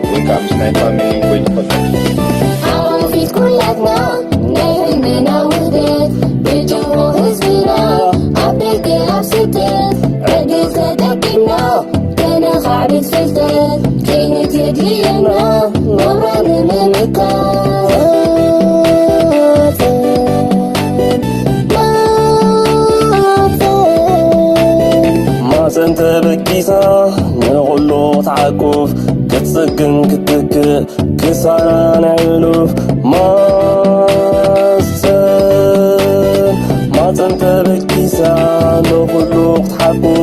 ወይ ከዓ ምስ ናይ ፋሚሊ ወይ ዝፈልጦ ሓቆፊት ኩላትና ናይ ህልምና ውህደት ብጅሆ ህዝብና ኣብ ደገ ኣብ ስደት ዕድል ተጠቂምና ከነኻዕብት ፍልጠት ክኢልት የድልየና ናብራ ንምምካት ማፀን ተበጊሳ ንኹሉ ክትዓቁፍ ክትጽግን ክትትክእ ክሳራ ናይ ሕሉፍ ማፀን ማፀን ተበጊሳ ንኹሉ ክትሓቁፍ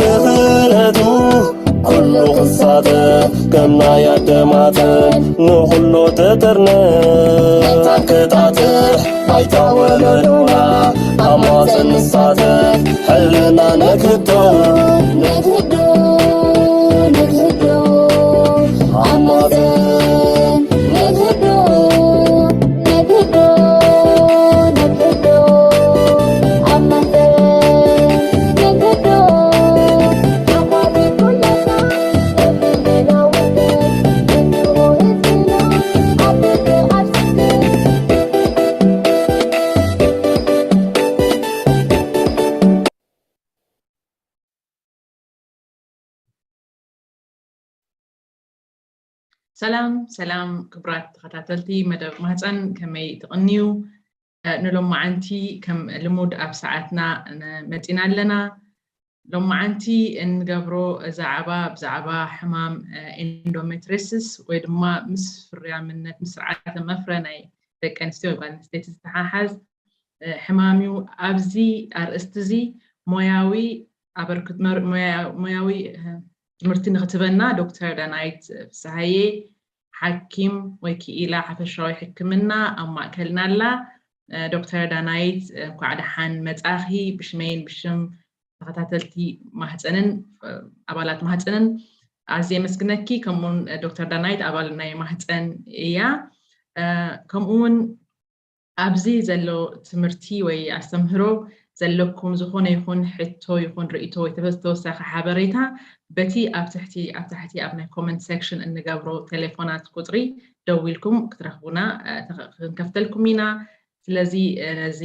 ብኽእለቱ ኩሉ ክሳተፍ ከም ናይ ኣደ ማፀን ንኹሉ ትጥርነፍ መታን ክጣጥሕ ባይታ ወለዶና ኣብ ማፀን ንሳተፍ ሕልና ነግህዶ ነግህዶ ነግህዶ ኣብ ማፀን ነግህዶ ነግህዶ ነግህዶ ኣብ ማፀን ነግህዶ ኣብ ማፀን ኩለና ሰላም ሰላም ክቡራት ተኸታተልቲ መደብ ማህፀን ከመይ ትቕንዩ? ንሎማዓንቲ ከም ልሙድ ኣብ ሰዓትና መፂና ኣለና። ሎማዓንቲ እንገብሮ ዛዕባ ብዛዕባ ሕማም endometriosis ወይ ድማ ምስ ፍርያምነት ምስ ስርዓተ መፍረ ናይ ደቂ ኣንስትዮ ወይ ጓል ኣንስተይቲ ዝተሓሓዝ ሕማም እዩ። ኣብዚ ኣርእስቲ እዚ ሞያዊ ኣበርክት ሞያዊ ትምህርቲ ንክትበና ዶክተር ዳናይት ፍስሃየ ሓኪም ወይ ክኢላ ሓፈሻዊ ሕክምና ኣብ ማእከልና ኣላ። ዶክተር ዳናይት እንኳዕ ደሓን መጻኺ። ብሽመይን ብሽም ተኸታተልቲ ማህፀንን ኣባላት ማህፀንን ኣዝየ የመስግነኪ። ከምኡውን ዶክተር ዳናይት ኣባል ናይ ማህፀን እያ። ከምኡ እውን ኣብዚ ዘሎ ትምህርቲ ወይ ኣስተምህሮ ዘለኩም ዝኾነ ይኹን ሕቶ ይኹን ርእይቶ ወይ ተወሳኺ ሓበሬታ በቲ ኣብ ትሕቲ ኣብ ታሕቲ ኣብ ናይ comment section እንገብሮ ቴሌፎናት ቁፅሪ ደዊልኩም ክትረኽቡና ክንከፍተልኩም ኢና። ስለዚ ነዚ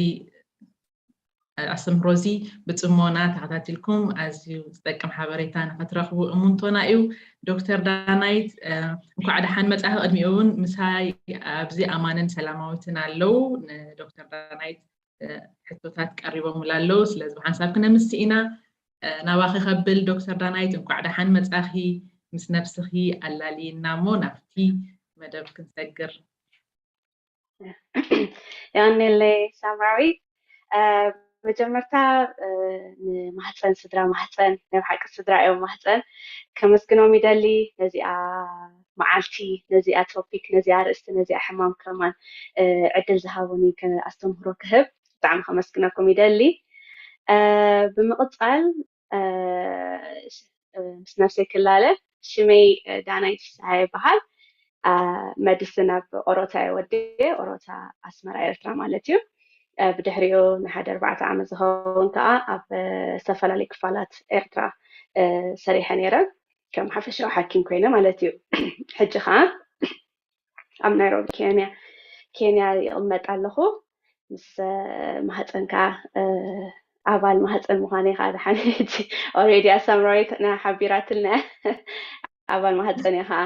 ኣስተምህሮ እዚ ብፅሞና ተኸታቲልኩም ኣዝዩ ዝጠቅም ሓበሬታ ንክትረኽቡ እሙንቶና እዩ። ዶክተር ዳናይት እንኳዕ ደሓን መፃኺ። ቅድሚኡ እውን ምሳይ ኣብዚ ኣማንን ሰላማዊትን ኣለዉ። ንዶክተር ዳናይት ሕቶታት ቀሪቦምላ ኣለዉ። ስለዚ ብሓንሳብ ክነምስ ኢና። ናባኺ ከብል ዶክተር ዳናይት እንኳዕ ደሓን መፃኺ። ምስ ነብስኺ ኣላልይና እሞ ናብቲ መደብ ክንሰግር። የቐንየለይ ሳምራዊት። መጀመርታ ንማህፀን ስድራ ማህፀን ናይ ብሓቂ ስድራ እዮም ማህፀን ከመስግኖም ይደሊ። ነዚኣ መዓልቲ ነዚኣ ቶፒክ ነዚኣ ርእስቲ ነዚኣ ሕማም ከማን ዕድል ዝሃቡኒ ኣስተምህሮ ክህብ ብጣዕሚ ከመስግነኩም ይደሊ። ብምቕፃል ምስ ነብሰይ ክላለ ሽመይ ዳናይት ፍስሃ ይበሃል። መድስን ኣብ ኦሮታ እየ ወዲየ ኦሮታ ኣስመራ ኤርትራ ማለት እዩ። ብድሕሪኡ ንሓደ ኣርባዕተ ዓመት ዝኸውን ከዓ ኣብ ዝተፈላለዩ ክፋላት ኤርትራ ሰሪሐ ነይረ ከም ሓፈሻዊ ሓኪም ኮይነ ማለት እዩ። ሕጂ ከዓ ኣብ ናይሮቢ ኬንያ ኬንያ ይቕመጥ ኣለኹ። ምስ ማህፀን ከዓ ኣባል ማህፀን ምዃነይ ከዓ ድሓን ሕጂ ኦሬዲ ኣሳምራዊት ሓቢራትልና ኣባል ማህፀን እየ ከዓ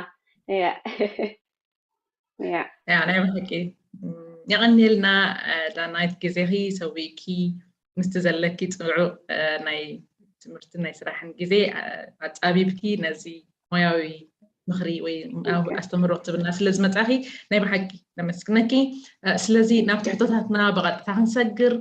ያ ናይ ብሓቂ የቐንየልና ዳናይት ግዜኺ ሰዊእኪ ምስቲ ዘለኪ ፅዑቕ ናይ ትምህርትን ናይ ስራሕን ግዜ ኣፃቢብኪ ነዚ ሞያዊ ምኽሪ ወይ ኣስተምህሮ ክትብልና ስለ ዝመፃኺ ናይ ብሓቂ ነመስግነኪ። ስለዚ ናብ ትሕቶታትና ብቐጥታ ክንሰግር።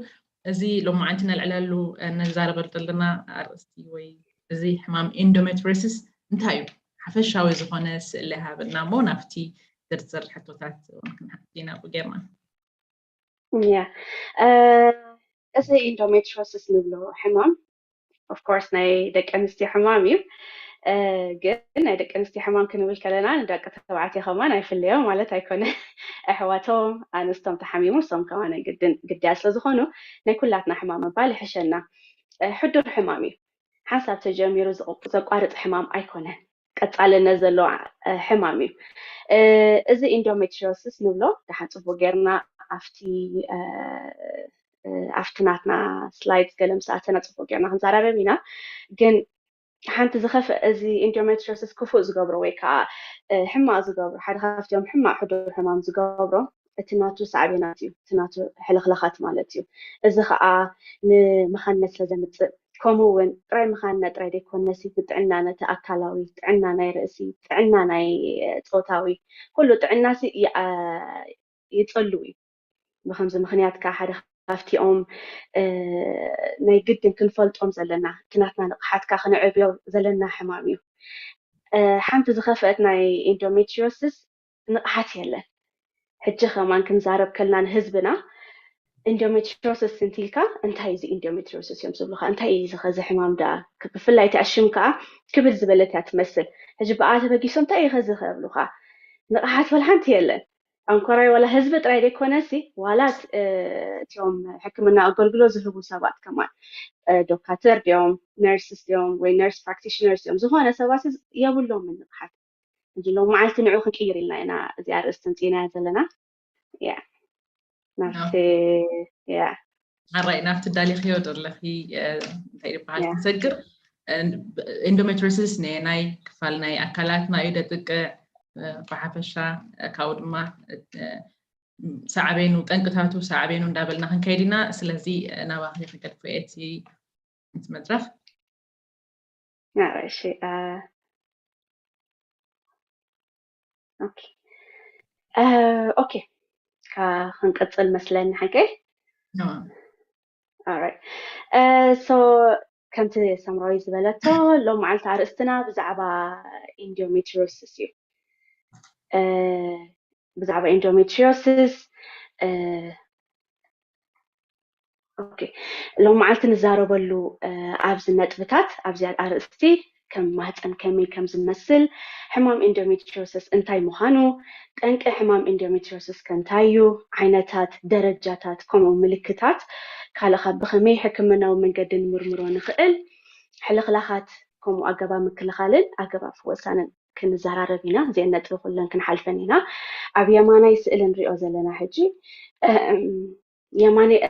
እዚ ሎማዓንቲ ነልዕለሉ ነዛረበሉ ዘለና ኣርእስቲ ወይ እዚ ሕማም endometriosis እንታይ እዩ? ሓፈሻዊ ዝኾነ ስእሊ ሃበና እሞ ናብቲ ዝርዝር ሕቶታት እውን ክንሓት ኢና ብጌርና። ያ እዚ endometriosis ንብሎ ሕማም of course ናይ ደቂ ኣንስትዮ ሕማም እዩ። ግን ናይ ደቂ ኣንስትዮ ሕማም ክንብል ከለና ንደቂ ተባዕትዮ ከማን ኣይፍለዮም ማለት ኣይኮነ። ኣሕዋቶም ኣንስቶም ተሓሚሙ እሶም ከማን ግድያ ስለዝኾኑ ናይ ኩላትና ሕማም ምባል ይሕሸና። ሕዱር ሕማም እዩ። ሓንሳብ ተጀሚሩ ዘቋርፅ ሕማም ኣይኮነን። ቀጻልነት ዘለዎ ሕማም እዩ። እዚ ኢንዶሜትሪዮሲስ ንብሎ ደሓን ጽቡቅ ጌርና ኣብቲ ኣብቲ ናትና ስላይድ ገለ ምስ ኣተና ጽቡቅ ጌርና ክንዘራረብ ኢና። ግን ሓንቲ ዝኸፍእ እዚ ኢንዶሜትሪዮሲስ ክፉእ ዝገብሮ ወይ ከዓ ሕማቅ ዝገብሮ ሓደ ካብቲኦም ሕማቅ ሕዱር ሕማም ዝገብሮ እቲ ናቱ ሳዕቤናት እዩ፣ እቲ ናቱ ሕልኽላኻት ማለት እዩ። እዚ ከዓ ንመኻንነት ስለ ዘምፅእ ከምኡ እውን ጥራይ መኻንነት ጥራይ ዘይኮነሲ ንጥዕና ነቲ ኣካላዊ ጥዕና ናይ ርእሲ ጥዕና ናይ ፆታዊ ኩሉ ጥዕናሲ ይፀሉ እዩ። ብከምዚ ምክንያት ከዓ ሓደ ካብቲኦም ናይ ግድን ክንፈልጦም ዘለና እቲ ናትና ንቕሓት ከዓ ክነዕብዮ ዘለና ሕማም እዩ። ሓንቲ ዝኸፍአት ናይ ኢንዶሜትሪዮሲስ ንቕሓት የለን። ሕጂ ከማን ክንዛረብ ከልና ንህዝብና ኢንዶሜትሪዮሲስ እንቲልካ እንታይ እዚ ኢንዶሜትሪዮሲስ እዮም ዝብሉካ እንታይ እዩ ዝኸዚ ሕማም ደኣ ብፍላይ እቲ ኣሽም ከዓ ክብል ዝበለት እያ ትመስል። ሕጂ ብኣ ተበጊሶም እንታይ እዩ ኸዚ ከብሉካ ንቕሓት ወላ ሓንቲ የለን። ኣንኮራይ ዋላ ህዝቢ ጥራይ ዘይኮነሲ ዋላ እቲኦም ሕክምና ኣገልግሎት ዝህቡ ሰባት ከማን ዶካተር ድዮም ነርስስ ድዮም ወይ ነርስ ፕራክቲሽነርስ እዮም ዝኾነ ሰባት የብሎም ንቕሓት እዚ ሎም መዓልቲ ንዑ ክንቅይር ኢልና ኢና እዚኣ ርእስቲ ምፅኢናያ ዘለና ያ ናብቲ ያ ሓራይ ናብቲ ዳሊኽዮ ዘለኺ እንታይ ይበሃል ክንሰግር ኢንዶሜትሪዮሲስ ናይ ክፋል ናይ ኣካላትና እዩ ደጥቅዕ ብሓፈሻ ካብኡ ድማ ሳዕቤኑ ጠንቅታቱ ሳዕቤኑ እንዳበልና ክንከይድ ኢና ስለዚ ናባኺ ክገድፎ እቲ መድረኽ እሺ ኦኬ ኦኬ ክንቅፅል መስለኒ ሓቀይ ሶ ከምቲ ሰምራዊ ዝበለቶ ሎም መዓልቲ ኣርእስትና ብዛዕባ ኢንዶሜትሪዮሲስ እዩ ብዛዕባ ኢንዶሜትሪዮሲስ ኦኬ ሎም መዓልቲ ንዛረበሉ ኣብዚ ነጥብታት ኣብዚ ኣርእስቲ ከም ማህፀን ከመይ ከም ዝመስል ሕማም ኢንዶሜትሪዮሲስ እንታይ ምዃኑ ጠንቂ ሕማም ኢንዶሜትሪዮሲስ ከ እንታይ እዩ ዓይነታት ደረጃታት ከምኡ ምልክታት ካልእ ካብ ብኸመይ ሕክምናዊ መንገዲ ንምርምሮ ንኽእል ሕልኽላኻት ከምኡ ኣገባብ ምክልኻልን ኣገባብ ፍወሳንን ክንዘራረብ ኢና እዚአን ነጥቢ ኩለን ክንሓልፈን ኢና ኣብ የማናይ ስእሊ ንሪኦ ዘለና ሕጂ የማናይ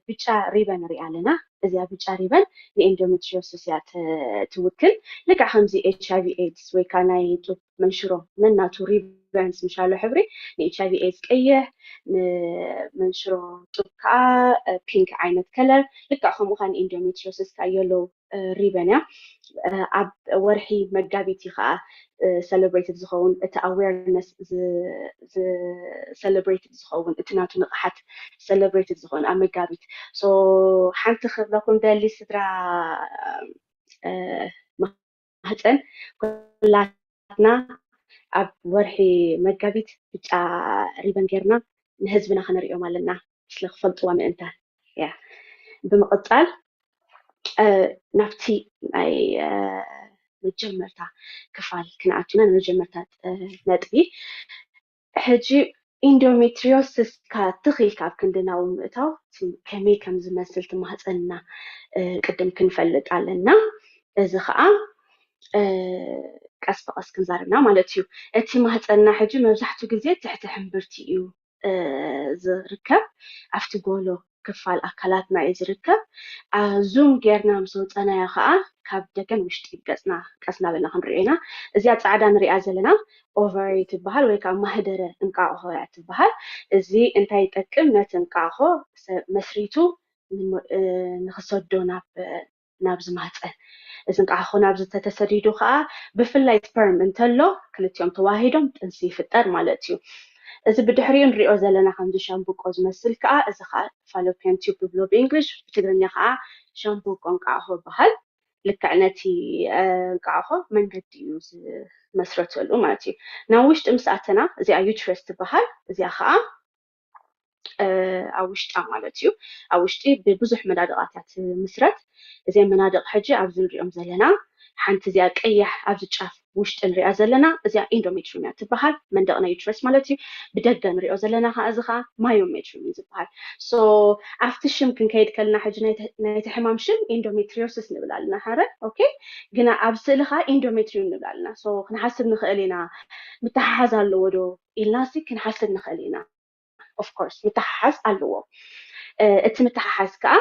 ብጫ ሪበን ንሪኣ ኣለና እዚኣ ብጫ ሪበን ንኢንዶሜትሪዮሲስ እያ ትውክል ልክዕ ከምዚ ኤች ኣይቪ ኤድስ ወይ ከዓ ናይ ጡብ መንሽሮ ነናቱ ሪበንስ ምሻሎ ሕብሪ ንኤች ኣይቪ ኤድስ ቀይሕ ንመንሽሮ ጡብ ከዓ ፒንክ ዓይነት ከለር ልክዕ ከምኡ ከዓ ንኢንዶሜትሪዮሲስ ከዓ የለው ሪበን እያ ኣብ ወርሒ መጋቢት እዩ ከዓ ሰለብሬትድ ዝኸውን እቲ ኣዌርነስ ሰለብሬትድ ዝኸውን እቲ ናቱ ንቕሓት ሰለብሬትድ ዝኸውን ኣብ መጋቢት ሓንቲ ክብለኩም ደሊ ስድራ ማህፀን ኩላትና ኣብ ወርሒ መጋቢት ብጫ ሪበን ጌርና ንህዝብና ከነርእዮም ኣለና ስለ ክፈልጥዋ ምእንታን እያ ብምቕፃል ናብቲ ናይ መጀመርታ ክፋል ክንኣቱና ንመጀመርታ ነጥቢ ሕጂ ኢንዶሜትሪዮሲስ ትኽኢልካ ኣብ ክንድናዊ ምእታው ከመይ ከም ዝመስል ትማህፀንና ቅድም ክንፈልጥ ኣለና እዚ ከዓ ቀስ ብቀስ ክንዛርብና ማለት እዩ እቲ ማህፀንና ሕጂ መብዛሕትኡ ግዜ ትሕቲ ሕምብርቲ እዩ ዝርከብ ኣብቲ ጎሎ ክፋል ኣካላትና እዩ ዝርከብ ዙም ጌርና ምስ ወፀናዮ ከዓ ካብ ደገን ውሽጢ ገፅና ቀስ እናበልና ክንሪኦ ኢና እዚኣ ፃዕዳ ንሪኣ ዘለና ኦቨሪ ትበሃል ወይ ከዓ ማህደረ እንቃቕሖ እያ ትበሃል እዚ እንታይ ይጠቅም ነቲ እንቃቕሖ መስሪቱ ንክሰዶ ናብ ናብዚ ማህፀን እዚ እንቃቕሖ ናብዚ ተተሰዲዱ ከዓ ብፍላይ ስፐርም እንተሎ ክልቲኦም ተዋሂዶም ጥንሲ ይፍጠር ማለት እዩ እዚ ብድሕሪኡ ንሪኦ ዘለና ከምዚ ሻምብቆ ዝመስል ከዓ እዚ ከዓ ፋሎፒያን ቲዩብ ብብሎ ብእንግሊሽ ብትግርኛ ከዓ ሻምብቆ እንቃቕሖ ይበሃል ልክዕ ነቲ እንቃቕሖ መንገዲ እዩ ዝመስረተሉ ማለት እዩ ናብ ውሽጢ ምስ ኣተና እዚኣ ዩትረስ ትበሃል እዚኣ ከዓ ኣብ ውሽጣ ማለት እዩ ኣብ ውሽጢ ብብዙሕ መናድቓት እያ ትምስረት እዚን መናድቕ ሕጂ ኣብዚ ንሪኦም ዘለና ሓንቲ እዚኣ ቀያሕ ኣብዚ ጫፍ ውሽጢ ንሪኣ ዘለና እዚኣ ኢንዶሜትሪዩም እያ ትበሃል። መንደቕ ናይ ዩትረስ ማለት እዩ። ብደገ ንሪኦ ዘለና ከዓ እዚ ከዓ ማዮሜትሪዩም እዩ ዝበሃል። So ኣብቲ ሽም ክንከይድ ከለና ሕጂ ናይቲ ሕማም ሽም ኢንዶሜትሪዮሲስ ንብል ኣለና ሓረ ኦኬ። ግና ኣብ ስእሊ ከዓ ኢንዶሜትሪዩም ንብል ኣለና። So ክንሓስብ ንኽእል ኢና ምተሓሓዝ ኣለዎ ዶ ኢልና ሲ ክንሓስብ ንኽእል ኢና። Of course ምትሓሓዝ ኣለዎ። እቲ ምትሓሓዝ ከዓ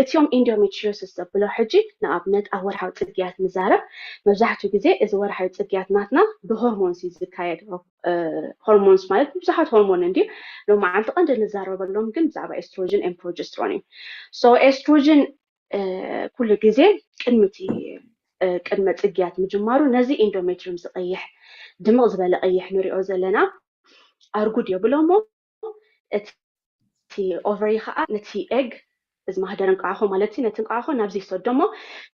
እቲኦም ኢንዶሜትሪዮሲስ ዘብሎ ሕጂ ንኣብነት ኣብ ወርሓዊ ፅግያት ንዛረብ። መብዛሕትኡ ግዜ እዚ ወርሓዊ ፅግያት ናትና ብሆርሞንስ እዩ ዝካየድ። ሆርሞንስ ማለት ብዙሓት ሆርሞን እንዲ ሎም መዓልቲ ቀንዲ ንዛረበሎም ግን ብዛዕባ ኤስትሮጅን ኤን ፕሮጀስትሮን እዩ። So ኤስትሮጅን ኩሉ ግዜ ቅድሚ እቲ ቅድመ ፅግያት ምጅማሩ ነዚ ኢንዶሜትሪዩም ዝቀይሕ ድምቕ ዝበለ ቀይሕ ንሪኦ ዘለና ኣርጉድ የብሎሞ። እቲ ኦቨሪ ከዓ ነቲ ኤግ እዚ ማህደር እንቃዕኾ ማለት እዩ ነቲ እንቃዕኾ ናብዚ ይሰዶ እሞ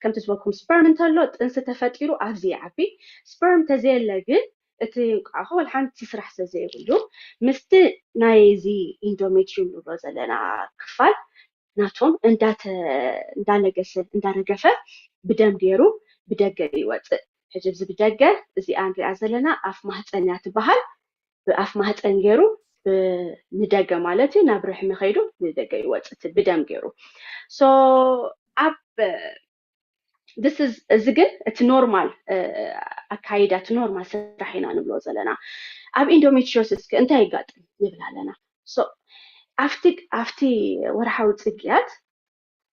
ከምቲ ዝበልኩም ስፐርም እንተሎ ጥንሲ ተፈጢሩ ኣብዚ ይዓቢ። ስፐርም ተዘየለ ግን እቲ እንቃዕኾ ወላ ሓንቲ ስራሕ ስለዘየብሉ ምስቲ ናይዚ ኢንዶሜትሪዩም ንብሎ ዘለና ክፋል ናቶም እንዳተ እንዳነገሰ እንዳረገፈ ብደም ገይሩ ብደገ ይወፅእ። ሕጂ እዚ ብደገ እዚኣ ንሪኣ ዘለና ኣፍ ማህፀን እያ ትበሃል። ብኣፍ ማህፀን ገይሩ ንደገ ማለት እዩ ናብ ርሕሚ ከይዱ ንደገ ይወፅእ ብደም ገይሩ። So ኣብ this is እዚ ግን እቲ ኖርማል ኣካይዳ እቲ ኖርማል ስራሕ ኢና ንብሎ ዘለና። ኣብ ኢንዶሜትሪዮሲስ ከ እንታይ የጋጥም ንብል ኣለና። So ኣብቲ ኣብቲ ወርሓዊ ፅግያት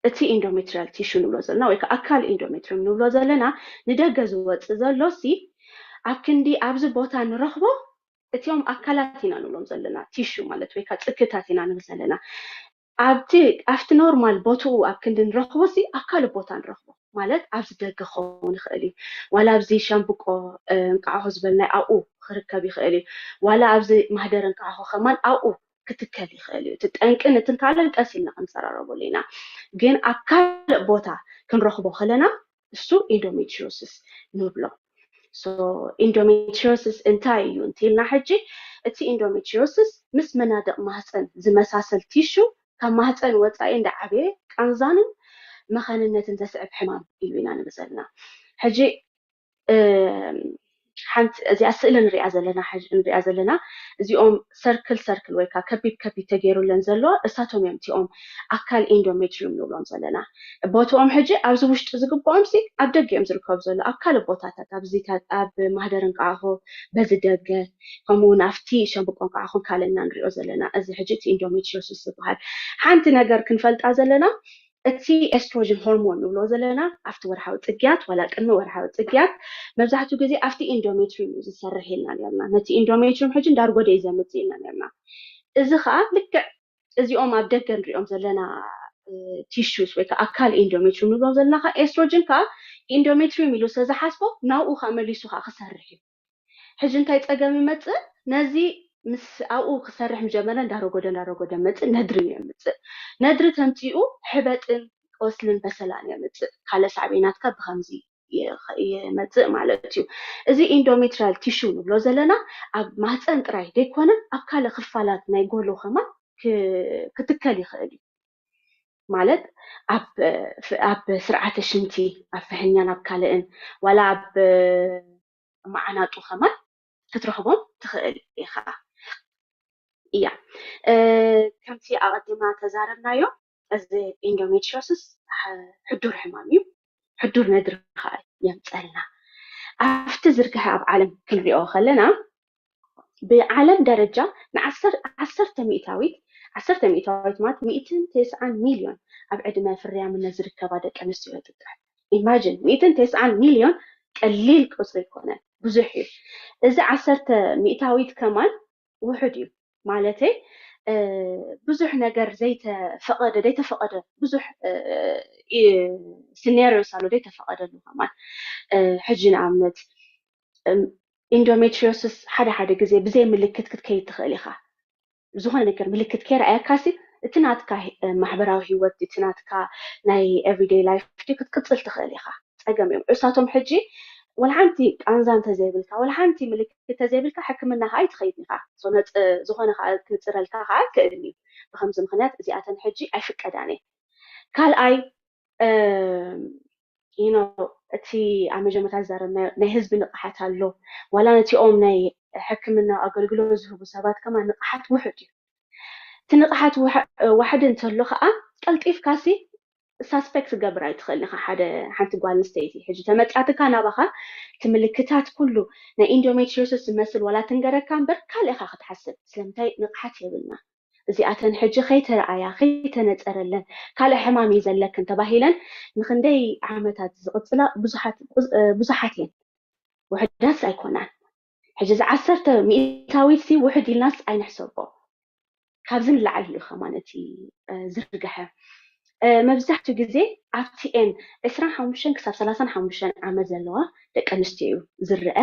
እቲ ኢንዶሜትሪያል ቲሹ ንብሎ ዘለና ወይ ከዓ ኣካል ኢንዶሜትሪዩም ንብሎ ዘለና ንደገ ዝወፅእ ዘሎ ሲ ኣብ ክንዲ ኣብዚ ቦታ ንረኽቦ እቲኦም ኣካላት ኢና ንብሎም ዘለና ቲሹ ማለት ወይ ከዓ ፅክታት ኢና ንብል ዘለና ኣብቲ ኣብቲ ኖርማል ቦትኡ ኣብ ክንዲ ንረኽቦ ሲ ኣብ ካልእ ቦታ ንረኽቦ ማለት ኣብዚ ደገ ክኸውን ይኽእል እዩ ዋላ ኣብዚ ሸምብቆ እንቃዕሆ ዝበልናይ ኣብኡ ክርከብ ይኽእል እዩ ዋላ ኣብዚ ማህደር እንቃዕሆ ከማን ኣብኡ ክትከል ይኽእል እዩ እቲ ጠንቅን እትን ካልእን ቀስ ኢልና ክንፀራረበሉ ኢና ግን ኣብ ካልእ ቦታ ክንረኽቦ ከለና እሱ ኢንዶሜትሪዮሲስ ንብሎ። ኢንዶሜትሪዮሲስ እንታይ እዩ እንተልና ሕጂ እቲ ኢንዶሜትሪዮሲስ ምስ መናድቕ ማህፀን ዝመሳሰል ቲሹ ካብ ማህፀን ወፃኢ እንዳዓበየ ቃንዛንን መኸንነትን ዘስዕብ ሕማም እዩ ኢና ንብል ዘለና። ሕጂ ሓንቲ እዚኣ ስእሊ ንሪኣ ዘለና ንሪኣ ዘለና እዚኦም ሰርክል ሰርክል ወይ ከዓ ከቢብ ከቢብ ተገይሩለን ዘለዋ እሳቶም እዮም እቲኦም ኣካል ኢንዶሜትሪዩም ንብሎም ዘለና ቦትኦም ሕጂ ኣብዚ ውሽጢ ዝግብኦም ሲ ኣብ ደገ እዮም ዝርከቡ ዘሎ ኣብ ካልእ ቦታታት ኣብዚ ኣብ ማህደር እንቃዕሆ በዚ ደገ ከምኡ እውን ኣብቲ ሸምብቆ እንቃዕሆ ካልእና ንሪኦ ዘለና እዚ ሕጂ እቲ ኢንዶሜትሪዮሲስ ዝበሃል ሓንቲ ነገር ክንፈልጣ ዘለና እቲ ኤስትሮጅን ሆርሞን ንብሎ ዘለና ኣብቲ ወርሓዊ ፅግያት ዋላ ቅድሚ ወርሓዊ ፅግያት መብዛሕትኡ ግዜ ኣብቲ ኢንዶሜትሪዩም እዩ ዝሰርሕ ኢልና ነርና ነቲ ኢንዶሜትሪዩም ሕጂ እንዳርጎደ እዩ ዘምፅእ ኢልና ነርና እዚ ከዓ ልክዕ እዚኦም ኣብ ደገ ንሪኦም ዘለና ቲሹስ ወይ ከዓ ኣካል ኢንዶሜትሪዩም ንብሎም ዘለና ከዓ ኤስትሮጅን ከዓ ኢንዶሜትሪዩም ኢሉ ስለዝሓስቦ ናብኡ ከዓ መሊሱ ከዓ ክሰርሕ እዩ ሕጂ እንታይ ፀገም ይመፅእ ነዚ ምስ ኣብኡ ክሰርሕ ምጀመረ እንዳረጎደ እንዳረጎደ መፅእ ነድሪ የምፅእ ነድሪ ተምፅኡ ሕበጥን ቆስልን በሰላን የምፅእ ካልእ ሳዕቤናትካ ብከምዚ ይመፅእ ማለት እዩ እዚ ኢንዶሜትሪያል ቲሹ ንብሎ ዘለና ኣብ ማህፀን ጥራይ ዘይኮነ ኣብ ካልእ ክፋላት ናይ ጎሎ ከማን ክትከል ይኽእል እዩ ማለት ኣብ ስርዓተ ሽንቲ ኣብ ፍሕኛን ኣብ ካልእን ዋላ ኣብ መዓናጡ ከማን ክትረኽቦም ትኽእል ኢኻ እያ ከምቲ ኣቐዲምና ተዛረብናዮ እዚ ኢንዶሜትሪዮሲስ ሕዱር ሕማም እዩ ሕዱር ነድሪ ከዓ የምፀልና ኣብቲ ዝርግሐ ኣብ ዓለም ክንሪኦ ከለና ብዓለም ደረጃ ንዓሰርተ ሚእታዊት ዓሰርተ ሚእታዊት ማለት ሚእትን ተስዓን ሚልዮን ኣብ ዕድመ ፍርያምነት ዝርከባ ደቂ ኣንስትዮ የጥቅዕ ኢማጅን ሚእትን ተስዓን ሚልዮን ቀሊል ቁፅሪ ኣይኮነን ብዙሕ እዩ እዚ ዓሰርተ ሚእታዊት ከማን ውሑድ እዩ ማለተይ ብዙሕ ነገር ዘይተፈቐደ ዘይተፈቐደ ብዙሕ ሲኔሪዮስ ኣሎ ዘይተፈቐደሉ ከማን ሕጂ ንኣብነት ኢንዶሜትሪዮሲስ ሓደ ሓደ ግዜ ብዘይ ምልክት ክትከይድ ትኽእል ኢኻ ዝኾነ ነገር ምልክት ከይረኣየካሲ እቲ ናትካ ማሕበራዊ ህይወት እቲ ናትካ ናይ ኤቭሪደይ ላይፍ ክትቅፅል ትኽእል ኢኻ ፀገም እዮም እሳቶም ሕጂ ወላ ሓንቲ ቃንዛ እንተዘይብልካ ወላ ሓንቲ ምልክት እንተዘይብልካ ሕክምና ከዓ ኣይትኸይድ ኢኻ ዝኾነ ከዓ ክንፅረልካ ከዓ ክእል እዩ ብከምዚ ምክንያት እዚኣተን ሕጂ ኣይፍቀዳን እየ ካልኣይ you know እቲ ኣብ መጀመርታ ዝዛረብናዮ ናይ ህዝቢ ንቕሓት ኣሎ። ዋላ ነቲኦም ናይ ሕክምና ኣገልግሎት ዝህቡ ሰባት ከማን ንቕሓት ውሑድ እዩ። እቲ ንቕሓት ዋሕዲ እንተሎ ከዓ ቀልጢፍካሲ ሳስፔክት ክገብር ኣይትኽእል ኢኻ። ሓደ ሓንቲ ጓል ኣንስተይቲ ሕጂ ተመፃትካ ናባኻ እቲ ምልክታት ኩሉ ናይ ኢንዶሜትሪዮሲስ ዝመስል ዋላ ትንገረካ እምበር ካልእ ኢኻ ክትሓስብ። ስለምንታይ ንቕሓት የብልና። እዚኣተን ሕጂ ከይተረኣያ ከይተነፀረለን ካልእ ሕማም እዩ ዘለክን ተባሂለን ንክንደይ ዓመታት ዝቕፅላ ብዙሓት ብዙሓት እየን። ውሕዳት ኣይኮናን። ሕጂ እዚ ዓሰርተ ሚእታዊት ሲ ውሕድ ኢልናስ ኣይንሕሰቦ። ካብዚ ንላዕሊ እዩ ከማን እቲ ዝርግሐ። መብዛሕትኡ ግዜ ኣብቲ ኤን ዕስራን ሓሙሽተን ክሳብ ሰላሳን ሓሙሽተን ዓመት ዘለዋ ደቂ ኣንስትዮ እዩ ዝረአ።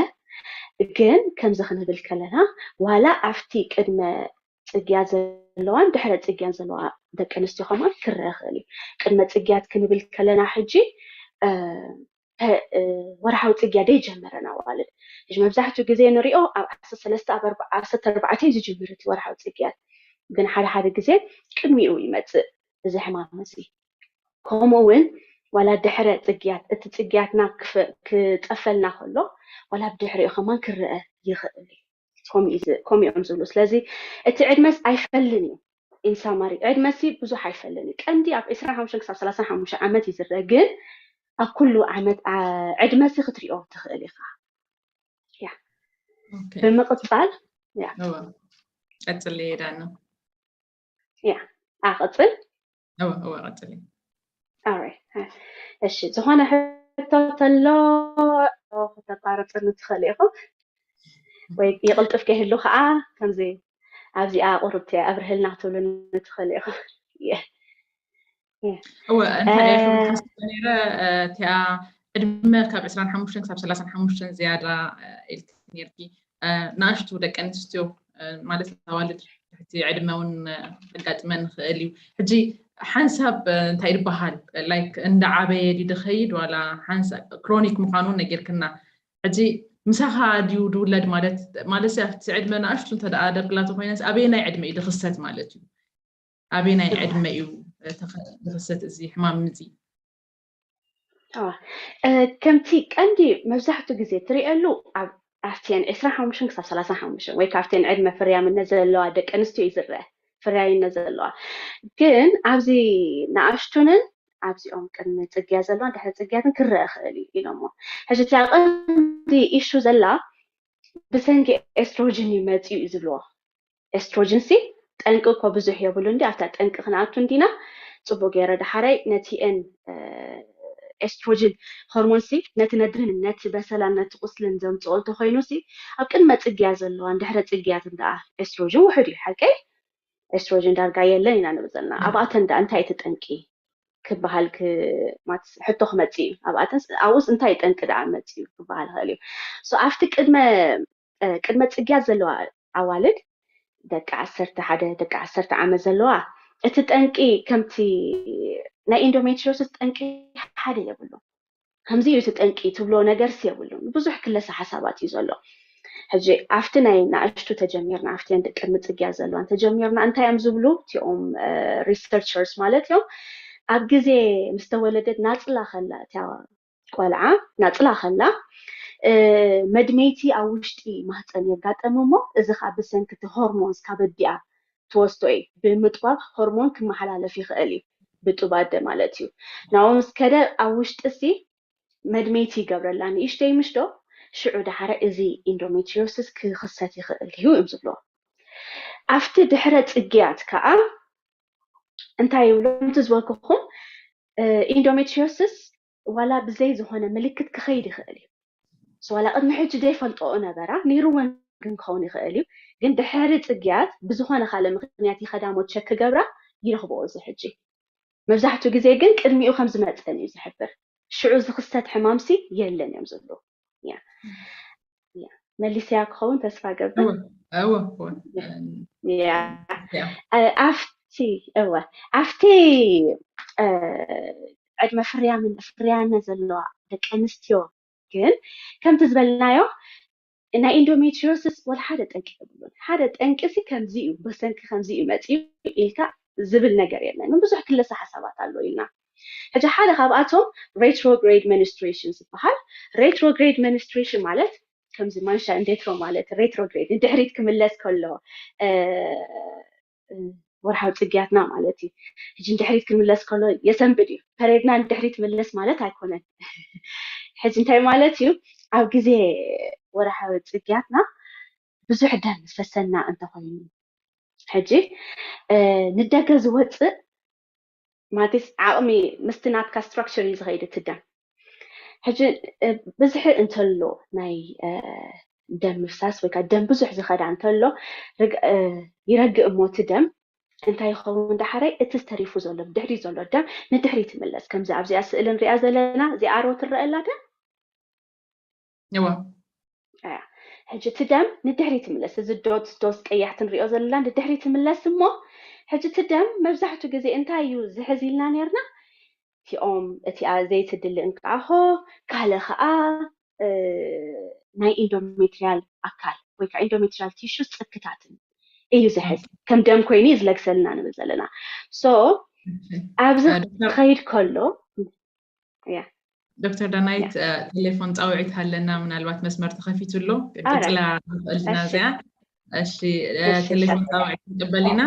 ግን ከምዚ ክንብል ከለና ዋላ ኣብቲ ቅድመ ፅግያት ዘለዋን ድሕረ ፅግያት ዘለዋ ደቂ ኣንስትዮ ከማን ክረአ ይኽእል እዩ። ቅድመ ፅግያት ክንብል ከለና ሕጂ ወርሓዊ ፅግያ ደይጀመረን ኣዋልድ። ሕጂ መብዛሕትኡ ግዜ ንሪኦ ኣብ ዓሰርተ ሰለስተ ኣብ ዓሰርተ ኣርባዕተ እዩ ዝጅምር እቲ ወርሓዊ ፅግያት። ግን ሓደ ሓደ ግዜ ቅድሚኡ ይመፅእ እዚ ሕማም እዚ። ከምኡ እውን ዋላ ድሕረ ፅግያት እቲ ፅግያትና ክጸፈልና ከሎ ዋላ ብድሕሪኡ ከማን ክረአ ይኽእል እዩ። ከምኡ እዮም ዝብሉ። ስለዚ እቲ ዕድመስ ኣይፈልን እዩ። ኢንሳማሪ ዕድመሲ ብዙሕ ኣይፈልን እዩ። ቀንዲ ኣብ ዕስራን ሓሙሽተን ክሳብ ሰላሳን ሓሙሽተ ዓመት እዩ ዝረአ። ግን ኣብ ኩሉ ዓመት ዕድመሲ ክትሪኦ ትኽእል ኢኻ። ያ ብምቕፃል ያ ቀፅል ይሄዳል ነው ያ ኣቕፅል እወ እወ ቀፅል እሺ ዝኾነ ሕቶ ተሎ ከተቋርፅኒ ትኽእል ኢኹም ወይ ይቕልጥፍ ከይህሉ ከዓ ከምዚ ኣብዚኣ ቁርብቲ ኣብርህልና ክትብሉ ትኽእል ኢኹም እወ እንታይ ሓስበ ነረ እቲኣ ዕድመ ካብ ዕስራን ሓሙሽተን ክሳብ ሰላሳን ሓሙሽተን ዝያዳ ኢልቲ ነርኪ ንኣሽቱ ደቂ ኣንስትዮ ማለት ኣዋልድ ትሕቲ ዕድመ እውን ከጋጥመን ይኽእል እዩ ሕጂ ሓንሳብ እንታይ ይበሃል ላይክ እንዳ ዓበየ ድዩ ዝኸይድ ዋላ ሓንሳብ ክሮኒክ ምዃኑ ነጊርክና ሕጂ ምሳኻ ድዩ ድውለድ ማለት ማለት ኣብቲ ዕድመ ንኣሽቱ እንተ ደኣ ደቅላቶ ኮይነስ ኣበየናይ ዕድመ እዩ ድኽሰት ማለት እዩ ኣበየናይ ዕድመ እዩ ድኽሰት እዚ ሕማም እዚ ከምቲ ቀንዲ መብዛሕትኡ ግዜ ትሪእሉ ኣብ ኣብቲን ዕስራን ሓሙሽተን ክሳብ ሰላሳን ሓሙሽተን ወይ ካብተን ዕድመ ፍርያምነት ዘለዋ ደቂ ኣንስትዮ እዩ ዝረአ ፍርያይነት ዘለዋ ግን ኣብዚ ንኣሽቱንን ኣብዚኦም ቅድሚ ፅግያ ዘለዋን ድሕሪ ፅግያትን ክረአ ይኽእል እዩ ኢሎሞ ሕጂ እቲኣ ቀንዲ ኢሹ ዘላ ብሰንኪ ኤስትሮጅን እዩ መፂኡ እዩ ዝብልዎ ኤስትሮጅን ሲ ጠንቂ እኮ ብዙሕ የብሉ እንዲ ኣብታ ጠንቂ ክንኣቱ እንዲና ፅቡቅ ገይረ ዳሓራይ ነቲ ኤን ኤስትሮጅን ሆርሞን ሲ ነቲ ነድርን ነቲ በሰላን ነቲ ቁስልን ዘምፅኦ እንተኮይኑ ሲ ኣብ ቅድመ ፅግያ ዘለዋን ድሕረ ፅግያትን ደኣ ኤስትሮጅን ውሕድ እዩ ሓቀይ ኤስትሮጅን ዳርጋ የለን ኢና ንብል ዘለና ኣብኣተን ደኣ እንታይ እቲ ጠንቂ ክበሃል ሕቶ ክመፅእ እዩ ኣብኣተን ኣብኡስ እንታይ ጠንቂ ደኣ መፅእ እዩ ክበሃል ይኽእል እዩ ኣብቲ ቅድመ ቅድመ ፅግያት ዘለዋ ኣዋልድ ደቂ ዓሰርተ ሓደ ደቂ ዓሰርተ ዓመት ዘለዋ እቲ ጠንቂ ከምቲ ናይ ኢንዶሜትሪዮሲስ ጠንቂ ሓደ የብሉ ከምዚ እዩ እቲ ጠንቂ ትብሎ ነገርስ የብሉን ብዙሕ ክለሰ ሓሳባት እዩ ዘሎ ሕጂ ኣብቲ ናይ ንኣሽቱ ተጀሚርና ኣብቲ ቅድሚ ፅግያ ዘለዋን ተጀሚርና እንታይ እዮም ዝብሉ እቲኦም ሪሰርቸርስ ማለት እዮም ኣብ ግዜ ምስ ተወለደት ናፅላ ከላ እቲያ ቆልዓ ናፅላ ከላ መድመይቲ ኣብ ውሽጢ ማህፀን የጋጠም እሞ እዚ ከዓ ብሰንኪ እቲ ሆርሞንስ ካብ ኣዲኣ ትወስዶ እዩ ብምጥባብ ሆርሞን ክመሓላለፍ ይኽእል እዩ ብጡብ ኣደ ማለት እዩ ናብኡ ምስ ከደ ኣብ ውሽጢ ሲ መድመይቲ ይገብረላ ንእሽተይ ምሽ ዶ ሽዑ ዳሓረ እዚ ኢንዶሜትሪዮሲስ ክኽሰት ይኽእል እዩ እዮም ዝብልዎ ኣብቲ ድሕረ ፅግያት ከዓ እንታይ ይብሉ ከምቲ ዝበልኩኹም ኢንዶሜትሪዮሲስ ዋላ ብዘይ ዝኾነ ምልክት ክኸይድ ይኽእል እዩ ዋላ ቅድሚ ሕጂ ዘይፈልጠኦ ነበራ ነይርወን ግን ክኸውን ይኽእል እዩ ግን ድሕሪ ፅግያት ብዝኾነ ካልእ ምክንያት ይኸዳሞ ቸክ ክገብራ ይረኽብኦ እዚ ሕጂ መብዛሕትኡ ግዜ ግን ቅድሚኡ ከም ዝመፀን እዩ ዝሕብር ሽዑ ዝኽሰት ሕማምሲ የለን እዮም ዝብሉ መሊስያ ክኸውን ተስፋ ገብር ኣብቲ እወ ኣብቲ ዕድመ ፍርያምን ፍርያነት ዘለዋ ደቂ ኣንስትዮ ግን ከምቲ ዝበልናዮ ናይ ኢንዶሜትሪዮሲስ ወላ ሓደ ጠንቂ የብሉን ሓደ ጠንቂ ሲ ከምዚ እዩ በሰንኪ ከምዚ እዩ መፅዩ ኢልካ ዝብል ነገር የለን ብዙሕ ክለሰ ሓሳባት ኣሎ ኢልና ሕጂ ሓደ ካብኣቶም retrograde menstruation ዝበሃል። Retrograde menstruation ማለት ከምዚ ማንሻ እንዴትሮ ማለት retrograde ንድሕሪት ክምለስ ከሎ ወርሓዊ ፅግያትና ማለት እዩ። ሕጂ ንድሕሪት ክምለስ ከሎ የሰንብድ እዩ። ፐሬድና ንድሕሪት ምለስ ማለት ኣይኮነን። ሕጂ እንታይ ማለት እዩ? ኣብ ግዜ ወርሓዊ ፅግያትና ብዙሕ ደም ዝፈሰና እንተኮይኑ ሕጂ ንደገ ዝወፅእ ማለት ዓቕሚ ምስቲ ናትካ ስትራክቸር እዩ ዝኸይድ እቲ ደም። ሕጂ ብዝሒ እንተሎ ናይ ደም ምፍሳስ ወይ ከዓ ደም ብዙሕ ዝኸዳ እንተሎ ይረግእ እሞ እቲ ደም እንታይ ይኸውን ዳሕራይ እቲ ዝተሪፉ ዘሎ ብድሕሪ ዘሎ ደም ንድሕሪት ይምለስ። ከምዚ ኣብዚኣ ስእሊ ንሪኣ ዘለና እዚኣ ኣሮ ትረአ ኣላ ዶ? እዋ ሕጂ እቲ ደም ንድሕሪት ይምለስ። እዚ ዶት ዶት ቀያሕቲ ንሪኦ ዘለና ንድሕሪት ይምለስ እሞ ሕጂ እቲ ደም መብዛሕትኡ ግዜ እንታይ እዩ ዝሕዝ ኢልና ነርና? እቲኦም እቲኣ ዘይትድሊ እንቃኣሆ ካልእ ከዓ ናይ ኢንዶሜትሪያል ኣካል ወይ ከዓ ኢንዶሜትሪያል ቲሹ ፅክታትን እዩ ዝሕዝ። ከም ደም ኮይኑ እዩ ዝለግሰልና ንብል ዘለና። ሶ ኣብዚ ክኸይድ ከሎ ዶክተር ዳናይት ቴሌፎን ፃውዒት ኣለና፣ ምናልባት መስመር ተኸፊቱ ኣሎ። ክንቅፅላ ንኽእል ኢና እዚኣ። እሺ፣ ቴሌፎን ፃውዒት ንቅበል ኢና።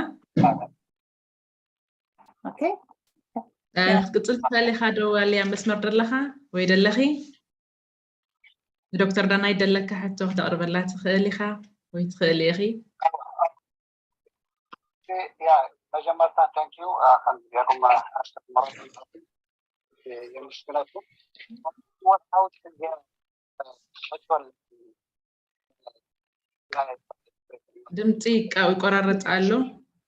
ክትቅፅል ትኽእል ኢኻ ዶ ዋልያ፣ መስመር ደለኻ ወይ ደለኺ? ንዶክተር ዳናይት ደለካ ሕቶ ክተቕርበላ ትኽእል ኢኻ ወይ ትኽእሊ ኢኺ? ያ መጀመርታ ታንኪዩ ከም ጌርኩም ኣስተምሮ የመስግነኩም። ወርሓዊ ሕቶን ድምፂ ይቃ- ይቆራረፅ ኣሎ።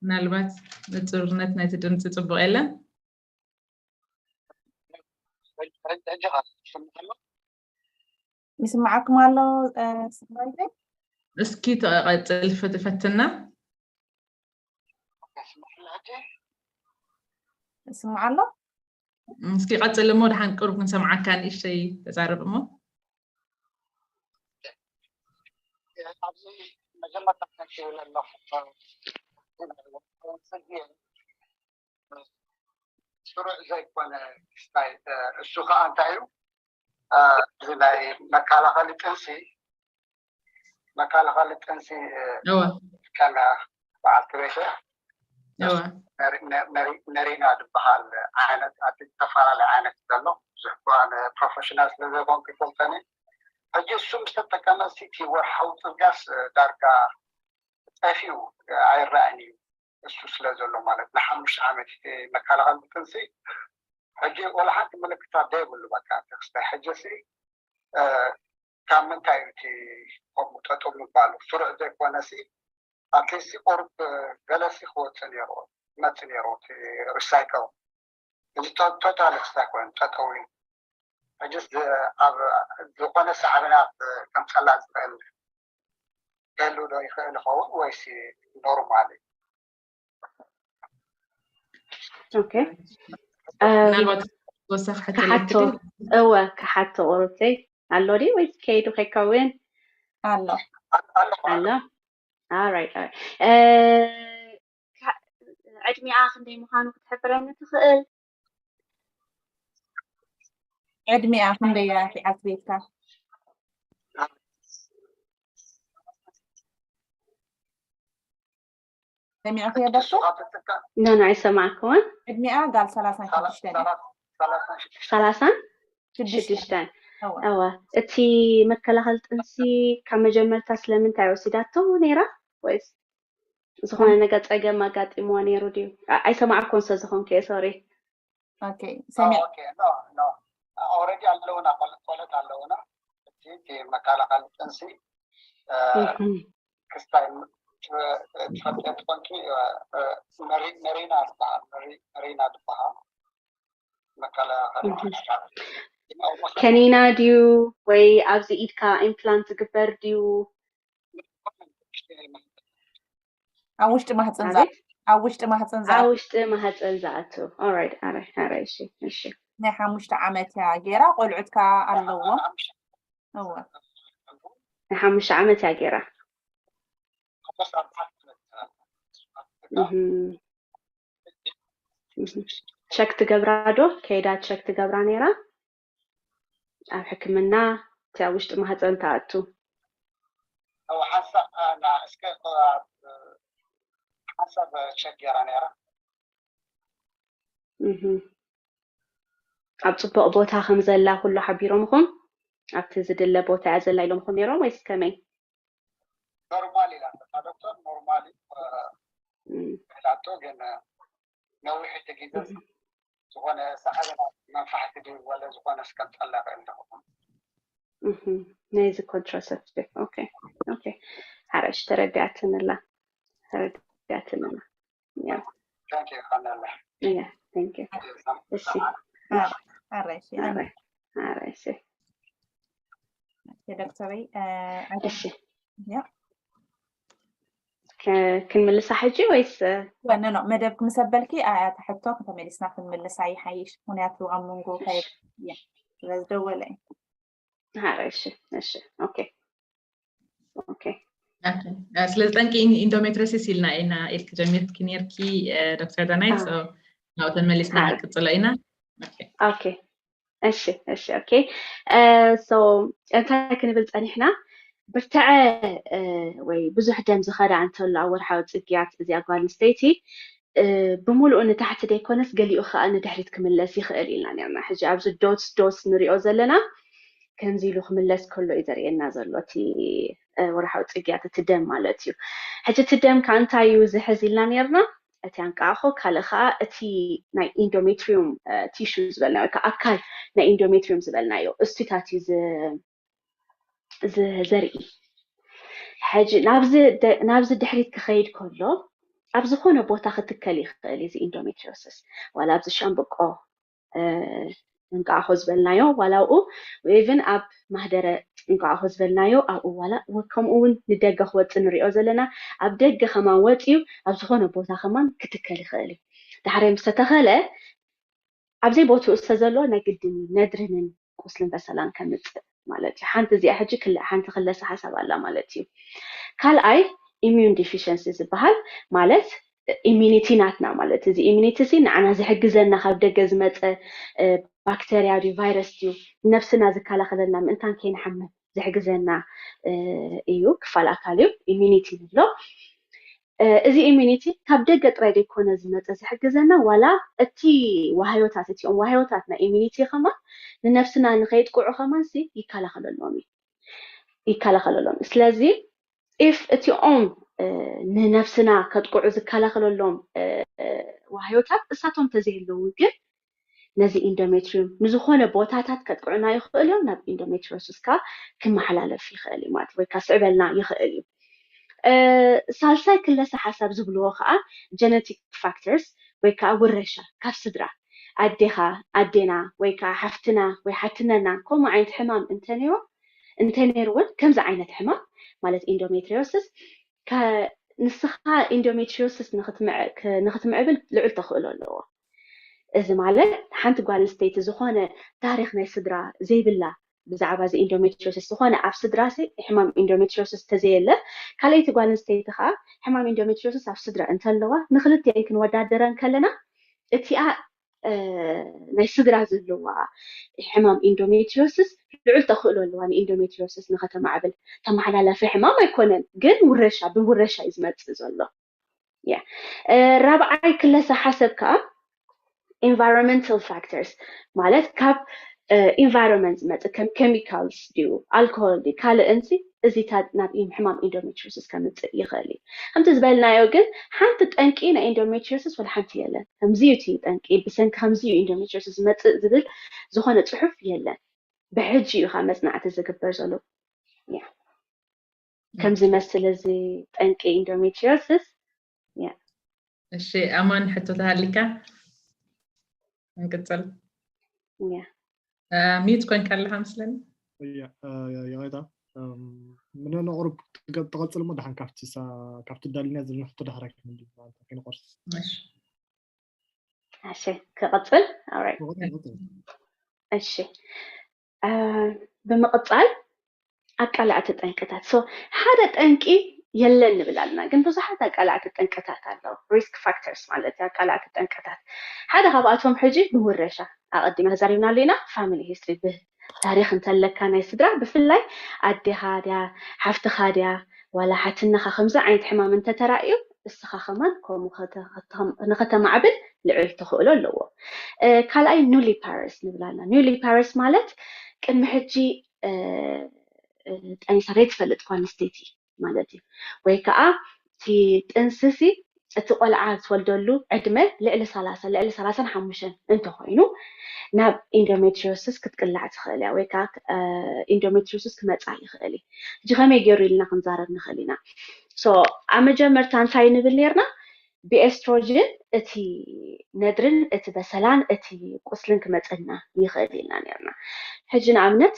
ምናልባት ንፁርነት ናይቲ ድምፂ ፅቡቅ የለን። ሕጂ ኸ ይስማዕ ኣሎ? ይስማዓኩም ኣሎ ስማይተይ? እስኪ ተቐፅል ፈት- ፈትና። ይስማዕ ኣሎ ሕጂ? ይስማዕ ኣሎ? እስኪ ቀፅል እሞ ድሓን ቅሩብ ክንሰምዓካ ንእሽተይ ተዛረብ እሞ። ኣብዚ መጀመርታ ክብል ኣለኹ ስሩዕ ዘይኮነ ክስታይ እሱ ከዓ እንታይ እዩ እዚ ናይ መከላኸሊ ጥንሲ መከላኸሊ ጥንሲ እወ ከመያ በዓልቲ ቤተ እወ መሪና ዝበሃል ዓይነት ኣብ ዝተፈላለየ ዓይነት ዘሎ ብዙሕ እኳ ፕሮፌሽናል ስለዘይኮንኩ ይፈልጠኒ ሕጂ እሱ ምስ ተጠቀመ እቲ ወርሓዊ ፅርጋስ ዳርጋ ጠፊኡ ኣይረኣን እዩ እሱ ስለ ዘሎ ማለት ንሓሙሽተ ዓመት እቲ መከላኸሊ ጥንሲ ሕጂ ወላ ሓንቲ ምልክታት ዘይብሉ በቃ እቲ ክስታይ ሕጂ ሲ ካብ ምንታይ እዩ እቲ ከምኡ ጠጠው ምባሉ ስሩዕ ዘይኮነ ሲ ኣትሊስት ቁሩብ ገለ ሲ ክወፅእ ነይርዎ ክመፅእ ነይርዎ እቲ ሪሳይክል እዚ ቶታል ክስታይ ኮይኑ ጠጠው ኢሉ ሕጅስ ኣብ ዝኾነ ሳዕብናት ከምፀላ ዝኽእል ክህሉ ዶ ይኽእል ይኸውን ወይስ ኖርማል እዩ? ኦኬ እም፣ ምናልባት ተወሳኺ ሕቶ ክሓቶ ኣለኪ? እወ ክሓቶ ቁሩብተይ ኣሎ ድዩ ወይስ ከይዱ ከይከውን ኣሎ ኣሎ ኣሎ? Alright, alright. ዕድሚኣ ክንደይ ምዃኑ ክትሕብረኒ ትኽእል? ዕድሚኣ ክንደይ እያ እቲ ዓስቤትካ? ሰሚዕክዮ ደሱ? ኖ ኖ ኣይሰማዕክዎን። ዕድሚኣ ጋል ሰላሳን ሽዱሽተን እያ። ሰላሳን ሽዱሽተ። ሽዱሽተን እወ። እወ። እቲ መከላኸሊ ጥንሲ ካብ መጀመርታ ስለምንታይ ወሲዳቶ ነይራ ወይስ ዝኾነ ነገር ፀገም ኣጋጢምዋ ነይሩ ድዩ? ኣ- ኣይሰማዕኩን ስለ ዝኾንኩ እየ ሶሪ። ኦኬ ሰሚዕ ኦኬ ኖ ኖ ኦልሬዲ ኣለውና ቆለ- ቆለት ኣለውና እቲ እቲ መከላኸሊ ጥንሲ እ፣ ክስታይ ም- እ፣ ትፈልጥዮ ትኾንኪ እ፣ እ፣ መሪ- መሪና ዝበሃል መሪ- መሪና ዝበሃል መከላኸሊ እህ። ጥንሲ ማለት እዩ። ግን almost ከኒና ድዩ ወይ ኣብዚ ኢድካ ኢምፕላንት ዝግበር ድዩ? ኣብ ውሽጢ ማህፀን ዝኣ ኣቤት ኣብ ውሽጢ ማህፀን ኣብ ዝኣ ውሽጢ ማህፀን ዝኣቱ። Alright, alright, alright, እሺ፣ እሺ። ናይ ሓሙሽተ ዓመት እያ ገይራ ቆልዑት ከዓ ኣለዎም። እወ ናይ ሓሙሽተ ዓመት እያ ገይራ። እህ። እህ። ቸክ ትገብራ ዶ? ከይዳ ቸክ ትገብራ ነይራ ኣብ ሕክምና እቲ ኣብ ውሽጢ ማህፀን ትኣቱ? ኣብ ሓንሳብ እስከ ሓንሳብ ቸክ ገይራ ነይራ። ኣብ ፅቡቅ ቦታ ከም ዘላ ኩሉ ሓቢሮምኹም? ኣብቲ ዝድለ ቦታ እያ ዘላ ኢሎምኹም ነይሮም ወይስ ከመይ? ኖርማል ኢላታ ዶክተር፣ ኖርማል ኢላቶ፣ ግን ነዊሕ ግዜ ዝኾነ ሳዕቤናት መንፋሕቲ ድዩ ወለ ዝኾነ እስከምፀላ ክእል ኣለኹ። ናይዚ ኮንትራሰፕቲቭ። ኦኬ፣ ኦኬ። ሓረሽ ተረዳትንላ፣ ተረዳትንላ። ያ ታንኪ ይኸናለ ያ ታንኪ። እሺ፣ ኣራይሽ ኣራይሽ። ዶክተረይ እሺ፣ ክንምልሳ ሕጂ ወይስ? ወነ ነው መደብ ክምሰበልኪ ኣያታ ሕቶ ከተመሊስና ክንምልሳ ይሓይሽ። ምክንያቱ ኣብ መንጎ ከይድ ስለዝደወለ እዩ። ሓረሽ። እሺ፣ ኦኬ፣ ኦኬ። ስለዚ ጠንቂ ኢንዶሜትሪሲስ ኢልና ኢና ኢልክ ጀሚርኪ ነርኪ ዶክተር ዳናይት። ናብኡ ተመሊስና ክንቅፅሎ ኢና። ኦኬ፣ እሺ፣ እሺ፣ ኦኬ። ሶ እንታይ ክንብል ፀኒሕና? ብርትዐ ወይ ብዙሕ ደም ዝኸዳ እንተሎ ኣብ ወርሓዊ ፅግያት እዚኣ ጓል ኣንስተይቲ ብምሉኡ ንታሕቲ ዘይኮነስ ገሊኡ ከዓ ንድሕሪት ክምለስ ይኽእል ኢልና ነርና። ሕጂ ኣብዚ ዶትስ ዶትስ ንሪኦ ዘለና ከምዚ ኢሉ ክምለስ ከሎ እዩ ዘርእየና ዘሎ እቲ ወርሓዊ ፅግያት እቲ ደም ማለት እዩ። ሕጂ እቲ ደም ከዓ እንታይ እዩ ዝሕዝ ኢልና ነርና? እቲ ኣንቃዕኾ ካልእ ከዓ እቲ ናይ ኢንዶሜትሪዩም ቲሹ ዝበልናዮ ወይ ከዓ ኣካል ናይ ኢንዶሜትሪዩም ዝበልናዮ እሱታት እዩ ዘርኢ። ሕጂ ናብዚ ድሕሪት ክኸይድ ከሎ ኣብ ዝኾነ ቦታ ክትከል ይኽእል እዚ ኢንዶሜትሪዮሲስ፣ ዋላ ኣብዚ ሻምብቆ እንቃዕኾ ዝበልናዮ ዋላ ኣብኡ ኢቭን ኣብ ማህደረ እንቃዕኾ ዝበልናዮ ኣብኡ ዋላ ከምኡ እውን ንደገ ክወፅእ ንሪኦ ዘለና ኣብ ደገ ከማን ወፅዩ ኣብ ዝኾነ ቦታ ከማን ክትከል ይኽእል እዩ። ዳሕራይ ምስ ተተኸለ ኣብዘይ ቦትኡ ዝተዘሎ ናይ ግድን ነድርንን ቁስልን በሰላን ከምፅእ ማለት እዩ። ሓንቲ እዚኣ ሕጂ ክለ ሓንቲ ክለሰ ሓሳብ ኣላ ማለት እዩ። ካልኣይ ኢሚዩን ዲፊሽንሲ ዝበሃል ማለት ኢሚኒቲ ናትና ማለት እዚ ኢሚኒቲ ሲ ንዓና ዝሕግዘና ካብ ደገ ዝመፀ ባክተርያ ድዩ ቫይረስ ድዩ ነብስና ዝከላኸለልና ምእንታን ከይንሓምም ዝሕግዘና እዩ፣ ክፋል ኣካል እዩ፣ ኢሚኒቲ ንብሎ። እዚ ኢሚኒቲ ካብ ደገ ጥራይ ዘይኮነ ዝመፀ ዝሕግዘና ዋላ እቲ ዋህዮታት እቲኦም ዋህዮታት ናይ ኢሚኒቲ ከማን ንነብስና ንከይጥቅዑ ከማን ሲ ይከላኸለሎም እዩ ይከላኸለሎም እዩ። ስለዚ ኢፍ እቲኦም ንነብስና ከጥቅዑ ዝከላኸለሎም ዋህዮታት እሳቶም ተዘይህለዉ ግን ነዚ ኢንዶሜትሪዩም ንዝኾነ ቦታታት ከጥቅዑና ይኽእል እዮም። ናብ ኢንዶሜትሪዮሲስ ከዓ ክመሓላለፍ ይኽእል እዩ ማለት ወይ ከዓ ስዕበልና ይኽእል እዩ። ሳልሳይ ክለሰ ሓሳብ ዝብልዎ ከዓ ጀነቲክ ፋክተርስ ወይ ከዓ ውረሻ ካብ ስድራ ኣዴኻ ኣዴና ወይ ከዓ ሓፍትና ወይ ሓትነና ከምኡ ዓይነት ሕማም እንተነይርወን ከምዚ ዓይነት ሕማም ማለት ኢንዶሜትሪዮሲስ ንስኻ ኢንዶሜትሪዮሲስ ንክትምዕብል ልዑል ተኽእሎ ኣለዎ። እዚ ማለት ሓንቲ ጓል ኣንስተይቲ ዝኾነ ታሪክ ናይ ስድራ ዘይብላ ብዛዕባ እዚ ኢንዶሜትሪዮሲስ ዝኾነ ኣብ ስድራ ሕማም ኢንዶሜትሪዮሲስ ተዘየለ ካልኣይቲ ጓል ኣንስተይቲ ከዓ ሕማም ኢንዶሜትሪዮሲስ ኣብ ስድራ እንተለዋ ንክልቲአን ክንወዳደረን ከለና እቲኣ ናይ ስድራ ዘለዋ ሕማም ኢንዶሜትሪዮሲስ ልዑል ተኽእሎ ኣለዋ ንኢንዶሜትሪዮሲስ ንከተማዕብል። ተመሓላላፊ ሕማም ኣይኮነን ግን ውረሻ ብውረሻ እዩ ዝመፅእ ዘሎ። ራብዓይ ክለሰ ሓሰብ ከዓ ኢንቫይሮንመንታል ፋክተርስ ማለት ካብ ኢንቫይሮንመንት ዝመፅእ ከም ኬሚካልስ ድዩ ኣልኮሆል ድዩ ካልእን ሲ እዚታት ናብ ሕማም ኢንዶሜትሪዮሲስ ከምፅእ ይኽእል እዩ። ከምቲ ዝበልናዮ ግን ሓንቲ ጠንቂ ናይ ኢንዶሜትሪዮሲስ ወላ ሓንቲ የለን። ከምዚ እዩ እቲ ጠንቂ ብሰንኪ ከምዚ እዩ ኢንዶሜትሪዮሲስ ዝመፅእ ዝብል ዝኾነ ፅሑፍ የለን። ብሕጂ እዩ ከዓ መፅናዕቲ ዝግበር ዘሎ። ከም ዝመስል እዚ ጠንቂ ኢንዶሜትሪዮሲስ። እሺ ኣማን ሕቶ ተሃሊካ ንቅፅል። ሚዩት ኮንካ ኣለካ መስለኒ። ይቕሬታ ምነን ቁሩብ ትቐፅል እሞ ደሓን ካብቲ ካብቲ ዳልኛ ዘለና ሕቶ ዳሕራይ ክንዲ ከይንቆርስ። እሺ ክቕፅል። እሺ ብምቕፃል ኣቃላዕቲ ጠንቅታት። ሶ ሓደ ጠንቂ የለን ንብል ኣለና፣ ግን ብዙሓት ኣቃላዕቲ ጠንቅታት ኣለዉ። ሪስክ ፋክተርስ ማለት እዩ፣ ኣቃላዕቲ ጠንቅታት። ሓደ ካብኣቶም ሕጂ ብውረሻ ኣቐዲምና ተዛሪብናሉ ኢና፣ ፋሚሊ ሂስትሪ፣ ብታሪኽ እንተለካ ናይ ስድራ፣ ብፍላይ ኣዴኻ ድያ ሓፍትኻ ድያ ዋላ ሓትነኻ ከምዚ ዓይነት ሕማም እንተተራእዩ፣ እስኻ ከማን ከምኡ ንኸተማዕብል ልዕል ተኽእሎ ኣለዎ። ካልኣይ ኑሊ ፓረስ ንብል ኣለና። ኑሊ ፓረስ ማለት ቅድሚ ሕጂ ጠኒሳ ዘይትፈልጥ ጓል ኣንስተይቲ ማለት እዩ። ወይ ከዓ እቲ ጥንስሲ እቲ ቆልዓ ዝወልደሉ ዕድመ ልዕሊ ሰላሳ፣ ልዕሊ ሰላሳን ሓሙሽተን እንተኾይኑ ናብ ኢንዶሜትሪዮሲስ ክትቅላዕ ትኽእል እያ፣ ወይ ከዓ ኢንዶሜትሪዮሲስ ክመፃ ይኽእል እዩ። ሕጂ ከመይ ገይሩ ኢልና ክንዛረብ ንኽእል ኢና። ሶ ኣብ መጀመርታ እንታይ ንብል ነርና? ብኤስትሮጅን እቲ ነድርን እቲ በሰላን እቲ ቁስልን ክመፀና ይኽእል ኢልና ነርና። ሕጂ ንኣብነት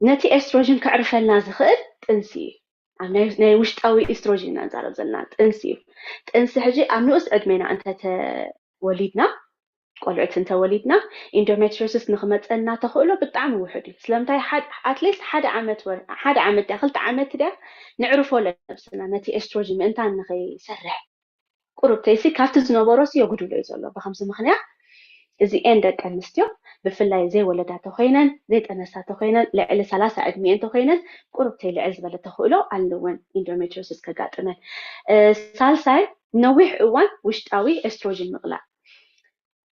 ነቲ ኤስትሮጅን ከዕርፈልና ዝኽእል ጥንሲ እዩ። ኣብ ናይ ውሽጣዊ ኤስትሮጅን ኢና ንዛረብ ዘለና፣ ጥንሲ እዩ። ጥንሲ ሕጂ ኣብ ንኡስ ዕድሜና እንተተወሊድና፣ ቆልዑት እንተወሊድና፣ ኢንዶሜትሪዮሲስ ንክመፀና ተኽእሎ ብጣዕሚ ውሑድ እዩ። ስለምንታይ? ኣትሊስት ሓደ ዓመት፣ ሓደ ዓመት ድያ፣ ክልተ ዓመት ድያ፣ ንዕርፎ ለብስና ነቲ ኤስትሮጅን ምእንታን ንኸይሰርሕ ቁሩብ ተይሲ ካብቲ ዝነበሮስ የጉድሎ እዩ ዘሎ። ብኸምዚ ምኽንያት እዚኤን ደቂ ኣንስትዮ ብፍላይ ዘይወለዳ ተኾይነን ዘይጠነሳ ተኾይነን ልዕሊ ሰላሳ ዕድሚኤን ተኾይነን ቁሩብ ተይ ልዕል ዝበለ ተኽእሎ ኣለወን ኢንዶሜትሪዮሲስ ከጋጥመን። ሳልሳይ ነዊሕ እዋን ውሽጣዊ ኤስትሮጅን ምቕላዕ።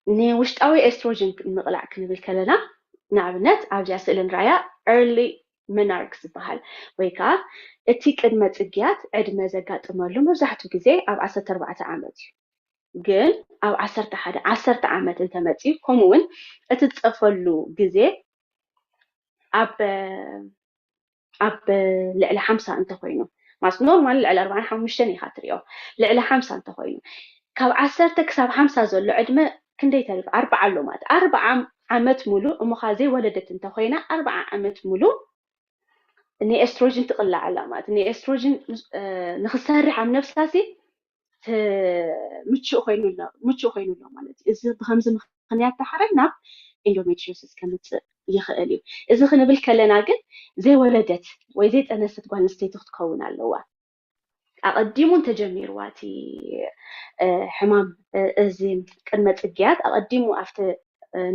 ንውሽጣዊ ኤስትሮጅን ምቕላዕ ክንብል ከለና ንኣብነት ኣብዚኣ ስእሊ ንራያ ኤርሊ መናርክ ዝበሃል ወይ ከዓ እቲ ቅድመ ፅግያት ዕድመ ዘጋጥመሉ መብዛሕትኡ ግዜ ኣብ ዓሰርተ ኣርባዕተ ዓመት እዩ። ግን ኣብ ዓሰርተ ሓደ ዓሰርተ ዓመት እንተመፅዩ ከምኡ እውን እቲ ዝፀፈሉ ግዜ ኣብ ኣብ ልዕሊ ሓምሳ እንተኮይኑ ማለት ኖርማል ልዕሊ ኣርባዓን ሓሙሽተን ኢኻ ትሪኦ። ልዕሊ ሓምሳ እንተኮይኑ ካብ ዓሰርተ ክሳብ ሓምሳ ዘሎ ዕድመ ክንደይ ተሪፉ? ኣርባዓ ኣሎ ማለት ኣርባዓ ዓመት ሙሉእ እሞ ኸዓ ዘይወለደት እንተኮይና ኣርባዓ ዓመት ሙሉእ ንኤስትሮጅን ትቕላዕ ኣላ ማለት ንኤስትሮጅን ንክሰርሕ ኣብ ነብሳሲ ምቹእ ኮይኑ ኣሎ ምቹእ ኮይኑ ኣሎ ማለት እዩ። እዚ ብከምዚ ምክንያት ዳሕረ ናብ ኢንዶሜትሪዮሲስ ከምፅእ ይኽእል እዩ። እዚ ክንብል ከለና ግን ዘይወለደት ወይ ዘይጠነሰት ጓል ኣንስተይቲ ክትከውን ኣለዋ። ኣቐዲሙ እንተጀሚርዋ እቲ ሕማም እዚ ቅድመ ፅግያት ኣቐዲሙ ኣብቲ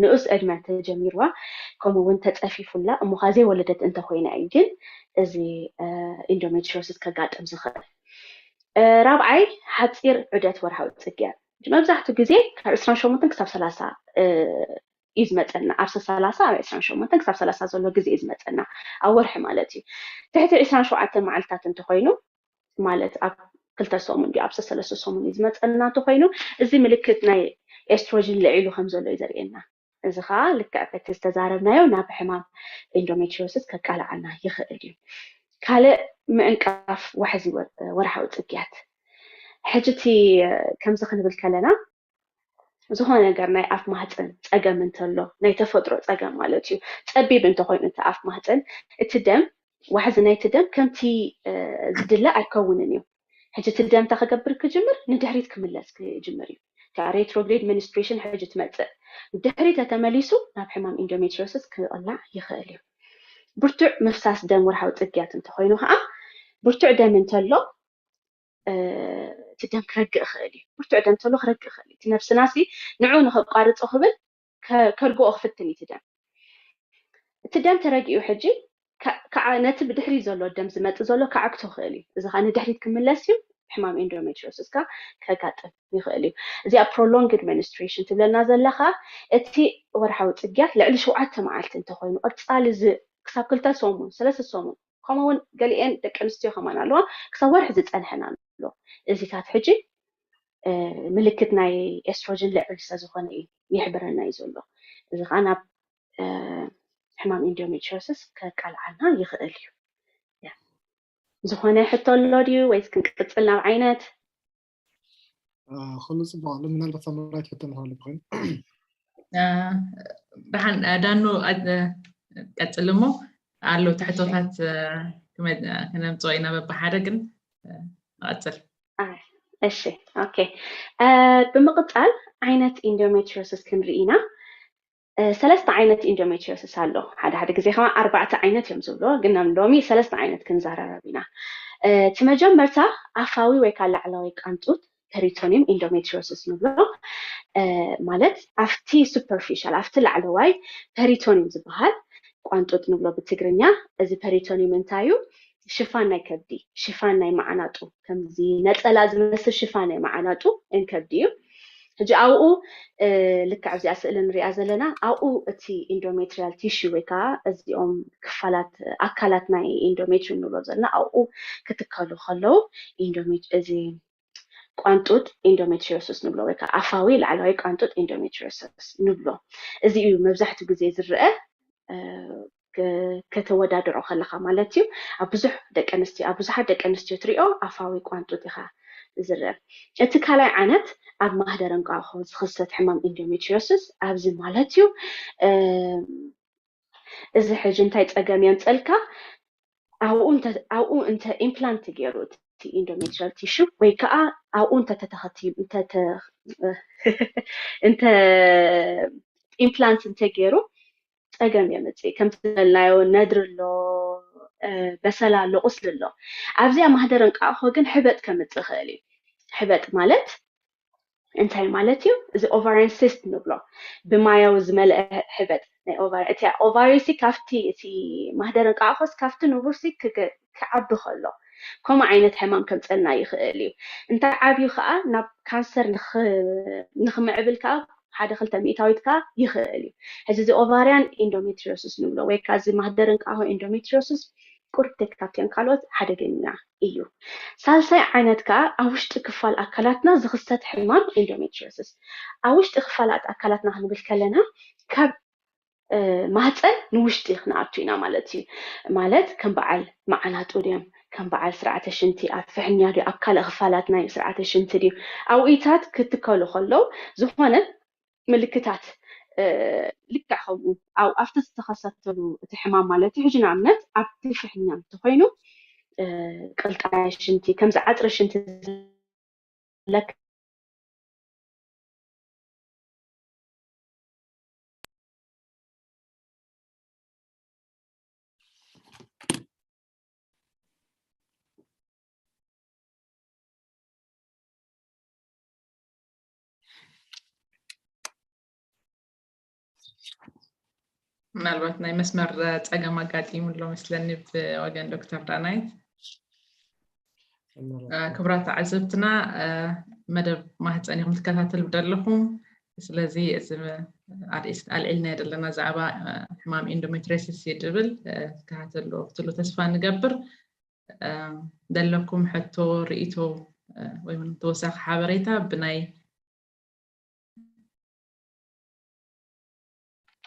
ንኡስ ዕድመ እንተጀሚርዋ ከምኡ እውን ተፀፊፉላ እሞ ከዓ ዘይወለደት እንተኮይና እዩ ግን እዚ ኢንዶሜትሪዮሲስ ከጋጥም ዝኽእል። ራብዓይ ሓፂር ዑደት ወርሃዊ ፅግያት። መብዛሕትኡ ግዜ ካብ ዕስራን ሸሞንተን ክሳብ ሰላሳ እዩ ዝመፀና። ኣብ ሰላሳ ኣብ ዕስራን ሸሞንተን ክሳብ ሰላሳ ዘሎ ግዜ እዩ ዝመፀና ኣብ ወርሒ ማለት እዩ። ትሕቲ ዕስራን ሸውዓተን መዓልትታት እንተኮይኑ ማለት ኣብ ክልተ ሰሙን ድዩ ኣብ ሰለስተ ሰሙን እዩ ዝመፀና እንተኮይኑ እዚ ምልክት ናይ ኤስትሮጅን ልዒሉ ከም ዘሎ እዩ ዘርእየና። እዚ ከዓ ልክዕ በቲ ዝተዛረብናዮ ናብ ሕማም ኢንዶሜትሪዮሲስ ከቃልዓና ይኽእል እዩ። ካልእ ምዕንቃፍ ዋሕዚ ወርሓዊ ፅግያት። ሕጂ እቲ ከምዚ ክንብል ከለና ዝኾነ ነገር ናይ ኣፍ ማህፀን ፀገም እንተሎ ናይ ተፈጥሮ ፀገም ማለት እዩ። ፀቢብ እንተኮይኑ እቲ ኣፍ ማህፀን እቲ ደም ዋሕዚ ናይቲ ደም ከምቲ ዝድለ ኣይከውንን እዩ። ሕጂ እቲ ደም እንታይ ክገብር ክጅምር ንድሕሪት ክምለስ ክጅምር እዩ። እታ ሬትሮግሬድ ሚኒስትሬሽን ሕጂ ትመፅእ። ድሕሪት ተተመሊሱ ናብ ሕማም ኢንዶሜትሪዮሲስ ክቕላዕ ይኽእል እዩ። ብርቱዕ ምፍሳስ ደም ወርሓዊ ፅግያት እንተኮይኑ ከዓ ብርቱዕ ደም እንተሎ እቲ ደም ክረግእ ይኽእል እዩ። ብርቱዕ ደም እንተሎ ክረግእ ይኽእል እዩ። እቲ ነብስና ሲ ንዑ ንኸቋርፆ ክብል ከርግኦ ክፍትን እዩ እቲ ደም። እቲ ደም ተረጊኡ ሕጂ ከዓ ነቲ ብድሕሪ ዘሎ ደም ዝመፅእ ዘሎ ክዓግቶ ይኽእል እዩ። እዚ ከዓ ንድሕሪት ክምለስ እዩ። ሕማም ኢንዶሜትሪዮሲስ ከዓ ከጋጥም ይኽእል እዩ። እዚኣ ፕሮሎንግድ ሚኒስትሬሽን ትብለና ዘላ ከዓ እቲ ወርሓዊ ፅግያት ልዕሊ ሸውዓተ መዓልቲ እንተኮይኑ ቀፃሊ እዚ ክሳብ ክልተ ሰሙን ሰለስተ ሰሙን ከምኡ እውን ገሊኤን ደቂ ኣንስትዮ ከማን ኣለዋ ክሳብ ወርሒ ዝፀንሐን ኣሎ። እዚታት ሕጂ ምልክት ናይ ኤስትሮጅን ልዕል ስለዝኾነ እዩ ይሕብረና እዩ ዘሎ። እዚ ከዓ ናብ ሕማም ኢንዶሜትሪዮሲስ ከቃልዓና ይኽእል እዩ። ዝኾነ ሕቶ ኣሎ ድዩ ወይስ ክንቅፅል ናብ ዓይነት? ኩሉ ፅቡቅ ኣሎ። ምናልባት ሳምራዊት ሕቶ ንክህሉ ኮይኑ ደሓን ዳኑ ቀፅል እሞ ኣሎ ትሕቶታት ክነምፅኦ ኢና በብሓደ ግን ንቐፅል። እሺ ኦኬ። ብምቕፃል ዓይነት ኢንዶሜትሪዮሲስ ክንርኢ ኢና። ሰለስተ ዓይነት ኢንዶሜትሪዮሲስ ኣሎ። ሓደ ሓደ ግዜ ከማ ኣርባዕተ ዓይነት እዮም ዝብሎ፣ ግን ሎሚ ሰለስተ ዓይነት ክንዛረረብ ኢና። እቲ መጀመርታ ኣፋዊ ወይ ከዓ ላዕለዋይ ቃንጡት ፐሪቶኒየም ኢንዶሜትሪዮሲስ ንብሎ። ማለት ኣብቲ ሱፐርፊሻል፣ ኣብቲ ላዕለዋይ ፐሪቶኒየም ዝበሃል ቋንጡጥ ንብሎ ብትግርኛ። እዚ ፐሪቶኒየም እንታይ እዩ? ሽፋን ናይ ከብዲ፣ ሽፋን ናይ መዓናጡ፣ ከምዚ ነፀላ ዝመስል ሽፋን ናይ መዓናጡ ን ከብዲ እዩ። ሕጂ ኣብኡ ልክዕ ኣብዚኣ ስእሊ ንሪኣ ዘለና ኣብኡ እቲ ኢንዶሜትሪያል ቲሹ ወይ ከዓ እዚኦም ክፋላት ኣካላት ናይ ኢንዶሜትሪየም ንብሎ ዘለና ኣብኡ ክትከሉ ከለዉ እዚ ቋንጡጥ ኢንዶሜትሪዮሲስ ንብሎ ወይ ከዓ ኣፋዊ ላዕለዋይ ቋንጡጥ ኢንዶሜትሪዮሲስ ንብሎ። እዚ እዩ መብዛሕትኡ ግዜ ዝረአ። ከተወዳድሮ ከለካ ማለት እዩ። ኣብ ብዙሕ ደቂ ኣንስትዮ ኣብ ብዙሓት ደቂ ኣንስትዮ ትሪኦ ኣፋዊ ቋንጡጥ ኢኻ ዝረአ። እቲ ካልኣይ ዓይነት ኣብ ማህደር እንቋቑሖ ዝኽሰት ሕማም ኢንዶሜትሪዮሲስ ኣብዚ ማለት እዩ። እዚ ሕጂ እንታይ ፀገም የምፀልካ? ኣብኡ እንተ ኢምፕላንት ገይሩ እቲ ኢንዶሜትሪያል ቲሹ ወይ ከዓ ኣብኡ እንተ ኢምፕላንት እንተገይሩ ፀገም የምፅእ። ከምቲ ዝበልናዮ ነድሪ ኣሎ፣ በሰላ ኣሎ፣ ቁስሊ ኣሎ። ኣብዚኣ ማህደር እንቃቕሖ ግን ሕበጥ ከምፅእ ይኽእል እዩ። ሕበጥ ማለት እንታይ ማለት እዩ? እዚ ኦቫሪያን ሲስት ንብሎ ብማያዊ ዝመልአ ሕበጥ ናይ ኦቫሪ እቲ ኦቫሪ ሲ ካብቲ እቲ ማህደር እንቃቕሖስ ካብቲ ንቡር ሲ ክዓቢ ከሎ ከምኡ ዓይነት ሕማም ከምፀና ይኽእል እዩ። እንታይ ዓብዩ ከዓ ናብ ካንሰር ንኽምዕብል ከዓ ሓደ ክልተ ሚእታዊት ከዓ ይኽእል እዩ። ሕዚ እዚ ኦቫሪያን ኢንዶሜትሪዮሲስ ንብሎ ወይ ከዓ እዚ ማህደር እንቃቕሖ ኢንዶሜትሪዮሲስ ቁርብት ካብቲኦም ካልኦት ሓደገኛ እዩ። ሳልሳይ ዓይነት ከዓ ኣብ ውሽጢ ክፋል ኣካላትና ዝኽሰት ሕማም ኢንዶሜትሪዮሲስ። ኣብ ውሽጢ ክፋላት ኣካላትና ክንብል ከለና ካብ ማህፀን ንውሽጢ ክንኣቱ ኢና ማለት እዩ። ማለት ከም በዓል መዓናጡ ድዮም፣ ከም በዓል ስርዓተ ሽንቲ ኣብ ፍሕኛ ድዩ፣ ኣብ ካልእ ክፋላት ናይ ስርዓተ ሽንቲ ድዩ፣ ኣብኢታት ክትከሉ ከለዉ ዝኾነ ምልክታት ልክዕ ከምኡ ኣብቲ ዝተኸሰተሉ እቲ ሕማም ማለት እዩ። ሕጂ ንኣብነት ኣብቲ ፍሕኛ እንተኮይኑ ቅልጣይ ሽንቲ ከምዚ ዓፅሪ ሽንቲ ለክ ምናልባት ናይ መስመር ፀገም ኣጋጢሙ ኣሎ መስለኒ ብወገን ዶክተር ዳናይት። ክቡራት ተዓዘብትና መደብ ማህፀን ኢኹም ትከታተሉ ዘለኹም። ስለዚ እዚ ኣርእስቲ ኣልዒልና ዘለና ዛዕባ ሕማም ኢንዶሜትሪዮሲስ እዩ ዝብል ትከታተሉ ክትሉ ተስፋ ንገብር። ዘለኩም ሕቶ፣ ርእይቶ ወይ ተወሳኺ ሓበሬታ ብናይ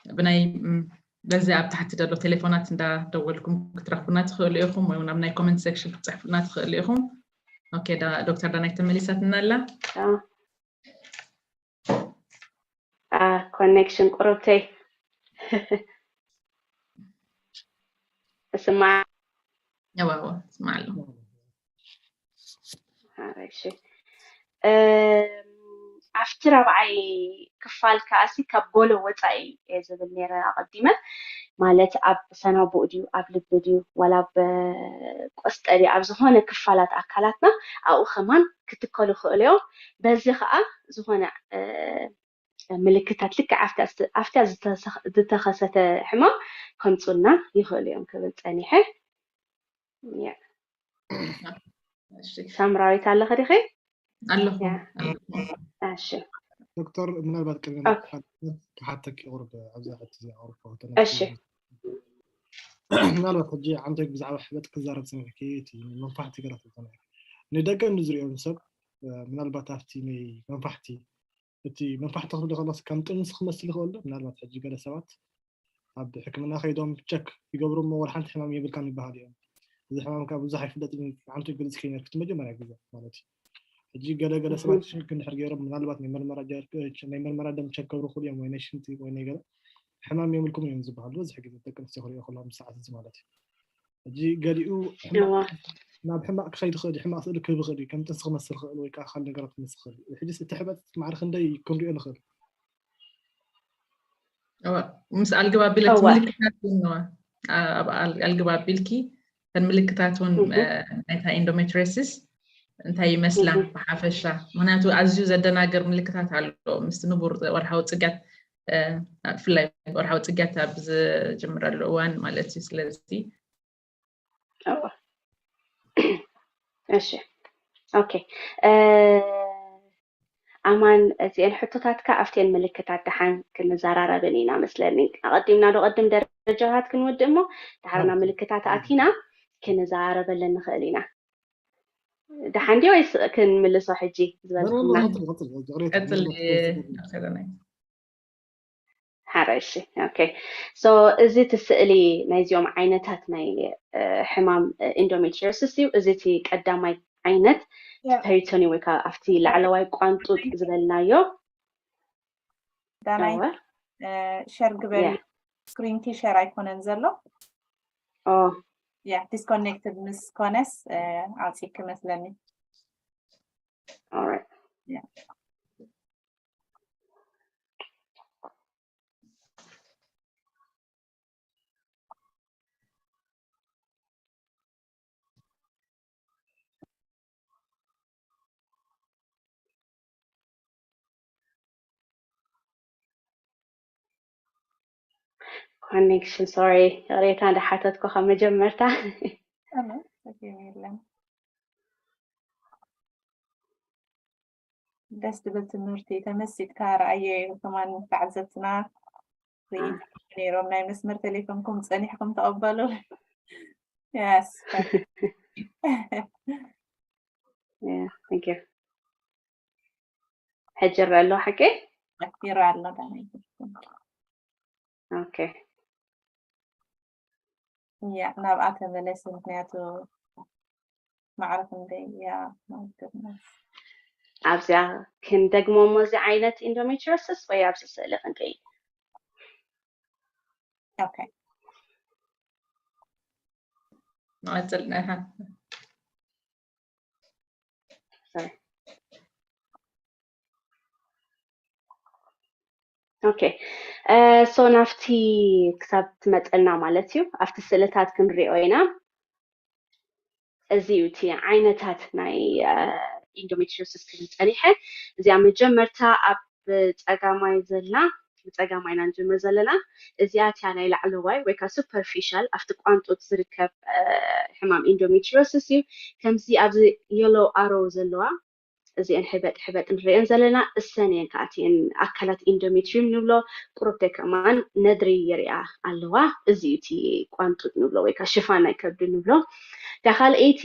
ብናይ በዚ ኣብ ታሕቲ ዘሎ ቴሌፎናት እንዳደወልኩም ክትረኽቡና ትኽእሉ ኢኹም፣ ወይ ናብ ናይ ኮመንት ሴክሽን ክትፅሕፉና ትኽእሉ ኢኹም። ኦኬ፣ ዶክተር ዳናይት ተመሊሳትና ኣላ። ኮኔክሽን ቁርብተይ እስማ እዋ እዋ እስማ ኣሎ። እሺ፣ ኣብቲ ራብዓይ ክፋል ከኣሲ ካብ ጎሎ ወፃኢ እየ ዝብል ነይረ ኣቐዲመ። ማለት ኣብ ሰናቡእ ድዩ፣ ኣብ ልቢ ድዩ፣ ዋላ ኣብ ቆስጠ ድዩ፣ ኣብ ዝኾነ ክፋላት ኣካላትና ኣብኡ ከማን ክትከሉ ይኽእሉ እዮም። በዚ ከዓ ዝኾነ ምልክታት ልክዕ ኣብቲያ ዝተኸሰተ ሕማም ከምፁልና ይኽእሉ እዮም ክብል ፀኒሐ። ሳምራዊት ኣለኸ ዲኺ? ኣለኹ። እሺ ዶክተር፣ ምናልባት ቅድሚ ክሓተኪ ቁርብ ኣብዛ ሕቲ እዚኣ ቁርብ እሺ ምናልባት ሕጂ ዓንቶይ ብዛዕባ ሕበጥ ክዛረብ ፀኒሕኪ እቲ መንፋሕቲ ገለ ትብሎ ንደገ ንዝሪኦም ሰብ ምናልባት ኣብቲ ናይ መንፋሕቲ እቲ መንፋሕቲ ክብሉ ከለስ ከም ጥንሲ ክመስል ይኽእል ዶ? ምናልባት ሕጂ ገለ ሰባት ኣብ ሕክምና ከይዶም ቸክ ይገብሩ እሞ ወላ ሓንቲ ሕማም የብልካን ይበሃል እዮም። እዚ ሕማም ከዓ ብዙሕ ኣይፍለጥን እዩ። ዓንቱ ይገልጽ ከይነርክ እቲ መጀመርያ ግዜ ማለት እዩ። ሕጂ ገለ ገለ ሰባት ሽክ እንድሕር ገይሮም ምናልባት ናይ መርመራ ጀርክ ናይ መርመራ ደም ቸክ ገብሩ ክእሉ እዮም ወይ ናይ ሽንቲ ወይ ናይ ገለ ሕማም የብልኩም እዮም ዝበሃሉ በዝሕ ግዜ ደቂ ኣንስትዮ ክሪኦ ከለዋ ምስ ሰዓት እዚ ማለት እዩ። ሕጂ ገሊኡ ናብ ሕማቕ ክኸይድ ይኽእል እዩ፣ ሕማቕ ስእሊ ክህብ ይኽእል እዩ፣ ከም ጥንሲ ክመስል ይኽእል ወይ ከዓ ካልእ ነገራት ክመስል ይኽእል እዩ። ሕጂስ እቲ ሕበጥ ማዕረ ክንደይ ክንሪኦ ንኽእል? እዋ፣ ምስ ኣልግብ ኣቢለ እቲ ምልክታት እውን ነዋ። ኣብ ኣል- ኣልግብ ኣቢልኪ እተን ምልክታት እውን፣ እ፣ ናይታ ኢንዶሜትሪዮሲስ እንታይ ይመስላ ብሓፈሻ? ምክንያቱ ኣዝዩ ዘደናግር ምልክታት ኣሎ ምስቲ ንቡር ወርሓዊ ጽግያት፣ እ፣ ብፍላይ ወርሓዊ ጽግያት ኣብ ዝጅምረሉ እዋን ማለት እዩ። ስለዚ እሺ፣ ኦኬ። ኣማን፣ እዚአን ሕቶታትካ ኣብተን ምልክታት ደሓን ክንዘራረብን ኢና መስለኒ። ኣቐዲምና ዶ ቅድም ደረጃታት ክንወድእ እሞ ድሓር ናብ ምልክታት ኣቲና ክንዘራረበለን ንኽእል ኢና። ደሓን ድዩ ወይስ ክንምልሶ ሕጂ ዝበልኩምና? ቀጽል። ሓረ እሺ፣ ኦኬ። ሶ እዚ እቲ ስእሊ ናይዚኦም ዓይነታት ናይ ሕማም ኢንዶሜትሪዮሲስ እዩ። እዚ እቲ ቀዳማይ ዓይነት ፐሪቶኒየም ወይ ከዓ ኣብቲ ላዕለዋይ ቋንጡጥ ዝበልናዮ። ዳናይ፣ ሸር ግበሪ። ስክሪንኪ ሸር ኣይኮነን ዘሎ። ያ፣ ዲስኮኔክትድ ምስ ኮነስ ኣውፂኪ መስለኒ። ኮኔክሽን፣ ሶሪ፣ ይቕሬታ እንዳሓተትኩ ካብ መጀመርታ። ደስ ትብል ትምህርቲ። ተመሲጥካ ረኣየ። ከማን ተዓዘብትና ርኢት ነይሮም። ናይ መስመር ቴሌፎንኩም ጸኒሕኩም ተቐበሉ። Yes. Yeah, thank you. ሕጂ ይረአ ኣሎ ሓቂ? ይረአ ኣሎ። Okay. ያ፣ ናብኣ ተመለስ፣ ምክንያቱ ማዕረ ክንደይ እያ? My goodness። ኣብዚኣ ክንደግሞ እሞ እዚ ዓይነት ኢንዶሜትሪዮሲስ ወይ ኣብዚ ስእሊ ክንርኢ? Okay. ንቐጽል። ኣሃ። ሶሪ። ኦኬ፣ ሶ ናብቲ ክሳብ ትመፀና ማለት እዩ፣ ኣብቲ ስእልታት ክንሪኦ ኢና። እዚ እዩ እቲ ዓይነታት ናይ ኢንዶሜትሪዮሲስ ክብል ፀኒሐ። እዚኣ መጀመርታ ኣብ ብፀጋማይ ዘላ፣ ብፀጋማይ ኢና ንጅምር ዘለና። እዚኣ እቲያ ናይ ላዕለዋይ ወይ ከዓ ሱፐርፊሻል ኣብቲ ቋንጡት ዝርከብ ሕማም ኢንዶሜትሪዮሲስ እዩ። ከምዚ ኣብዚ የሎ ኣሮ ዘለዋ እዚአን ሕበጥ ሕበጥ ንሪአን ዘለና እሰን እየን ከዓ እቲአን ኣካላት ኢንዶሜትሪዩም ንብሎ። ቁሩብተይ ከማን ነድሪ የሪኣ ኣለዋ። እዚ እዩ እቲ ቋንጡት ንብሎ ወይ ከዓ ሽፋን ናይ ከብዲ ንብሎ። እታ ካልኣይቲ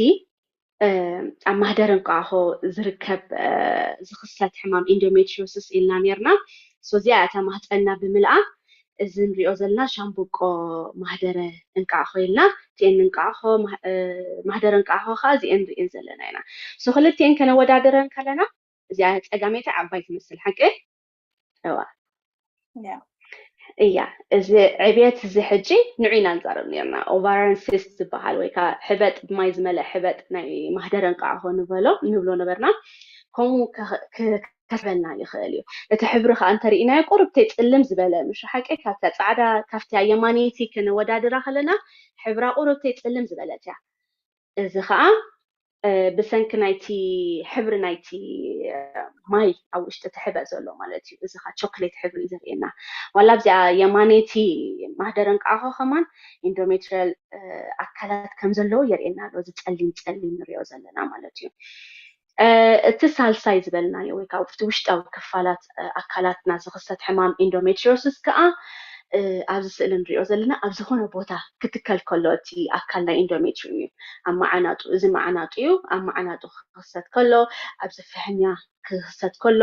ኣብ ማህደረ እንቋቑሖ ዝርከብ ዝኽሰት ሕማም ኢንዶሜትሪዮሲስ ኢልና ነርና። እዚኣ እታ ማህፀንና ብምልኣ እዚ ንሪኦ ዘለና ሻምብቆ ማህደረ እንቋቑሖ ኢልና፣ እቲአን እንቋቑሖ ማህደረ እንቋቑሖ ከዓ እዚአን ንሪአን ዘለና ኢና። ሶ ክልቲአን ከነወዳድረን ከለና እዚኣ ፀጋመይቲ ዓባይ ትመስል ሓቂ? እዋ እያ፣ እዚ ዕብየት እዚ ሕጂ ንዑ ኢና ንዛረብ ነርና። ኦቫራን ሲስት ዝበሃል ወይ ከዓ ሕበጥ፣ ብማይ ዝመልአ ሕበጥ ናይ ማህደረ እንቋቑሖ ንበሎ ንብሎ ነበርና። ከምኡ ከስበልና ይኽእል እዩ። እቲ ሕብሪ ከዓ እንተርኢናዮ ቁርብተይ ፅልም ዝበለ፣ ምሽ ሓቂ? ካብታ ፃዕዳ፣ ካብታ የማነይቲ ከነወዳድራ ከለና ሕብራ ቁርብተይ ፅልም ዝበለት እያ። እዚ ከዓ ብሰንኪ ናይቲ ሕብሪ ናይቲ ማይ ኣብ ውሽጢ እቲ ሕበጥ ዘሎ ማለት እዩ። እዚ ከዓ ቾክሌት ሕብሪ እዩ ዘርእየና። ዋላ ኣብዚኣ የማነይቲ ማህደረ እንቋቑሖ ከማን ኢንዶሜትሪያል ኣካላት ከም ዘለዎ የርእየና ኣሎ። እዚ ፀሊም ፀሊም ንሪኦ ዘለና ማለት እዩ። እቲ ሳልሳይ ዝበልናዮ ወይ ከዓ ኣብቲ ውሽጣዊ ክፋላት ኣካላትና ዝኽሰት ሕማም ኢንዶሜትሪዮሲስ ከዓ ኣብዚ ስእሊ ንሪኦ ዘለና ኣብ ዝኾነ ቦታ ክትከል ከሎ እቲ ኣካል ናይ ኢንዶሜትሪዩም እዩ። ኣብ መዓናጡ፣ እዚ መዓናጡ እዩ። ኣብ መዓናጡ ክኽሰት ከሎ፣ ኣብዚ ፍሕኛ ክኽሰት ከሎ፣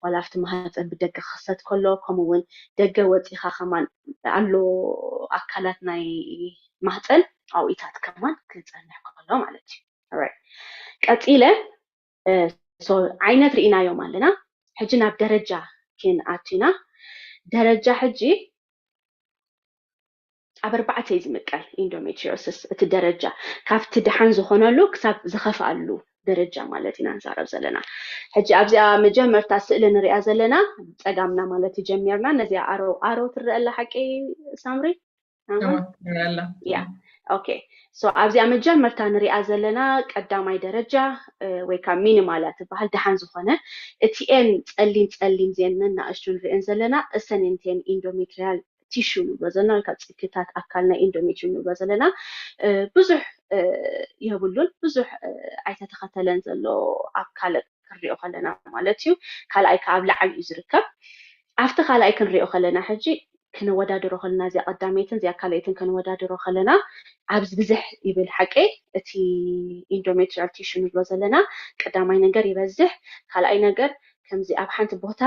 ዋላ ኣብቲ ማህፀን ብደገ ክኽሰት ከሎ፣ ከምኡ እውን ደገ ወፂኻ ከማን ኣሎ ኣካላት ናይ ማህፀን ኣብኢታት ከማን ክፀንሕ ከሎ ማለት እዩ። ቀፂለ ዓይነት ርኢናዮም ኣለና። ሕጂ ናብ ደረጃ ክንኣቱ ኢና። ደረጃ ሕጂ ኣብ ኣርባዕተ እዩ ዝምቀል ኢንዶሜትሪዮሲስ። እቲ ደረጃ ካብቲ ደሓን ዝኾነሉ ክሳብ ዝኸፍኣሉ ደረጃ ማለት ኢና ንዛረብ ዘለና። ሕጂ ኣብዚኣ መጀመርታ ስእሊ ንሪኣ ዘለና ጸጋምና ማለት እዩ ጀሚርና። ነዚኣ ኣሮ ኣሮ ትረአ ኣላ ሓቂ ሳምሪ? ኣዋ፣ ትረአ ኣላ። ያ ኦኬ። ሶ ኣብዚኣ መጀመርታ ንሪኣ ዘለና ቀዳማይ ደረጃ ወይ ከዓ ሚኒማል እያ ትበሃል። ደሓን ዝኾነ እቲ ኤን ጸሊም ጸሊም ዜን ነናእሽቱ ንሪአን ዘለና እሰን እንተን ኢንዶሜትሪያል ቲሹ ንብሎ ዘለና ወይ ካብ ጽግታት ኣካል ናይ ኢንዶሜትሪም ንብሎ ዘለና ብዙሕ የብሉን፣ ብዙሕ ኣይተተኸተለን ዘሎ ኣብ ካልእ ክንሪኦ ከለና ማለት እዩ። ካልኣይ ከዓ ኣብ ላዕሊ እዩ ዝርከብ። ኣብቲ ካልኣይ ክንሪኦ ከለና ሕጂ ክነወዳድሮ ከለና እዚኣ ቀዳመይትን እዚኣ ካልኣይትን ክንወዳድሮ ከለና ኣብዚ ብዝሕ ይብል ሓቂ እቲ ኢንዶሜትሪያል ቲሹ ንብሎ ዘለና ቀዳማይ ነገር ይበዝሕ። ካልኣይ ነገር ከምዚ ኣብ ሓንቲ ቦታ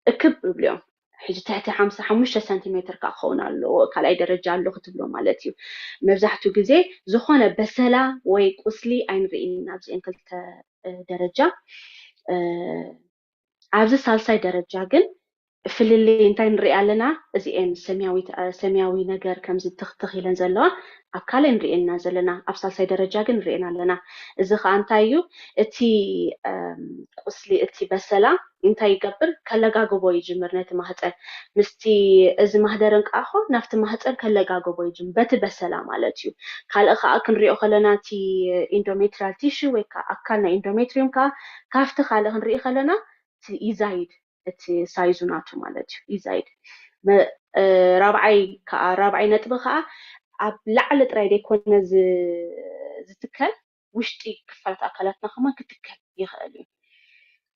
እክብ ይብሉ እዮም። ሕጂ ትሕቲ ሓምሳ ሓሙሽተ ሰንቲሜትር ከዓ ክኸውን ኣለዎ ካልኣይ ደረጃ ኣሎ ክትብሎ ማለት እዩ። መብዛሕትኡ ግዜ ዝኾነ በሰላ ወይ ቁስሊ ኣይንርኢን ኣብዚአን ክልተ ደረጃ። ኣብዚ ሳልሳይ ደረጃ ግን ፍልልይ እንታይ ንርኢ ኣለና? እዚኤን ሰማያዊ ነገር ከምዚ ትኽትኽ ኢለን ዘለዋ ኣብ ካልእ ንሪኤና ዘለና፣ ኣብ ሳልሳይ ደረጃ ግን ንሪኤን ኣለና። እዚ ከዓ እንታይ እዩ? እቲ ቁስሊ እቲ በሰላ እንታይ ይገብር? ከለጋግቦ ይጅምር ነቲ ማህፀን። ምስቲ እዚ ማህደር እንቃኾ ናብቲ ማህፀን ከለጋግቦ ይጅምር በቲ በሰላ ማለት እዩ። ካልእ ከዓ ክንሪኦ ከለና እቲ ኢንዶሜትሪያል ቲሹ ወይ ከዓ ኣካል ናይ ኢንዶሜትሪዩም ከዓ ካብቲ ካልእ ክንርኢ ከለና ይዛይድ፣ እቲ ሳይዙ ናቱ ማለት እዩ ይዛይድ። ራብዓይ ከዓ ራብዓይ ነጥቢ ከዓ ኣብ ላዕሊ ጥራይ ዘይኮነ ዝትከል ውሽጢ ክፋላት ኣካላትና ከማን ክትከል ይኽእል እዩ።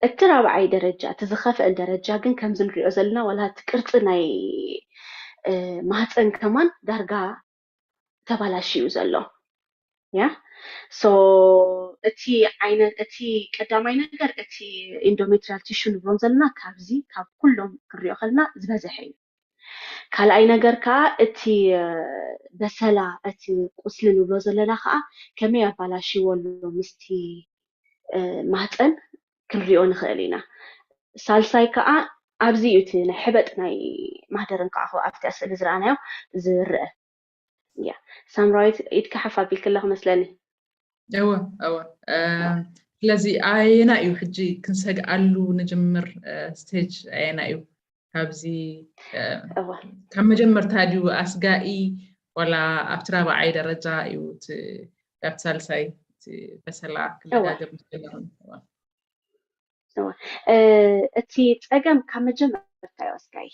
እቲ ራብዓይ ደረጃ እቲ ዝኸፍእል ደረጃ ግን ከምዚ ንሪኦ ዘለና ዋላ እቲ ቅርፂ ናይ ማህፀን ከማን ዳርጋ ተባላሽዩ ዘሎ ያ ሶ እቲ ዓይነት እቲ ቀዳማይ ነገር እቲ ኢንዶሜትሪያል ቲሹ ንብሎም ዘለና ካብዚ ካብ ኩሎም ክንሪኦ ከለና ዝበዝሐ እዩ። ካልኣይ ነገር ከዓ እቲ በሰላ እቲ ቁስሊ ንብሎ ዘለና ከዓ ከመይ ኣባላሽዎ ኣሎ ምስቲ ማህፀን ክንሪኦ ንኽእል ኢና። ሳልሳይ ከዓ ኣብዚ እዩ እቲ ናይ ሕበጥ ናይ ማህደርን ከዓ ኣብቲ ስእሊ ዝረኣናዮ ዝርአ። እያ ሳምራዊት ኢድካ ሓፍ ኣቢልክላ ክመስለኒ። እወ እወ ስለዚ ኣየና እዩ ሕጂ ክንሰግኣሉ ንጅምር ስቴጅ ኣየና እዩ ካብዚ ካብ መጀመርታ ድዩ ኣስጋኢ ወላ ኣብቲ ራብዓይ ደረጃ እዩ ኣብቲ ሳልሳይ በሰላ ክለጋገብ ዝጀመረ እቲ ፀገም ካብ መጀመርታ ይወስዳይ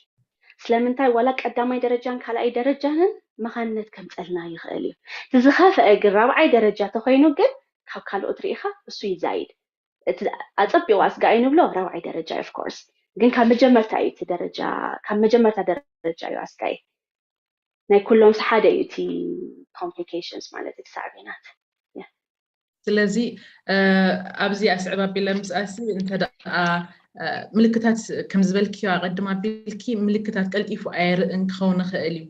ስለምንታይ ዋላ ቀዳማይ ደረጃን ካልኣይ ደረጃንን መኻንነት ከምፀልና ይኽእል እዩ። ዝኸፍአ ግን ራብዓይ ደረጃ ተኮይኑ ግን ካብ ካልኦት ርኢኻ እሱ ይዛይድ። ኣፀቢቑ ኣስጋኢ ንብሎ ራብዓይ ደረጃ እዩ ኦፍኮርስ ግን ካብ መጀመርታ እዩ እቲ ደረጃ ካብ መጀመርታ ደረጃ እዩ ኣስጋኢ ናይ ኩሎም ሓደ እዩ እቲ ኮምፕሊኬሽንስ ማለት እቲ ሳዕቤናት። ስለዚ ኣብዚ ኣስዕብ ኣቢለ ምስኣሲ እንተ ደኣ ምልክታት ከም ዝበልክዮ ኣቐድም ኣቢልኪ ምልክታት ቀልጢፉ ኣየርእን ክኸውን ይኽእል እዩ።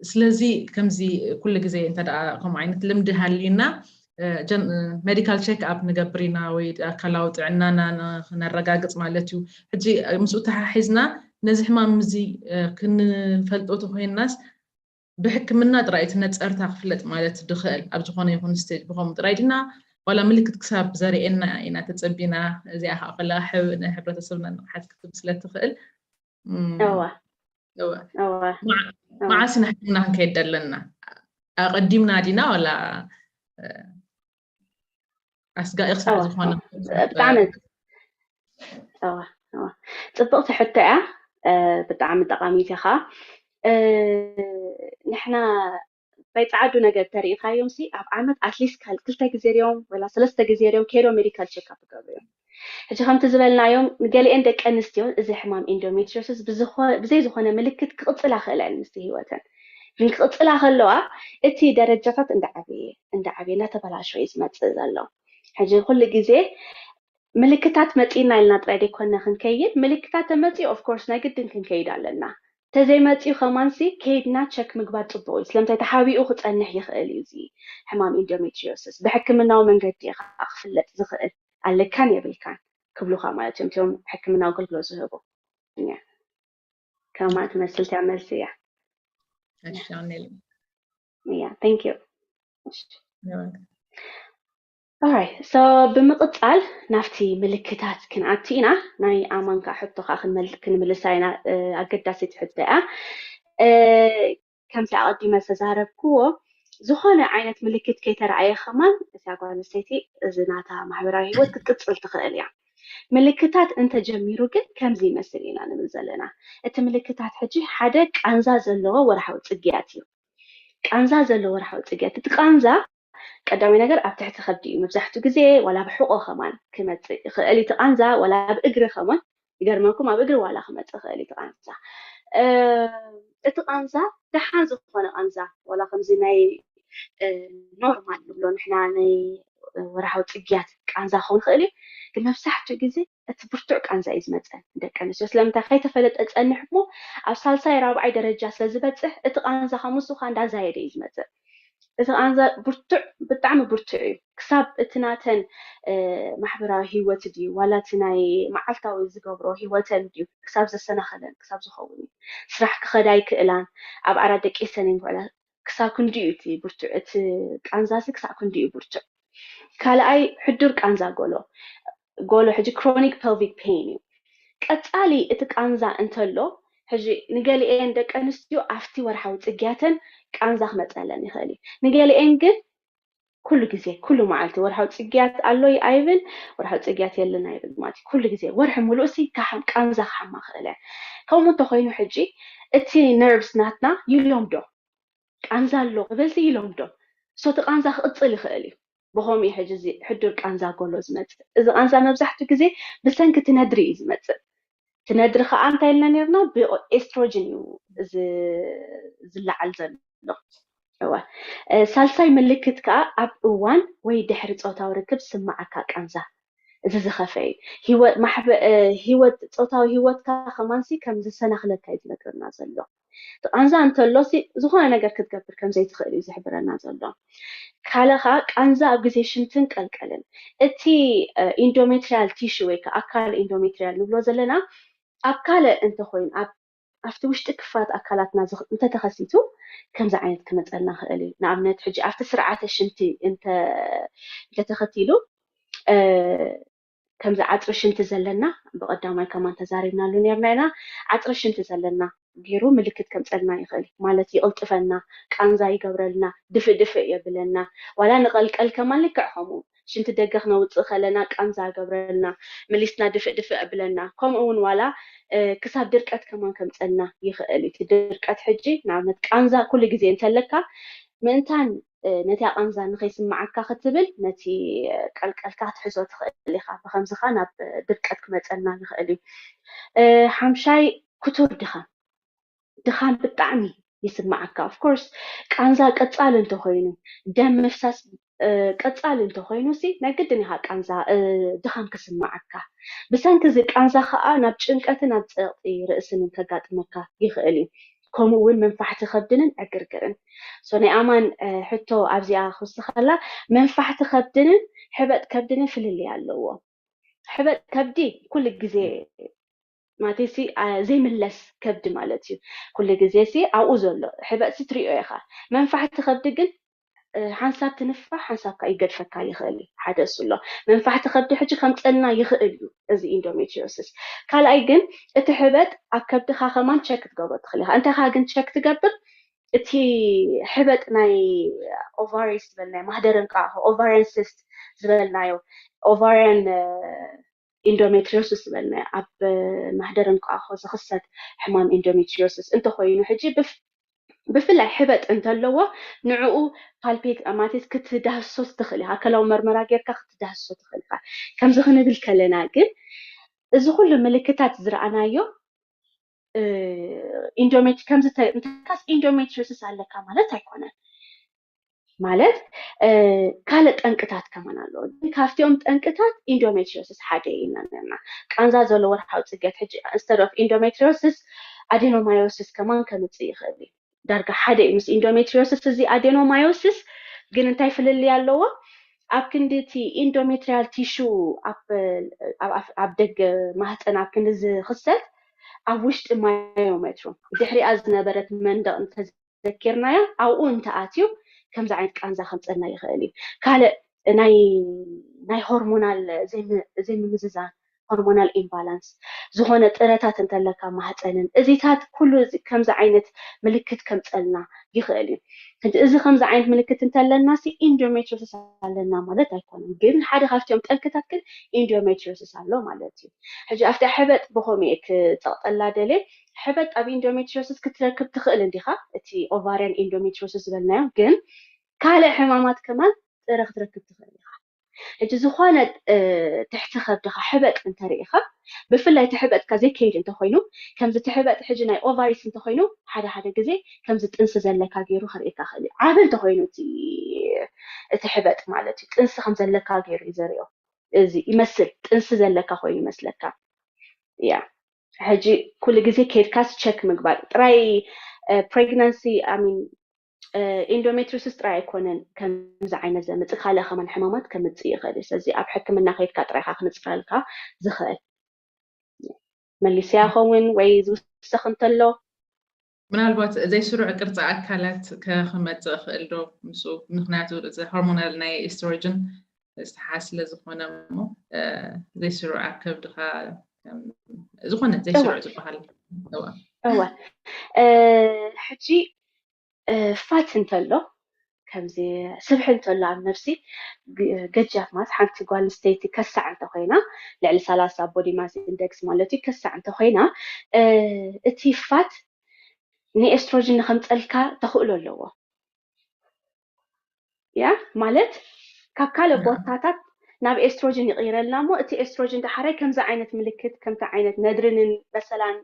ስለዚ ከምዚ ኩሉ ግዜ እንተ ደኣ ከምኡ ዓይነት ልምዲ ሃልዩና ሜዲካል ቸክ ኣፕ ንገብር ኢና ወይ ኣካላዊ ጥዕናና ክነረጋግፅ ማለት እዩ። ሕጂ ምስኡ ተሓሒዝና ነዚ ሕማም እዚ ክንፈልጦ ተኮይንናስ ብሕክምና ጥራይ እቲ ነፀርታ ክፍለጥ ማለት ድኽእል ኣብ ዝኾነ ይኹን ስቴጅ ብኸምኡ ጥራይ ድና ዋላ ምልክት ክሳብ ዘርእየና ኢና ተፀቢና እዚኣ ከዓ ከላ ናይ ሕብረተሰብና ንቕሓት ክትብ ስለ ትኽእል እዋ መዓስ ኢና ሕክምና ክንከይድ ኣለና ኣቐዲምና ዲና ዋላ ኣስጋኢ ክሳብ ዝኾነ ብጣዕሚ ፅብቕቲ ሕቶ እያ። ብጣዕሚ ጠቓሚት ኢኻ። ንሕና ናይ ፃዓዱ ነገር ተሪኢኻዮም ሲ ኣብ ዓመት ኣትሊስት ክልተ ግዜ ርዮም ወላ ሰለስተ ግዜ ርዮም ከይዶም ሜዲካል ቸክኣፕ ይገብሩ እዮም። ሕጂ ከምቲ ዝበልናዮም ንገሊአን ደቂ ኣንስትዮ እዚ ሕማም ኢንዶሜትሪዮሲስ ብዘይ ዝኾነ ምልክት ክቕፅላ ክእላ እየን ምስቲ ህይወተን። ግን ክቕፅላ ከለዋ እቲ ደረጃታት እንዳዓበየ እንዳዓበየ እንዳተበላሸወ እዩ ዝመፅእ ዘሎ። ሕጂ ኩሉ ግዜ ምልክታት መፂና ኢልና ጥራይ ዘይኮነ ክንከይድ ምልክታት ተመፂኡ ኦፍኮርስ ናይ ግድን ክንከይድ ኣለና። ተዘይመፂኡ ከማንሲ ከይድና ቸክ ምግባር ፅቡቅ እዩ ስለምንታይ ተሓቢኡ ክፀንሕ ይኽእል እዩ እዚ ሕማም ኢንዶሜትሪዮሲስ ብሕክምናዊ መንገዲ ከዓ ክፍለጥ ዝኽእል ኣለካን የብልካን ክብሉካ ማለት እዮም እቲኦም ሕክምናዊ ኣገልግሎት ዝህቡ ከማ ትመስል እቲያ መልሲ እያ እያ thank you Alright, so ብምቕጻል ናብቲ ምልክታት ክንኣቱ ኢና። ናይ ኣማን ከዓ ሕቶ ከዓ ክንመል-፣ ክንምልሳ ኢና። እ፣ ኣገዳሲት ሕቶ እያ። እ፣ ከምቲ ኣቐዲመ ዝተዛረብክዎ፣ ዝኾነ ዓይነት ምልክት ከይተረኣየ ከማን እዛ ጓል ኣንስተይቲ እዚ ናታ ማሕበራዊ ህይወት ክትቅጽል ትኽእል እያ። ምልክታት እንተጀሚሩ ግን ከምዚ ይመስል ኢና ንብል ዘለና። እቲ ምልክታት ሕጂ ሓደ ቃንዛ ዘለዎ ወርሓዊ ጽግያት እዩ። ቃንዛ ዘለዎ ወርሓዊ ጽግያት። እቲ ቃንዛ ቀዳማይ ነገር ኣብ ትሕቲ ከብዲ እዩ። መብዛሕትኡ ግዜ ዋላ ኣብ ሕቖ ከማን ክመጽእ ይኽእል እዩ እቲ ቃንዛ፣ ዋላ ኣብ እግሪ ከማን። ይገርመኩም፣ ኣብ እግሪ ዋላ ክመጽእ ይኽእል እዩ እቲ ቃንዛ። እ፣ እቲ ቃንዛ ደሓን ዝኾነ ቃንዛ፣ ዋላ ከምዚ ናይ፣ እ፣ ኖርማል ንብሎ ንሕና ናይ ወርሓዊ ጽግያት ቃንዛ ክኸውን ይኽእል እዩ። ግን መብዛሕትኡ ግዜ እቲ ብርቱዕ ቃንዛ እዩ ዝመጽእ ንደቂ ኣንስትዮ። ስለምንታይ? ከይተፈለጠ ጸንሕ እሞ ኣብ ሳልሳይ ራብዓይ ደረጃ ስለ ዝበጽሕ እቲ ቃንዛ ካብ ምስኡ ከኣ እንዳዛየደ እዩ ዝመጽእ። እቲ ቃንዛ ብርቱዕ፣ ብጣዕሚ ብርቱዕ እዩ። ክሳብ እቲ ናተን፣ እ፣ ማሕበራዊ ህይወት ድዩ ዋላ እቲ ናይ መዓልታዊ ዝገብሮ ህይወተን ድዩ ክሳብ ዘሰናኸለን ክሳብ ዝኸውን እዩ። ስራሕ ክኸዳ ኣይክእላን፣ ኣብ ዓራት ደቂሰን እየን ክውዕላ። ክሳብ ክንዲኡ እቲ ብርቱዕ፣ እቲ ቃንዛሲ ክሳብ ክንዲኡ ብርቱዕ። ካልኣይ ሕዱር ቃንዛ ጎሎ፣ ጎሎ ሕጂ ክሮኒክ ፐልቪክ ፔን እዩ። ቀጻሊ እቲ ቃንዛ እንተሎ፣ ሕጂ ንገሊኤን ደቂ ኣንስትዮ ኣብቲ ወርሓዊ ጽግያተን ቃንዛ ክመጸለን ይኽእል እዩ። ንገሊኤን ግን ኩሉ ግዜ፣ ኩሉ መዓልቲ ወርሓዊ ጽግያት ኣሎ ኣይብል፣ ወርሓዊ ጽግያት የለን ኣይብል ማለት እዩ። ኩሉ ግዜ፣ ወርሒ ሙሉእ ሲ ካሕም-፣ ቃንዛ ክሓማ ክእል እያ። ከምኡ እንተኾይኑ ሕጂ እቲ ነርቭስ ናትና ይለምዶ። ቃንዛ ኣሎ ክብል ሲ ይለምዶ። ሶ እቲ ቃንዛ ክቕጽል ይኽእል እዩ። ብኸምኡ እዩ ሕጂ እዚ ሕዱር ቃንዛ ጎሎ ዝመጽእ። እዚ ቃንዛ መብዛሕትኡ ግዜ ብሰንኪ እቲ ነድሪ እዩ ዝመጽእ። እቲ ነድሪ ከዓ እንታይ ኢልና ነርና? ብኤስትሮጅን እዩ ዝ-፣ ዝለዓል ዘሎ። እወ። እ፣ ሳልሳይ ምልክት ከዓ ኣብ እዋን ወይ ድሕሪ ጾታዊ ርክብ ዝስምዓካ ቃንዛ። እዚ ዝኸፍአ እዩ። ህይወት፣ ማሕበ-፣ እ፣ ህይወት፣ ጾታዊ ህይወትካ ከማንሲ ከም ዝሰናኽለካ እዩ ዝነግረና ዘሎ። እቲ ቃንዛ እንተሎ ሲ ዝኾነ ነገር ክትገብር ከም ዘይትኽእል እዩ ዝሕብረና ዘሎ። ካልእ ከዓ ቃንዛ ኣብ ግዜ ሽንትን ቀልቀልን። እቲ፣ እ፣ ኢንዶሜትሪያል ቲሹ ወይ ከዓ ኣካል ኢንዶሜትሪያል ንብሎ ዘለና ኣብ ካልእ እንተኾይኑ፣ ኣብ፣ ኣብቲ ውሽጢ ክፋት ኣካላትና ዝኽ-፣ እንተተኸሲቱ ከምዚ ዓይነት ክመፀልና ይኽእል እዩ። ንኣብነት ሕጂ ኣብቲ ስርዓተ ሽንቲ እንተ-፣ እንተተኸቲሉ፣ እ፣ ከምዚ ዓፅሪ ሽንቲ ዘለና፣ ብቐዳማይ ከማን ተዛሪብናሉ ነርና ኢና። ዓፅሪ ሽንቲ ዘለና ገይሩ ምልክት ከምፀልና ይኽእል እዩ። ማለት ይቕልጥፈና፣ ቃንዛ ይገብረልና፣ ድፍእ ድፍእ የብለና። ዋላ ንቐልቀል ከማን ልክዕ ከምኡ። ሽንቲ ደገ ክነውፅእ ከለና ቃንዛ ይገብረልና፣ መሊስና ድፍእ ድፍእ የብለና። ከምኡ እውን ዋላ፣ እ፣ ክሳብ ድርቀት ከማን ከምፀልና ይኽእል እዩ። እቲ ድርቀት ሕጂ ንኣብነት ቃንዛ ኩሉ ግዜ እንተለካ ምእንታን፣ እ፣ ነቲ ቃንዛ ንኸይስምዓካ ክትብል ነቲ፣ እ፣ ቀልቀልካ ክትሕዞ ትኽእል ኢኻ። ብኸምዚ ኸኣ ናብ ድርቀት ክመጸና ይኽእል እዩ። እ፣ ሓምሻይ ክቱር ድኻም። ድኻም ብጣዕሚ ይስምዓካ። ኦፍ ኮርስ ቃንዛ ቀጻሊ እንተኾይኑ፣ ደም ምፍሳስ፣ እ፣ ቀጻሊ እንተኾይኑ ሲ ናይ ግድን ኢኻ ቃንዛ፣ እ፣ ድኻም ክስምዓካ። ብሰንኪ እዚ ቃንዛ ኸኣ ናብ ጭንቀትን ናብ ጸቕጢ ርእስን ከጋጥመካ ይኽእል እዩ። ከምኡ እውን መንፋሕቲ ከብድንን ዕግርግርን። ሶ ናይ ኣማን፣ እ፣ ሕቶ ኣብዚኣ ክውስኸላ፣ መንፋሕቲ ከብድንን ሕበጥ ከብድንን ፍልልይ ኣለዎ። ሕበጥ ከብዲ ኩሉ ግዜ ማለትሲ፣ አ፣ ዘይምለስ ከብዲ ማለት እዩ። ኩሉ ግዜ ሲ ኣብኡ ዘሎ ሕበጥ ሲ ትሪኦ ኢኻ። መንፋሕቲ ከብዲ ግን፣ እ፣ ሓንሳብ ትንፋሕ፣ ሓንሳብ ከኣ ይገድፈካ ይኽእል እዩ። ሓደ እሱ ኣሎ። መንፋሕቲ ከብዲ ሕጂ ከምጸልና ይኽእል እዩ፣ እዚ ኢንዶሜትሪዮሲስ። ካልኣይ ግን፣ እቲ ሕበጥ ኣብ ከብድኻ ከማን ቸክ ክትገብሮ ትኽእል ኢኻ። እንታይ ኢኻ ግን ቸክ ትገብር? እቲ ሕበጥ ናይ ኦቫሪስ ዝበልናዮ፣ ማህደረ እንቋቑሖ፣ ኦቫሪያን ሲስት ዝበልናዮ፣ ኦቫሪያን፣ እ፣ ኢንዶሜትሪዮሲስ ዝበልናዮ፣ ኣብ ማህደረ እንቋቑሖ ዝኽሰት ሕማም ኢንዶሜትሪዮሲስ እንተኾይኑ፣ ሕጂ ብፍ-፣ ብፍላይ ሕበጥ እንተለዎ፣ ንዕኡ ፓልፔት፣ ማለትስ ክትዳህሶ ትኽእል ኢኻ። ኣካላዊ መርመራ ጌርካ ክትዳህሶ ትኽእል ኢኻ። ከምዚ ክንብል ከለና ግን፣ እዚ ኩሉ ምልክታት ዝረኣናዮ፣ እ፣ ኢንዶሜት-፣ ከምዚ ተ-፣ እንተካስ ኢንዶሜትሪዮሲስ ኣለካ ማለት ኣይኮነን። ማለት፣ እ፣ ካልእ ጠንቅታት ከማን ኣለዎ። ግን ካብቲኦም ጠንቅታት ኢንዶሜትሪዮሲስ ሓደ እዩ ኢልና ነርና። ቃንዛ ዘሎ ወርሓዊ ጽግያት ሕጂ፣ ኢንስተድ ኦፍ ኢንዶሜትሪዮሲስ፣ ኣዴኖማዮሲስ ከማን ከምጽእ ይኽእል እዩ። ዳርጋ ሓደ እዩ ምስ ኢንዶሜትሪዮሲስ እዚ ኣዴኖማዮሲስ። ግን እንታይ ፍልልይ ኣለዎ? ኣብ ክንዲ እቲ ኢንዶሜትሪያል ቲሹ ኣብ፣ ኣብ፣ ኣብ፣ ኣብ ደገ ማህፀን ኣብ ክንዲ ዝኽሰት፣ ኣብ ውሽጢ ማዮሜትሩ ድሕሪኣ ዝነበረት መንደቕ እንተዘኪርናዮ፣ ኣብኡ እንተኣትዩ ከምዚ ዓይነት ቃንዛ ከምፀልና ይኽእል እዩ። ካልእ ናይ ናይ ሆርሞናል ዘይምምዝዛን፣ ሆርሞናል ኢምባላንስ፣ ዝኾነ ጥረታት እንተለካ ማህፀንን፣ እዚታት ኩሉ ከምዚ ዓይነት ምልክት ከምፀልና ይኽእል እዩ። ሕጂ እዚ ከምዚ ዓይነት ምልክት እንተለና ሲ ኢንዶሜትሪዮሲስ ኣለና ማለት ኣይኮነን፣ ግን ሓደ ካብቲኦም ጠንክታት ግን ኢንዶሜትሪዮሲስ ኣሎ ማለት እዩ። ሕጂ ኣብቲ ሕበጥ ብኸመይ ክፀቕጠላ ደልየ፣ ሕበጥ ኣብ ኢንዶሜትሪዮሲስ ክትረክብ ትኽእል እንዲኻ፣ እቲ ኦቫሪያን ኢንዶሜትሪዮሲስ ዝበልናዮ፣ ግን ካልእ ሕማማት ከማን ጥረ ክትረክብ ትኽእል ኢኻ። ሕጂ ዝኾነ ትሕቲ ከብድኻ ሕበጥ እንተርኢኻ፣ ብፍላይ እቲ ሕበጥካ ዘይከይድ እንተኾይኑ፣ ከምዚ እቲ ሕበጥ ሕጂ ናይ ኦቫሪስ እንተኾይኑ፣ ሓደ ሓደ ግዜ ከምዚ ጥንሲ ዘለካ ገይሩ ከርእየካ ይኽእል እዩ። ዓቢ እንተኾይኑ እቲ እቲ ሕበጥ ማለት እዩ፣ ጥንሲ ከም ዘለካ ገይሩ እዩ ዘርእዮ። እዚ ይመስል ጥንሲ ዘለካ ኮይኑ ይመስለካ። ያ ሕጂ ኩሉ ግዜ ከይድካስ ቸክ ምግባር ጥራይ፣ ፕሬግናንሲ ኣሚን ኢንዶሜትሪዮሲስ ጥራይ ኣይኮነን ከምዚ ዓይነት ዘምፅእ፣ ካልእ ከማን ሕማማት ከምፅእ ይኽእል እዩ። ስለዚ ኣብ ሕክምና ከይድካ ጥራይካ ክንፅረልካ ዝኽእል። መሊስያ ኸውን ወይ ዝውሰኽ እንተሎ ምናልባት ዘይስሩዕ ቅርፂ ኣካላት ከ- ክመፅእ ይኽእል ዶ ምስኡ? ምክንያቱ እዚ ሆርሞናል ናይ ኤስትሮጅን ዝተሓ ስለ ዝኾነ እሞ ዘይስሩዕ ኣብ ከብድኻ ዝኾነ ዘይስሩዕ ዝበሃል እዋ ሕጂ ፋት እንተሎ ከምዚ ስብሒ እንተሎ ኣብ ነብሲ ገጃፍ ማለት ሓንቲ ጓል ኣንስተይቲ ከሳዕ እንተኮይና ልዕሊ ሰላሳ ቦዲ ማስ ኢንደክስ ማለት እዩ ከሳዕ እንተኮይና እቲ ፋት ንኤስትሮጅን ንከምፀልካ ተኽእሎ ኣለዎ። ያ ማለት ካብ ካልእ ቦታታት ናብ ኤስትሮጅን ይቕይረልና እሞ እቲ ኤስትሮጅን ዳሕራይ ከምዚ ዓይነት ምልክት ከምቲ ዓይነት ነድርንን በሰላን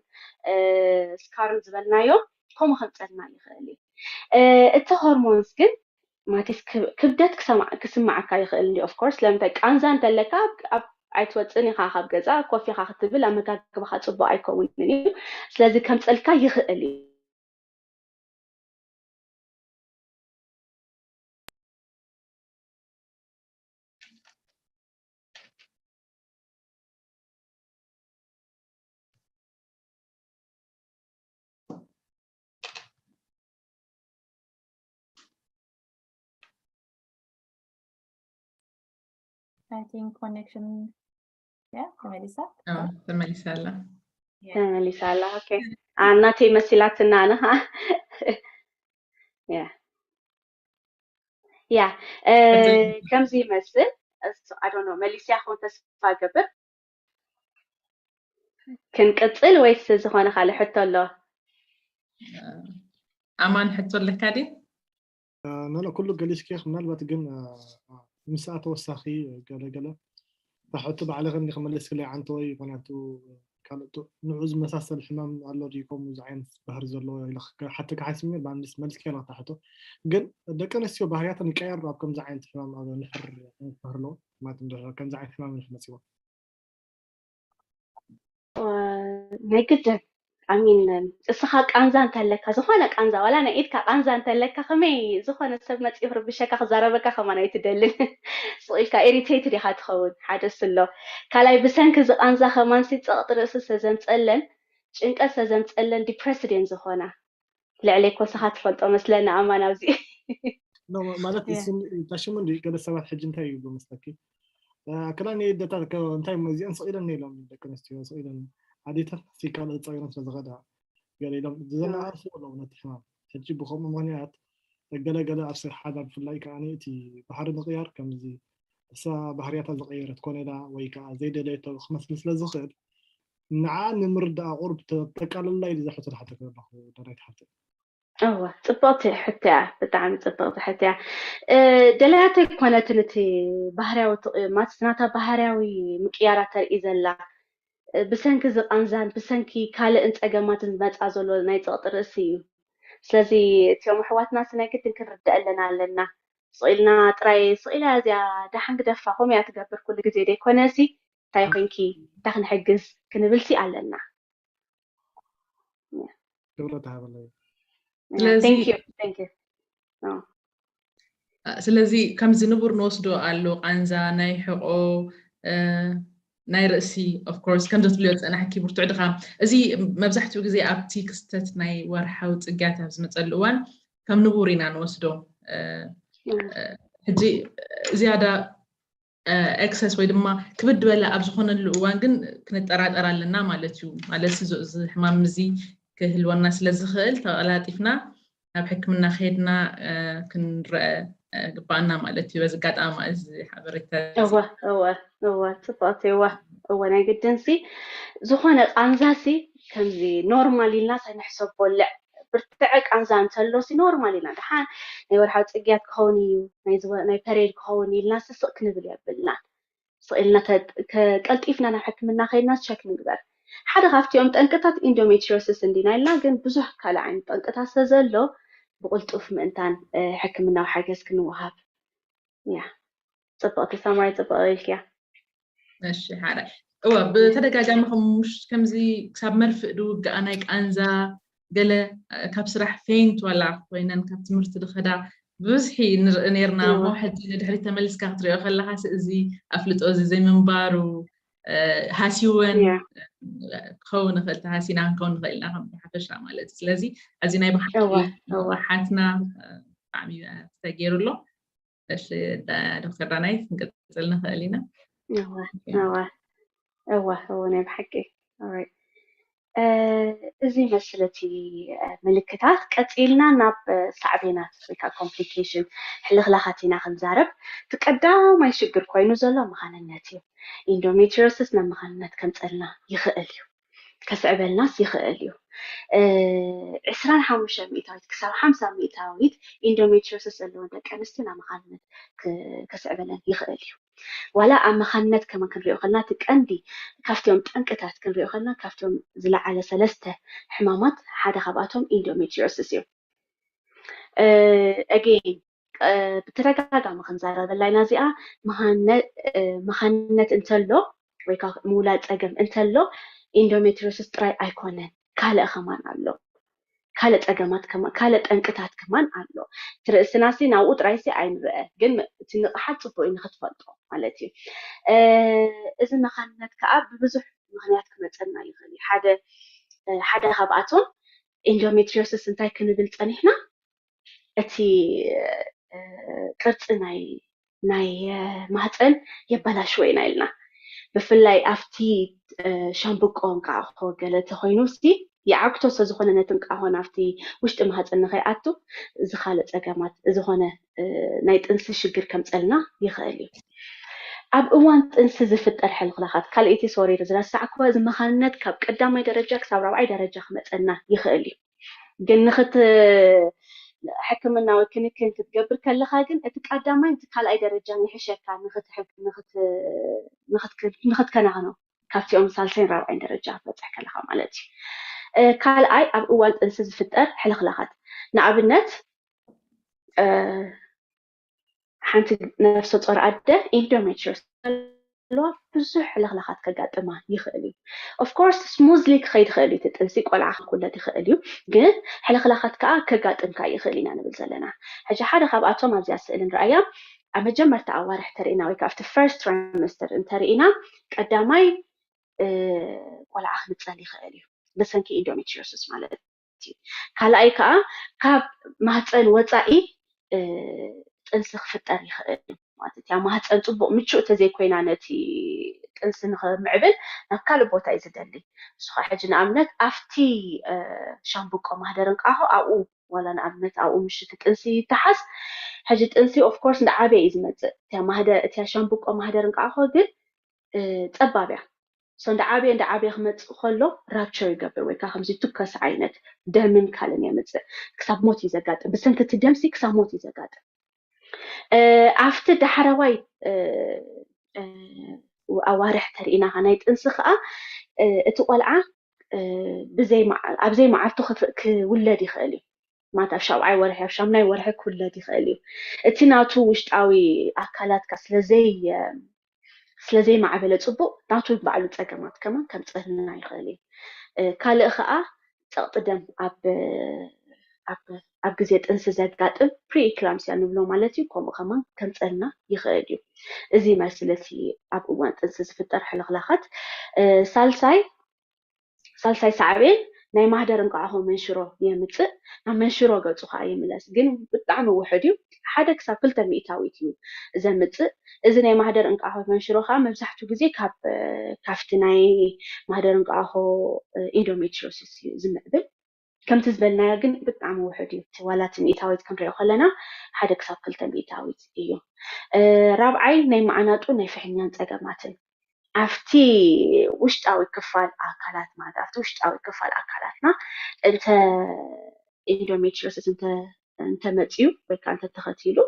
ስካርን ዝበልናዮ ከምኡ ከምፀልና ይኽእል እዩ። እቲ ሆርሞንስ ግን ማቲስ ክብደት ክስማዓካ ይኽእል እዩ። ኦፍኮርስ ለምንታይ ቃንዛ እንተለካ ኣብ ኣይትወፅን ኢኻ ካብ ገዛ ኮፍ ኢኻ ክትብል ኣመጋግባኻ ፅቡቅ ኣይከውንን እዩ። ስለዚ ከምፀልካ ይኽእል እዩ። I think connection yeah ተመሊሳ ተመሊሳ ኣላ ተመሊሳ ኣላ okay ኣናተይ መሲላትና ኣነ ኸዓ yeah yeah ከምዚ ይመስል I don't know መሊስያ ክውን ተስፋ ገብር ክንቅፅል ወይስ ዝኾነ ካልእ ሕቶ ኣሎ ኣማን ሕቶ ኣለካ ድዩ ኖኖ ኩሉ ገሊስኪ ምናልባት ግን ምስኣ ተወሳኺ ገለገለ ሕቶ ባዕልኺ እንዲኺ መሊስክለይ ዓንተወይ ምክንያቱ ካልእ ንዑ ዝመሳሰል ሕማም ኣሎ ድዩ ከምኡ ዓይነት ባህሪ ዘለዎ ኢለ ሓተካ ሓሲብኒ ባንዲስ መሊስኪ ኣለካ ሕቶ ግን ደቂ ኣንስትዮ ባህርያተን ይቀየር ኣብ ከምዚ ዓይነት ሕማም ኣብ ንሕር ክህልዎ ማለት እንድሕር ከምዚ ዓይነት ሕማም እንድሕር መፂዎ ናይ ግድን ኣሚን እስኻ ቃንዛ እንተለካ ዝኾነ ቃንዛ ዋላ ናይ ኢድካ ቃንዛ እንተለካ ከመይ ዝኾነ ሰብ መፂኡ ክርብሸካ ክዛረበካ ከማን ኣይትደልን ስቕ ኢልካ ኢሪቴትድ ኢኻ ትኸውን ሓደ ስሎ ካልኣይ ብሰንኪ እዚ ቃንዛ ከማንሲ ፀቕጢ ርእሲ ሰዘምፀለን ጭንቀት ሰዘምፀለን ዲፕረስድ እየን ዝኾና ልዕለይ ኮስኻ ትፈልጦ መስለኒ ኣማን ኣብዚ ማለት ታሽሙ እንዲ ገለ ሰባት ሕጂ እንታይ ይብሉ መስለኪ ክላ ንየደታት እንታይ እዚአን ስቕ ኢለን ኢሎም ደቂ ኣንስትዮ ስቕ ኢለን ኣዴታት ካልኦት ፀቂሮም ስለ ዝኸዳ ገለ ኢሎም ዝዘናኣሱ ኣለዉ ነቲ ሕማም ሕጂ ብከምኡ ምክንያት ገለገለ ኣብ ስራሕ ሓዳር ብፍላይ ከዓ እቲ ባህሪ ምቕያር ከምዚ እሳ ባህርያታ ዝቐየረት ኮነ ኢላ ወይ ከዓ ዘይደለየቶ ክመስል ስለ ዝኽእል ንዓ ንምርዳኣ ቁሩብ ተቃልላ ኢሉ ዝሕቶ ዝሓተት ኣለኹ ደናይት ሓፍተይ እወ ፅብቕቲ ሕቶ እያ ብጣዕሚ ፅብቕቲ ሕቶ እያ ደላያቶ ኣይኮነትን እቲ ባህርያዊ ማለት ናታ ባህርያዊ ምቅያራ ተርኢ ዘላ ብሰንኪ ዝቃንዛን ብሰንኪ ካልእን ፀገማትን ዝመፃ ዘሎ ናይ ፀቕጢ ርእሲ እዩ ስለዚ እቲኦም ኣሕዋትና ናይ ግድን ክንርደአለን ኣለና ስቕ ኢልና ጥራይ ስቕ ኢላ እዚኣ ደሓን ግደፋ ከምኡ እያ ትገብር ኩሉ ግዜ ደይኮነ ሲ እንታይ ኮይንኪ እንታይ ክንሕግዝ ክንብል ሲ ኣለና ክብረት ሃበለይ ስለዚ Thank you, thank you. ስለዚ ከምዚ ንቡር ንወስዶ ኣሎ ቃንዛ ናይ ሕቆ ናይ ርእሲ ኦፍኮርስ ከምዚ ትብልዮ ፀናሕኪ ብርቱዕ ድኻ እዚ መብዛሕትኡ ግዜ ኣብቲ ክስተት ናይ ወርሓዊ ፅግያት ኣብ ዝመፀሉ እዋን ከም ንቡር ኢና ንወስዶ ሕጂ ዝያዳ ኤክሰስ ወይ ድማ ክብድ በለ ኣብ ዝኾነሉ እዋን ግን ክንጠራጠር ኣለና ማለት እዩ። ማለት እዚ ሕማም እዚ ክህልወና ስለ ዝኽእል ተቐላጢፍና ናብ ሕክምና ከይድና ክንረአ ግባኣና ማለት እዩ። በዚ ኣጋጣሚ እዚ ሓበሬታ እወ እወ እወ ጽቡቕቲ እወ እወ ናይ ግድንሲ ዝኾነ ቃንዛሲ ከምዚ ኖርማል ኢልና ተንሕሰቦ ልዕ ብርትዐ ቃንዛ እንተሎሲ ኖርማል ኢና። ደሓን ናይ ወርሓዊ ጽግያት ክኸውን እዩ፣ ናይ ፔሬድ ክኸውን ኢልና ስስቕ ክንብል የብልናን። ስቕ ኢልና ቀልጢፍና ናብ ሕክምና ከይድና ቸክ ንግበር። ሓደ ካብቲኦም ጠንቅታት ኢንዶሜትሪዮሲስ እንዲና ኢልና፣ ግን ብዙሕ ካልእ ዓይነት ጠንቅታት ስለ ዘሎ ብቕልጡፍ ምእንታን ሕክምናዊ ሓገዝ ክንወሃብ። ያ ጽብቕቲ ሳማሪ ጽብቕ ኢልክያ። እሺ ሓደ እወ ብተደጋጋሚ ከምሽ ከምዚ ክሳብ መርፍእ ድውግኣ ናይ ቃንዛ ገለ ካብ ስራሕ ፌንት ዋላ ኮይነን ካብ ትምህርቲ ድኸዳ ብብዝሒ ንርኢ ነርና እሞ ሕጂ ንድሕሪት ተመልስካ ክትሪኦ ከለካ እዚ ኣፍልጦ እዚ ዘይምንባሩ ሃሲወን ክኸውን ንኽእል ተሃሲና ክንከውን ንኽእል ኢና ከም ሓፈሻ ማለት እዩ። ስለዚ እዚ ናይ ብሓሓትና ብጣዕሚ ተገይሩ ኣሎ። እሺ ዶክተር ዳናይት ክንቅፅል ንኽእል ኢና። እወ እወ ናይ ብሓቂ እዚ መስል እቲ ምልክታት ቀፂልና ናብ ሳዕቤናት ወይ ከዓ ኮምፕሊኬሽን ሕልኽላኻት ኢና ክንዛረብ። እቲ ቀዳማይ ሽግር ኮይኑ ዘሎ መኻንነት እዩ። ኢንዶሜትሪዮሲስ ናብ መኻንነት ከምፀልና ይኽእል እዩ። ከስዕበልናስ ይኽእል እዩ። ዕስራን ሓሙሽተ ሚእታዊት ክሳብ ሓምሳ ሚእታዊት ኢንዶሜትሪዮሲስ ዘለወን ደቂ ኣንስትዮ ናብ መኻንነት ከስዕበለን ይኽእል እዩ። ዋላ ኣብ መኻንነት ከመ ክንሪኦ ከልና እቲ ቀንዲ ካብቲኦም ጠንቅታት ክንሪኦ ከልና ካብቲኦም ዝለዓለ ሰለስተ ሕማማት ሓደ ካብኣቶም ኢንዶሜትሪዮሲስ እዩ። ኣጌን ብተደጋጋሚ ክንዛረበላ ኢና እዚኣ መኻንነት እንተሎ ወይ ከዓ ምውላድ ፀገም እንተሎ ኢንዶሜትሪዮሲስ ጥራይ ኣይኮነን፣ ካልእ ከማን ኣሎ። ካልእ ፀገማት ከማን ካልእ ጠንቅታት ከማን ኣሎ። እቲ ርእስናሲ ናብኡ ጥራይሲ ኣይንርአ፣ ግን እቲ ንቕሓት ፅቡቅ እዩ ንክትፈልጦ ማለት እዩ። እዚ መኻንነት ከዓ ብብዙሕ ምክንያት ክመፀና ይኽእል እዩ። ሓደ ሓደ ካብኣቶም ኢንዶሜትሪዮሲስ እንታይ ክንብል ፀኒሕና እቲ ቅርፂ ናይ ናይ ማህፀን የበላሽዎ ኢና ኢልና። ብፍላይ ኣብቲ ሻምብቆ እንቃዕኾ ገለ ተኮይኑ ሲ ይዓግቶ ስለዝኾነ ነቲ እንቃዕኾ ናብቲ ውሽጢ ማህፀን ንኸይኣቱ እዚ ካልእ ፀገማት ዝኾነ ናይ ጥንሲ ሽግር ከምፀልና ይኽእል እዩ። ኣብ እዋን ጥንሲ ዝፍጠር ሕልኽላኻት ካልኣይቲ ሶሪ ዝረሳዕክዋ እዚ መኻንነት ካብ ቀዳማይ ደረጃ ክሳብ ራብዓይ ደረጃ ክመፀና ይኽእል እዩ። ግን ንክት ሕክምናዊ ክንክን ክትገብር ከለካ ግን እቲ ቀዳማይ እቲ ካልኣይ ደረጃ ይሕሸካ ንክትከናኸኖ ካብቲኦም ሳልሳይን ራብዓይን ደረጃ ክትበፅሕ ከለካ ማለት እዩ። ካልኣይ ኣብ እዋን ጥንሲ ዝፍጠር ሕልኽላኻት ንኣብነት ሓንቲ ነፍሰ ጾር ኣደ ኢንዶሜትሪዮስ ኣለዋ ብዙሕ ሕልኽላኻት ከጋጥማ ይኽእል እዩ። ኦፍኮርስ ስሙዝሊ ክኸይድ ይኽእል እዩ፣ እቲ ጥንሲ ቆልዓ ክውለድ ይኽእል እዩ፣ ግን ሕልኽላኻት ከዓ ከጋጥምካ ይኽእል ኢና ንብል ዘለና። ሕጂ ሓደ ካብኣቶም ኣብዚኣ ስእሊ ንረኣያ ኣብ መጀመርታ ኣዋርሕ ተርእና ወይ ከዓ ኣብቲ ፈርስት ትራይመስተር እንተርእና ቀዳማይ ቆልዓ ክምፀል ይኽእል እዩ ብሰንኪ ኢንዶሜትሪዮሲስ ማለት እዩ። ካልኣይ ከዓ ካብ ማህፀን ወፃኢ ጥንሲ ክፍጠር ይኽእል ማለት እያ። ማህፀን ፅቡቅ ምቹእ ተዘይኮይና ነቲ ጥንሲ ንክምዕብል ናብ ካልእ ቦታ እዩ ዝደሊ። ንሱ ከዓ ሕጂ ንኣብነት ኣብቲ ሻምብቆ ማህደር እንቃሆ ኣብኡ ዋላ ንኣብነት ኣብኡ ምሽቲ ጥንሲ ይተሓዝ። ሕጂ ጥንሲ ኦፍኮርስ እንዳ ዓበየ እዩ ዝመፅእ። እቲያ ሻምብቆ ማህደር እንቃሆ ግን ፀባብ እያ። ሶ እንዳ ዓበየ እንዳ ዓበየ ክመፅእ ከሎ ራፕቸር ይገብር ወይ ከዓ ከምዚ ትከስ ዓይነት ደምን ካልእን የምፅእ። ክሳብ ሞት እዩ ዘጋጥም። ብሰንኪ እቲ ደምሲ ክሳብ ሞት እዩ ዘጋጥም። ኣብቲ ዳሕረዋይ ኣዋርሕ ተርእና ናይ ጥንሲ ከዓ እቲ ቆልዓ ኣብ ዘይመዓልቱ ክውለድ ይኽእል እዩ። ማለት ኣብ ሻብዓይ ወርሒ ኣብ ሻምናይ ወርሒ ክውለድ ይኽእል እዩ። እቲ ናቱ ውሽጣዊ ኣካላትካ ስለዘይ ስለዘይማዕበለ ፅቡቅ ናቱ ባዕሉ ፀገማት ከማን ከምፀልና ይኽእል እዩ። ካልእ ከዓ ፀቕጢ ደም ኣብ ኣብ ግዜ ጥንሲ ዘጋጥም ፕሪኢክላምሲያ ንብሎ ማለት እዩ። ከምኡ ከማን ከምፀልና ይኽእል እዩ። እዚ ይመስል እቲ ኣብ እዋን ጥንሲ ዝፍጠር ሕልኽላኻት። ሳልሳይ ሳልሳይ ሳዕቤን ናይ ማህደር እንቋቑሖ መንሽሮ የምፅእ፣ ናብ መንሽሮ ገፁ ከዓ ይምለስ። ግን ብጣዕሚ ውሑድ እዩ። ሓደ ክሳብ ክልተ ሚእታዊት እዩ ዘምፅእ። እዚ ናይ ማህደር እንቋቑሖ መንሽሮ ከዓ መብዛሕትኡ ግዜ ካብ ካብቲ ናይ ማህደር እንቋቑሖ ኢንዶሜትሪዮሲስ እዩ ዝምዕብል። ከምቲ ዝበልናዮ ግን ብጣዕሚ ውሑድ እዩ። ዋላ እቲ ሚእታዊት ክንሪኦ ከለና ሓደ ክሳብ ክልተ ሚእታዊት እዩ። ራብዓይ ናይ መዓናጡ ናይ ፍሕኛን ፀገማትን ኣብቲ ውሽጣዊ ክፋል ኣካላት ማለት ኣብቲ ውሽጣዊ ክፋል ኣካላትና እንተ ኢንዶሜትሪዮሲስ እንተ እንተመፅዩ ወይ ከዓ እንተተኸቲሉ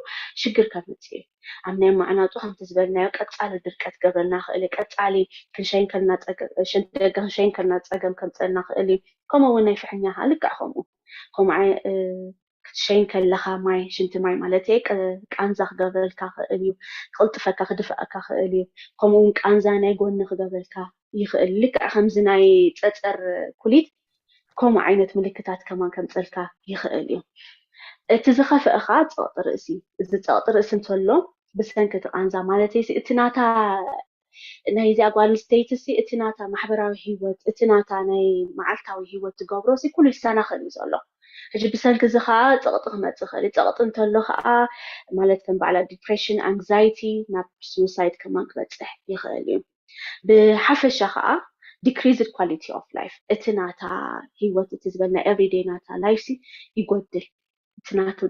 ሽግር ከምፅእ እዩ። ኣብ ናይ መዓናጡ ከምቲ ዝበልናዮ ቀፃሊ ድርቀት ክገብረና ክእል እዩ። ቀፃሊ ክንሸይን ከልና ፀገም ሽንቲ ደገ ክንሸይን ከልና ፀገም ከምፀና ክእል እዩ። ከምኡ እውን ናይ ፍሕኛ ከዓ ልክዕ ከምኡ ከምኡ ክትሸይን ከለኻ ማይ ሽንቲ ማይ ማለት ቃንዛ ክገብረልካ ክእል እዩ። ክቅልጥፈካ ክድፍኣካ ክእል እዩ። ከምኡ እውን ቃንዛ ናይ ጎኒ ክገብረልካ ይኽእል። ልክዕ ከምዚ ናይ ፀፀር ኩሊት ከምኡ ዓይነት ምልክታት ከማን ከምፀልካ ይኽእል እዩ። እቲ ዝኸፍአ ከዓ ፀቕጢ ርእሲ። እዚ ፀቕጢ ርእሲ እንተሎ ብሰንኪ እቲ ቃንዛ ማለት እዩ እቲ ናታ ናይ እዚኣ ጓል ኣንስተይቲ ሲ እቲ ናታ ማሕበራዊ ህይወት እቲ ናታ ናይ መዓልታዊ ህይወት ትገብሮ ሲ ኩሉ ይሰናኸል እዩ ዘሎ። ሕጂ ብሰንኪ እዚ ከዓ ፀቕጢ ክመፅእ ይኽእል እዩ። ፀቕጢ እንተሎ ከዓ ማለት ከም በዓላ ዲፕሬሽን፣ ኣንግዛይቲ ናብ ሱሳይድ ከማን ክበፅሕ ይኽእል እዩ። ብሓፈሻ ከዓ decreased quality of life እቲ ናታ ህይወት እቲ ዝበልና ኤቭሪዴይ ናታ ላይፍ ሲ ይጎድል። እቲ ናቱ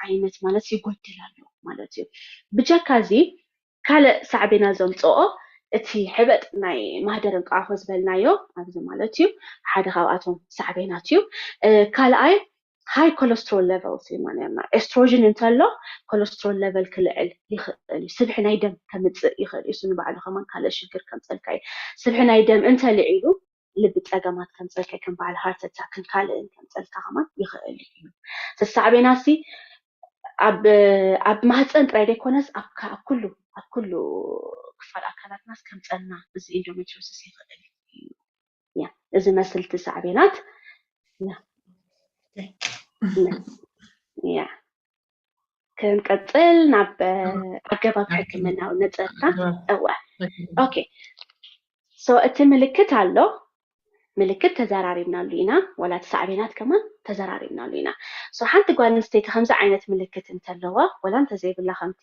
ዓይነት ማለት ይጎድል ኣሎ ማለት እዩ። ብጀካ እዚ ካልእ ሳዕቤና ዘምፅኦ እቲ ሕበጥ ናይ ማህደር እንቋቑሖ ዝበልናዮ ኣብዚ ማለት እዩ ሓደ ካብኣቶም ሳዕቤናት እዩ። ካልኣይ ሃይ ኮለስትሮል ሌቨልስ ኢልና ነርና። ኤስትሮጅን እንተሎ ኮለስትሮል ሌቨል ክልዕል ይኽእል እዩ። ስብሒ ናይ ደም ከምፅእ ይኽእል እዩ። እሱ ንባዕሉ ከማን ካልእ ሽግር ከምፀልካ እዩ። ስብሒ ናይ ደም እንተልዒሉ ልቢ ፀገማት ከምፀልካ ከም በዓል ሃርት ኣታክን ካልእን ከምፀልካ ከማን ይኽእል እዩ። ሳዕቤናሲ ኣብ ኣብ ማህፀን ጥራይ ዘይኮነስ ኣብ ኩሉ ኣብ ኩሉ ክፋል ኣካላትናስ ከምፀልና እዚ ኢንዶሜትሪዮሲስ ይኽእል እዩ። እዚ መስልቲ ሳዕቤናት ክንቀፅል ናብ ኣገባብ ሕክምናዊ ነፀርካ እወ ኦኬ ሶ እቲ ምልክት ኣሎ ምልክት ተዘራሪብናሉ ኢና ወላ እቲ ሳዕቤናት ከማን ተዘራሪብናሉ ኢና ሶ ሓንቲ ጓል ኣንስተይቲ ከምዚ ዓይነት ምልክት እንተለዋ ወላ እንተዘይብላ ከምቲ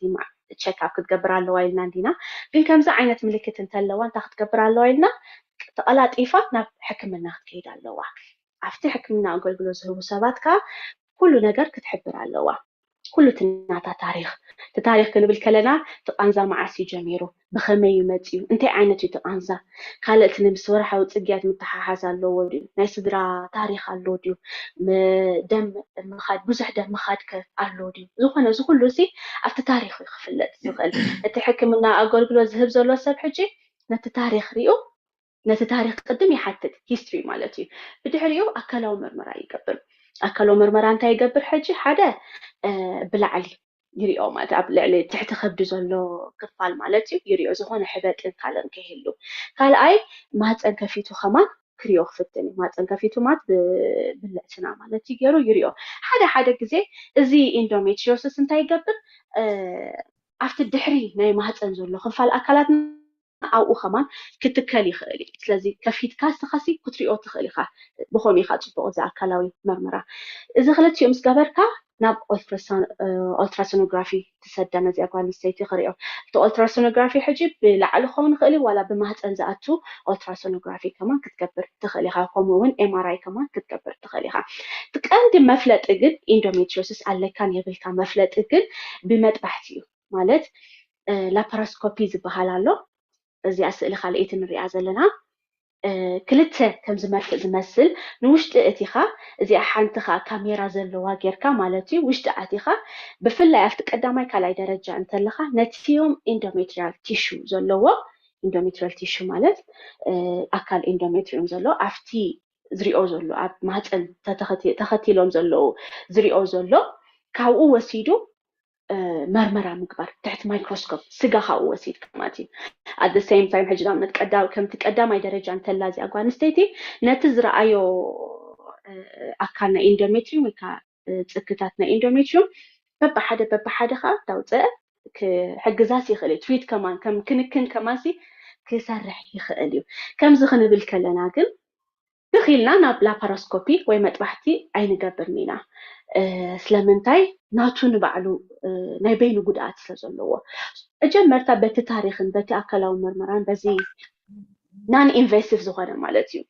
ቸክ ኣፕ ክትገብር ኣለዋ ኢልና እንዲና ግን ከምዚ ዓይነት ምልክት እንተለዋ እንታይ ክትገብር ኣለዋ ኢልና ተቐላጢፋ ናብ ሕክምና ክትከይድ ኣለዋ ኣብቲ ሕክምና ኣገልግሎት ዝህቡ ሰባት ከዓ ኩሉ ነገር ክትሕብር ኣለዋ ኩሉ እቲ ናታ ታሪክ እቲ ታሪክ ክንብል ከለና እቲ ቃንዛ መዓስ እዩ ጀሚሩ ብኸመይ እዩ መፂኡ እንታይ ዓይነት እዩ እቲ ቃንዛ ካልእ እቲ ምስ ወርሓዊ ፅግያት ምትሓሓዝ ኣለዎ ድዩ ናይ ስድራ ታሪክ ኣለዎ ድዩ ደም ምኻድ ብዙሕ ደም ምኻድ ከ ኣለዎ ድዩ ዝኾነ እዚ ኩሉ ሲ ኣብቲ ታሪክ እዩ ክፍለጥ ዝኽእል እቲ ሕክምና ኣገልግሎት ዝህብ ዘሎ ሰብ ሕጂ ነቲ ታሪክ ሪኡ ነቲ ታሪክ ቅድም ይሓትት ሂስትሪ ማለት እዩ ብድሕሪኡ ኣካላዊ መርመራ ይገብር ኣካላዊ መርመራ እንታይ ይገብር ሕጂ ሓደ ብላዕሊ ይሪኦ ማለት ኣብ ልዕሊ ትሕቲ ከብዲ ዘሎ ክፋል ማለት እዩ ይሪኦ ዝኾነ ሕበጥን ካልእን ከይህሉ ካልኣይ ማህፀን ከፊቱ ከማን ክሪኦ ክፍትን እዩ ማህፀን ከፊቱ ማለት ብልዕትና ማለት እዩ ገይሩ ይሪኦ ሓደ ሓደ ግዜ እዚ ኢንዶሜትሪዮሲስ እንታይ ይገብር ኣብቲ ድሕሪ ናይ ማህፀን ዘሎ ክፋል ኣካላትና ኣብኡ ከማን ክትከል ይኽእል እዩ ስለዚ ከፊትካ ንስኻሲ ክትሪኦ ትኽእል ኢኻ ብኸም ኢኻ ፅቡቅ እዚ ኣካላዊ መርመራ እዚ ክልቲኡ ምስ ገበርካ ናብ ኦልትራሶኖግራፊ ትሰደ ነዚኣ ጓል ኣንስተይቲ ክሪኦ እቲ ኦልትራሶኖግራፊ ሕጂ ብላዕሊ ክኸውን ይኽእል ዋላ ብማህፀን ዝኣቱ ኦልትራሶኖግራፊ ከማን ክትገብር ትኽእል ኢኻ ከምኡ እውን ኤምኣርኣይ ከማን ክትገብር ትኽእል ኢኻ እቲ ቀንዲ መፍለጢ ግን ኢንዶሜትሪዮሲስ ኣለካን የብልካ መፍለጢ ግን ብመጥባሕቲ እዩ ማለት ላፓራስኮፒ ዝበሃል ኣሎ እዚኣ ስእሊ ካልኣይቲ ንሪኣ ዘለና ክልተ ከምዚ መርፍእ ዝመስል ንውሽጢ እቲኻ እዚኣ ሓንቲ ከዓ ካሜራ ዘለዋ ጌርካ ማለት እዩ ውሽጢ ኣቲኻ ብፍላይ ኣብቲ ቀዳማይ ካልኣይ ደረጃ እንተለኻ ነቲዮም ኢንዶሜትሪያል ቲሹ ዘለዎ ኢንዶሜትሪያል ቲሹ ማለት ኣካል ኢንዶሜትሪዮም ዘሎ ኣብቲ ዝሪኦ ዘሎ ኣብ ማህፀን ተኸቲሎም ዘለዉ ዝሪኦ ዘሎ ካብኡ ወሲዱ መርመራ ምግባር ትሕቲ ማይክሮስኮፕ ስጋ ካብኡ ወሲድካ ማለት እዩ at the same time ሕጂ ንኣብነት ቀዳ ከምቲ ቀዳማይ ደረጃ እንተላ እዚኣ ጓል ኣንስተይቲ ነቲ ዝረኣዮ ኣካል ናይ ኢንዶሜትሪዩም ወይ ከዓ ፅክታት ናይ ኢንዶሜትሪዩም በብሓደ በብሓደ ከዓ እንዳውፅአ ክሕግዛስ ይኽእል እዩ ትሪት ከማን ከም ክንክን ከማንሲ ክሰርሕ ይኽእል እዩ ከምዚ ክንብል ከለና ግን ትኽ ኢልና ናብ ላፓሮስኮፒ ወይ መጥባሕቲ ኣይንገብርን ኢና። ስለምንታይ? ናቱ ንባዕሉ ናይ በይኑ ጉድኣት ስለ ዘለዎ። መጀመርታ በቲ ታሪኽን በቲ ኣካላዊ ምርመራን በዚ non invasive ዝኾነ ማለት እዩ።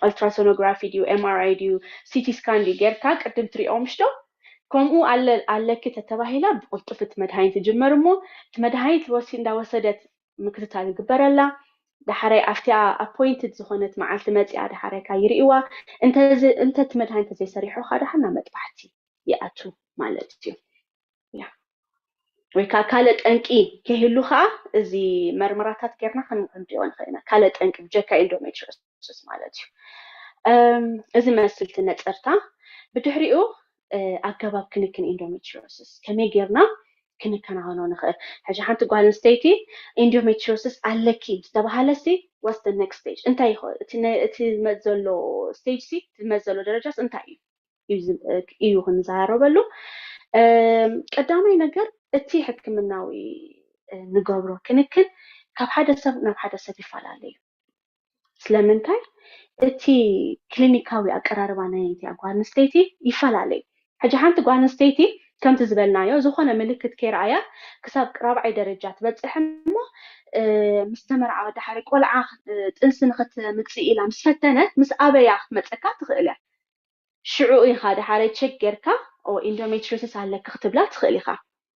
Ultrasonography ድዩ፣ M R I ድዩ፣ C T scan ድዩ ጌርካ ቅድም ትሪኦ ምሽዶ? ከምኡ ኣለኪ ተተባሂላ ብቕልጡፍ እቲ መድሃኒት ይጅመር እሞ እቲ መድሃኒት እንዳወሰደት ምክትታል ይግበረላ። ዳሕራይ ኣብቲኣ appointed ዝኾነት መዓልቲ መፂኣ ዳሕራይ ካይርእይዋ። እንተ እቲ መድሃኒት ዘይሰሪሑ ከዓ ዳሓና መጥባሕቲ ይኣቱ ማለት እዩ። ወይ ከዓ ካልእ ጠንቂ ከይህሉ ከዓ እዚ መርመራታት ጌርና ክንሪኦ ንኽእል ኢና። ካልእ ጠንቂ ብጀካ endometriosis ማለት እዩ። እዚ መስል ትነፀርታ ብድሕሪኡ ኣገባብ ክንክን endometriosis ከመይ ጌርና ክንከናኸኖ ንኽእል? ሕጂ ሓንቲ ጓል ኣንስተይቲ endometriosis ኣለኪ ዝተባሃለሲ what's the next stage? እንታይ እቲ ዘሎ stage ሲ እቲ ዘሎ ደረጃስ እንታይ እዩ? እዩ ክንዛረበሉ። ቀዳማይ ነገር እቲ ሕክምናዊ ንገብሮ ክንክን ካብ ሓደ ሰብ ናብ ሓደ ሰብ ይፈላለዩ። ስለምንታይ? እቲ ክሊኒካዊ ኣቀራርባ ናይ እቲኣ ጓል ኣንስተይቲ ይፈላለዩ። ሕጂ ሓንቲ ጓል ኣንስተይቲ ከምቲ ዝበልናዮ ዝኾነ ምልክት ከይረኣያ ክሳብ ራብዓይ ደረጃ ትበፅሕ እሞ ምስ ተመርዓወት ድሓሪ ቆልዓ ጥንሲ ንክትምፅእ ኢላ ምስ ፈተነት ምስ ኣበያ ክትመፀካ ትኽእል እያ። ሽዑ ኢኻ ድሓሪ ቸክ ጌርካ endometriosis ኣለኪ ክትብላ ትኽእል ኢኻ።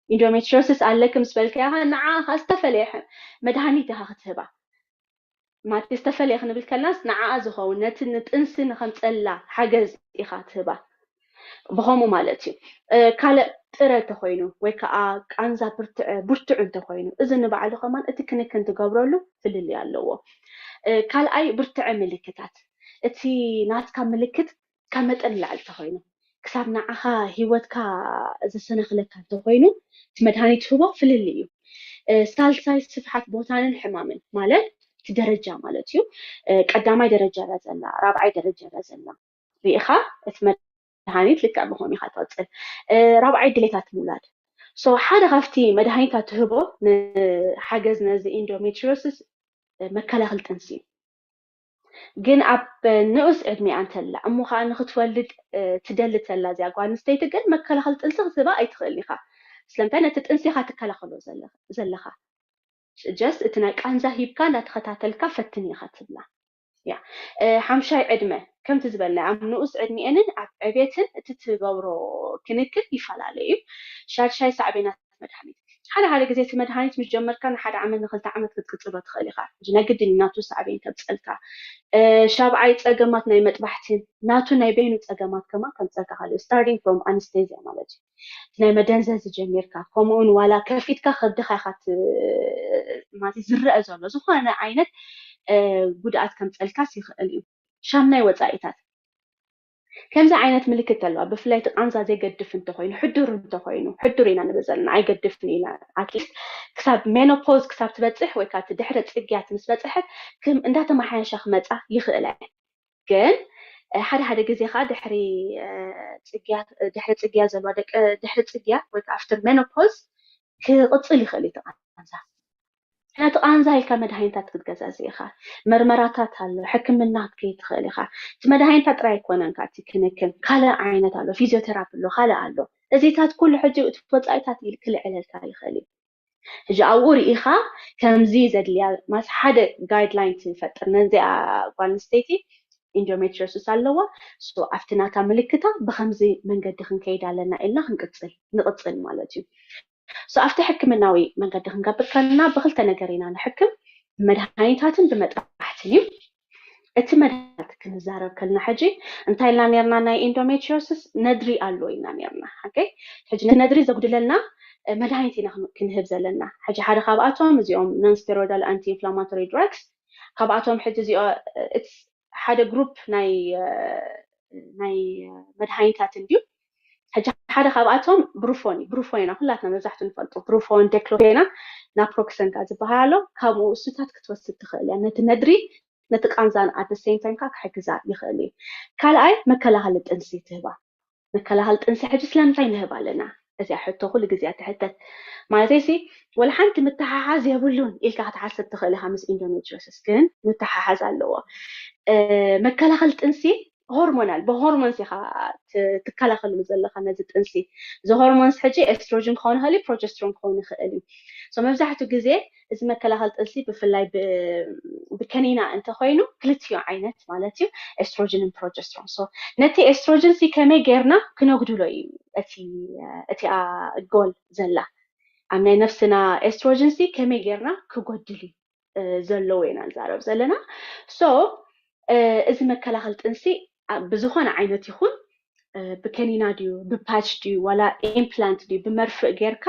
Endometriosis ኣለኪ ምስ በልካያ ንዓ ዝተፈለየ መድሃኒት ኢኻ ክትህባ። ማለት ዝተፈለየ ክንብል ከለናስ ንዓኣ ዝኸውን ነቲ ንጥንሲ ንኸምፀላ ሓገዝ ኢኻ ትህባ። ብኸምኡ ማለት እዩ። ካልእ ጥረ እንተኾይኑ ወይ ከዓ ቃንዛ ብርቱዕ እንተኾይኑ እዚ ንባዕሉ ከማን እቲ ክንክን ትገብረሉ ፍልልይ ኣለዎ። ካልኣይ ብርቱዕ ምልክታት፣ እቲ ናትካ ምልክት ካብ መጠን ንላዕሊ እንተኾይኑ ክሳብ ንዓኻ ህይወትካ ዘሰናኽለካ እንተኾይኑ እቲ መድሃኒት ትህቦ ፍልልይ እዩ። ሳልሳይ ስፍሓት ቦታንን ሕማምን ማለት እቲ ደረጃ ማለት እዩ። ቀዳማይ ደረጃ እያ ዘላ፣ ራብዓይ ደረጃ እያ ዘላ ርኢኻ እቲ መድሃኒት ልክዕ ብኸም ኢኻ ትቕፅል። ራብዓይ ድሌታት ምውላድ። So ሓደ ካብቲ መድሃኒታት ትህቦ ንሓገዝ ነዚ endometriosis መከላኸሊ ጥንሲ እዩ። ግን ኣብ ንኡስ ዕድሚኣ እንተላ እሞ ከዓ ንክትወልድ ትደሊ ተላ እዚኣ ጓል ኣንስተይቲ ግን መከላኸሊ ጥንሲ ክትህባ ኣይትኽእል ኢኻ። ስለምንታይ? ነቲ ጥንሲ ኢኻ ትከላኸሎ ዘለኻ። Just እቲ ናይ ቃንዛ ሂብካ እንዳተኸታተልካ ፈትን ኢኻ ትብላ። ያ ሓምሻይ ዕድመ ከምቲ ዝበልና ኣብ ንኡስ ዕድሚኤንን ኣብ ዕቤትን እቲ ትገብሮ ክንክን ይፈላለዩ እዩ። ሻድሻይ ሳዕቤናት መድሃኒት ሓደ ሓደ ግዜ እቲ መድሃኒት ምስ ጀመርካ ንሓደ ዓመት ንክልተ ዓመት ክትቅፅሎ ትኽእል ኢኻ። ሕጂ ናይ ግድን ናቱ ሳዕቤን ከምፀልካ። ሻብዓይ ፀገማት ናይ መጥባሕትን ናቱ ናይ በይኑ ፀገማት ከማን ከምፀልካ ካልእ starting from anesthesia ማለት እዩ። ናይ መደንዘዚ ጀሚርካ ከምኡውን ዋላ ከፊትካ ከብድኻ ኢኻ ማለት ዝረአ ዘሎ ዝኾነ ዓይነት ጉድኣት ከምፀልካስ ይኽእል እዩ። ሻምናይ ወፃኢታት ከምዚ ዓይነት ምልክት ተለዋ ብፍላይ እቲ ቃንዛ ዘይገድፍ እንተኮይኑ ሕዱር እንተኮይኑ ሕዱር ኢና ንብል ዘለና ኣይገድፍን ኢና ኣትሊስት ክሳብ ሜኖፖዝ ክሳብ ትበፅሕ ወይ ካብ ድሕሪ ፅግያት ምስ በፅሐት እንዳተመሓየሻ ክመፃ ይኽእላ ግን ሓደ ሓደ ግዜ ከዓ ድሕሪ ፅግያት ድሕሪ ፅግያት ዘለዋ ደቂ ድሕሪ ፅግያት ወይ ከዓ after menopause ክቕፅል ይኽእል እዩ ቃንዛ ነቲ ቃንዛ ኢልካ መድሃኒታት ክትገዛዝ ኢኻ። መርመራታት ኣሎ፣ ሕክምና ክትከይድ ትኽእል ኢኻ። እቲ መድሃኒታት ጥራይ ኣይኮነን ካብ እቲ ክንክን ካልእ ዓይነት ኣሎ፣ ፊዚዮቴራፒ ኣሎ፣ ካልእ ኣሎ። እዚታት ኩሉ ሕጂ እቲ ወፃኢታት ክልዕለልካ ይኽእል እዩ። ሕጂ ኣብኡ ርኢኻ ከምዚ ዘድልያ ማስ ሓደ ጋይድላይን ትፈጥር ነዚኣ ጓል ኣንስተይቲ ኢንዶሜትሪዮሲስ ኣለዋ። ኣብቲ ናታ ምልክታ ብከምዚ መንገዲ ክንከይድ ኣለና ኢልና ክንቅፅል ንቕፅል ማለት እዩ። ኣብቲ ሕክምናዊ መንገዲ ክንገብር ከለና ብክልተ ነገር ኢና ንሕክም፣ ብመድሃኒታትን ብመጥባሕትን እዩ። እቲ መድሃኒታት ክንዛረብ ከለና ሕጂ እንታይ ኢልና ነርና? ናይ ኢንዶሜትሪዮሲስ ነድሪ ኣሎ ኢልና ነርና። ሕጂ ነድሪ ዘጉድለና መድሃኒት ኢና ክንህብ ዘለና። ሕጂ ሓደ ካብኣቶም እዚኦም non steroidal anti inflammatory drugs ካብኣቶም ሕጂ እዚኦ ሓደ ግሩፕ ናይ ናይ መድሃኒታት እንድዩ። ሕጂ ሓደ ካብኣቶም ብሩፎን እዩ። ብሩፎን ኢና ኩላትና መብዛሕቱ ንፈልጦ። ብሩፎን፣ ዴክሎፌና፣ ናፕሮክሰን ካ ዝበሃል ኣሎ። ካብኡ እሱታት ክትወስድ ትኽእል እያ። ነቲ ነድሪ ነቲ ቃንዛን at the same time ካ ክሕግዛ ይኽእል እዩ። ካልኣይ መከላኸሊ ጥንሲ ትህባ። መከላኸሊ ጥንሲ ሕጂ ስለምንታይ ንህብ ኣለና? እዚኣ ሕቶ ኩሉ ግዜ ትሕተት። ማለት ሲ ወላ ሓንቲ ምትሓሓዝ የብሉን ኢልካ ክትሓስብ ትኽእል ኢኻ። ምስ ኢንዶሜትሪዮሲስ ግን ምትሓሓዝ ኣለዎ። መከላኸል ጥንሲ ሆርሞናል፣ ብሆርሞንስ ኢኻ ትከላኸሉ ዘለኻ ነዚ ጥንሲ። እዚ ሆርሞንስ ሕጂ ኤስትሮጅን ክኸውን ይኽእል እዩ፣ ፕሮጀስትሮን ክኸውን ይኽእል እዩ። መብዛሕትኡ ግዜ እዚ መከላኸል ጥንሲ ብፍላይ ብከኒና እንተኮይኑ ክልቲዮ ዓይነት ማለት እዩ፣ ኤስትሮጅንን ፕሮጀስትሮን። ነቲ ኤስትሮጅን ሲ ከመይ ጌርና ክነጉድሎ እዩ እቲኣ ጎል ዘላ ኣብ ናይ ነፍስና ኤስትሮጅን ሲ ከመይ ጌርና ክጎድል እዩ ዘለዎ ኢና ንዛረብ ዘለና። ሶ እዚ መከላኸል ጥንሲ ብዝኾነ ዓይነት ይኹን ብከኒና ድዩ ብፓች ድዩ ዋላ ኢምፕላንት ድዩ ብመርፍእ ጌርካ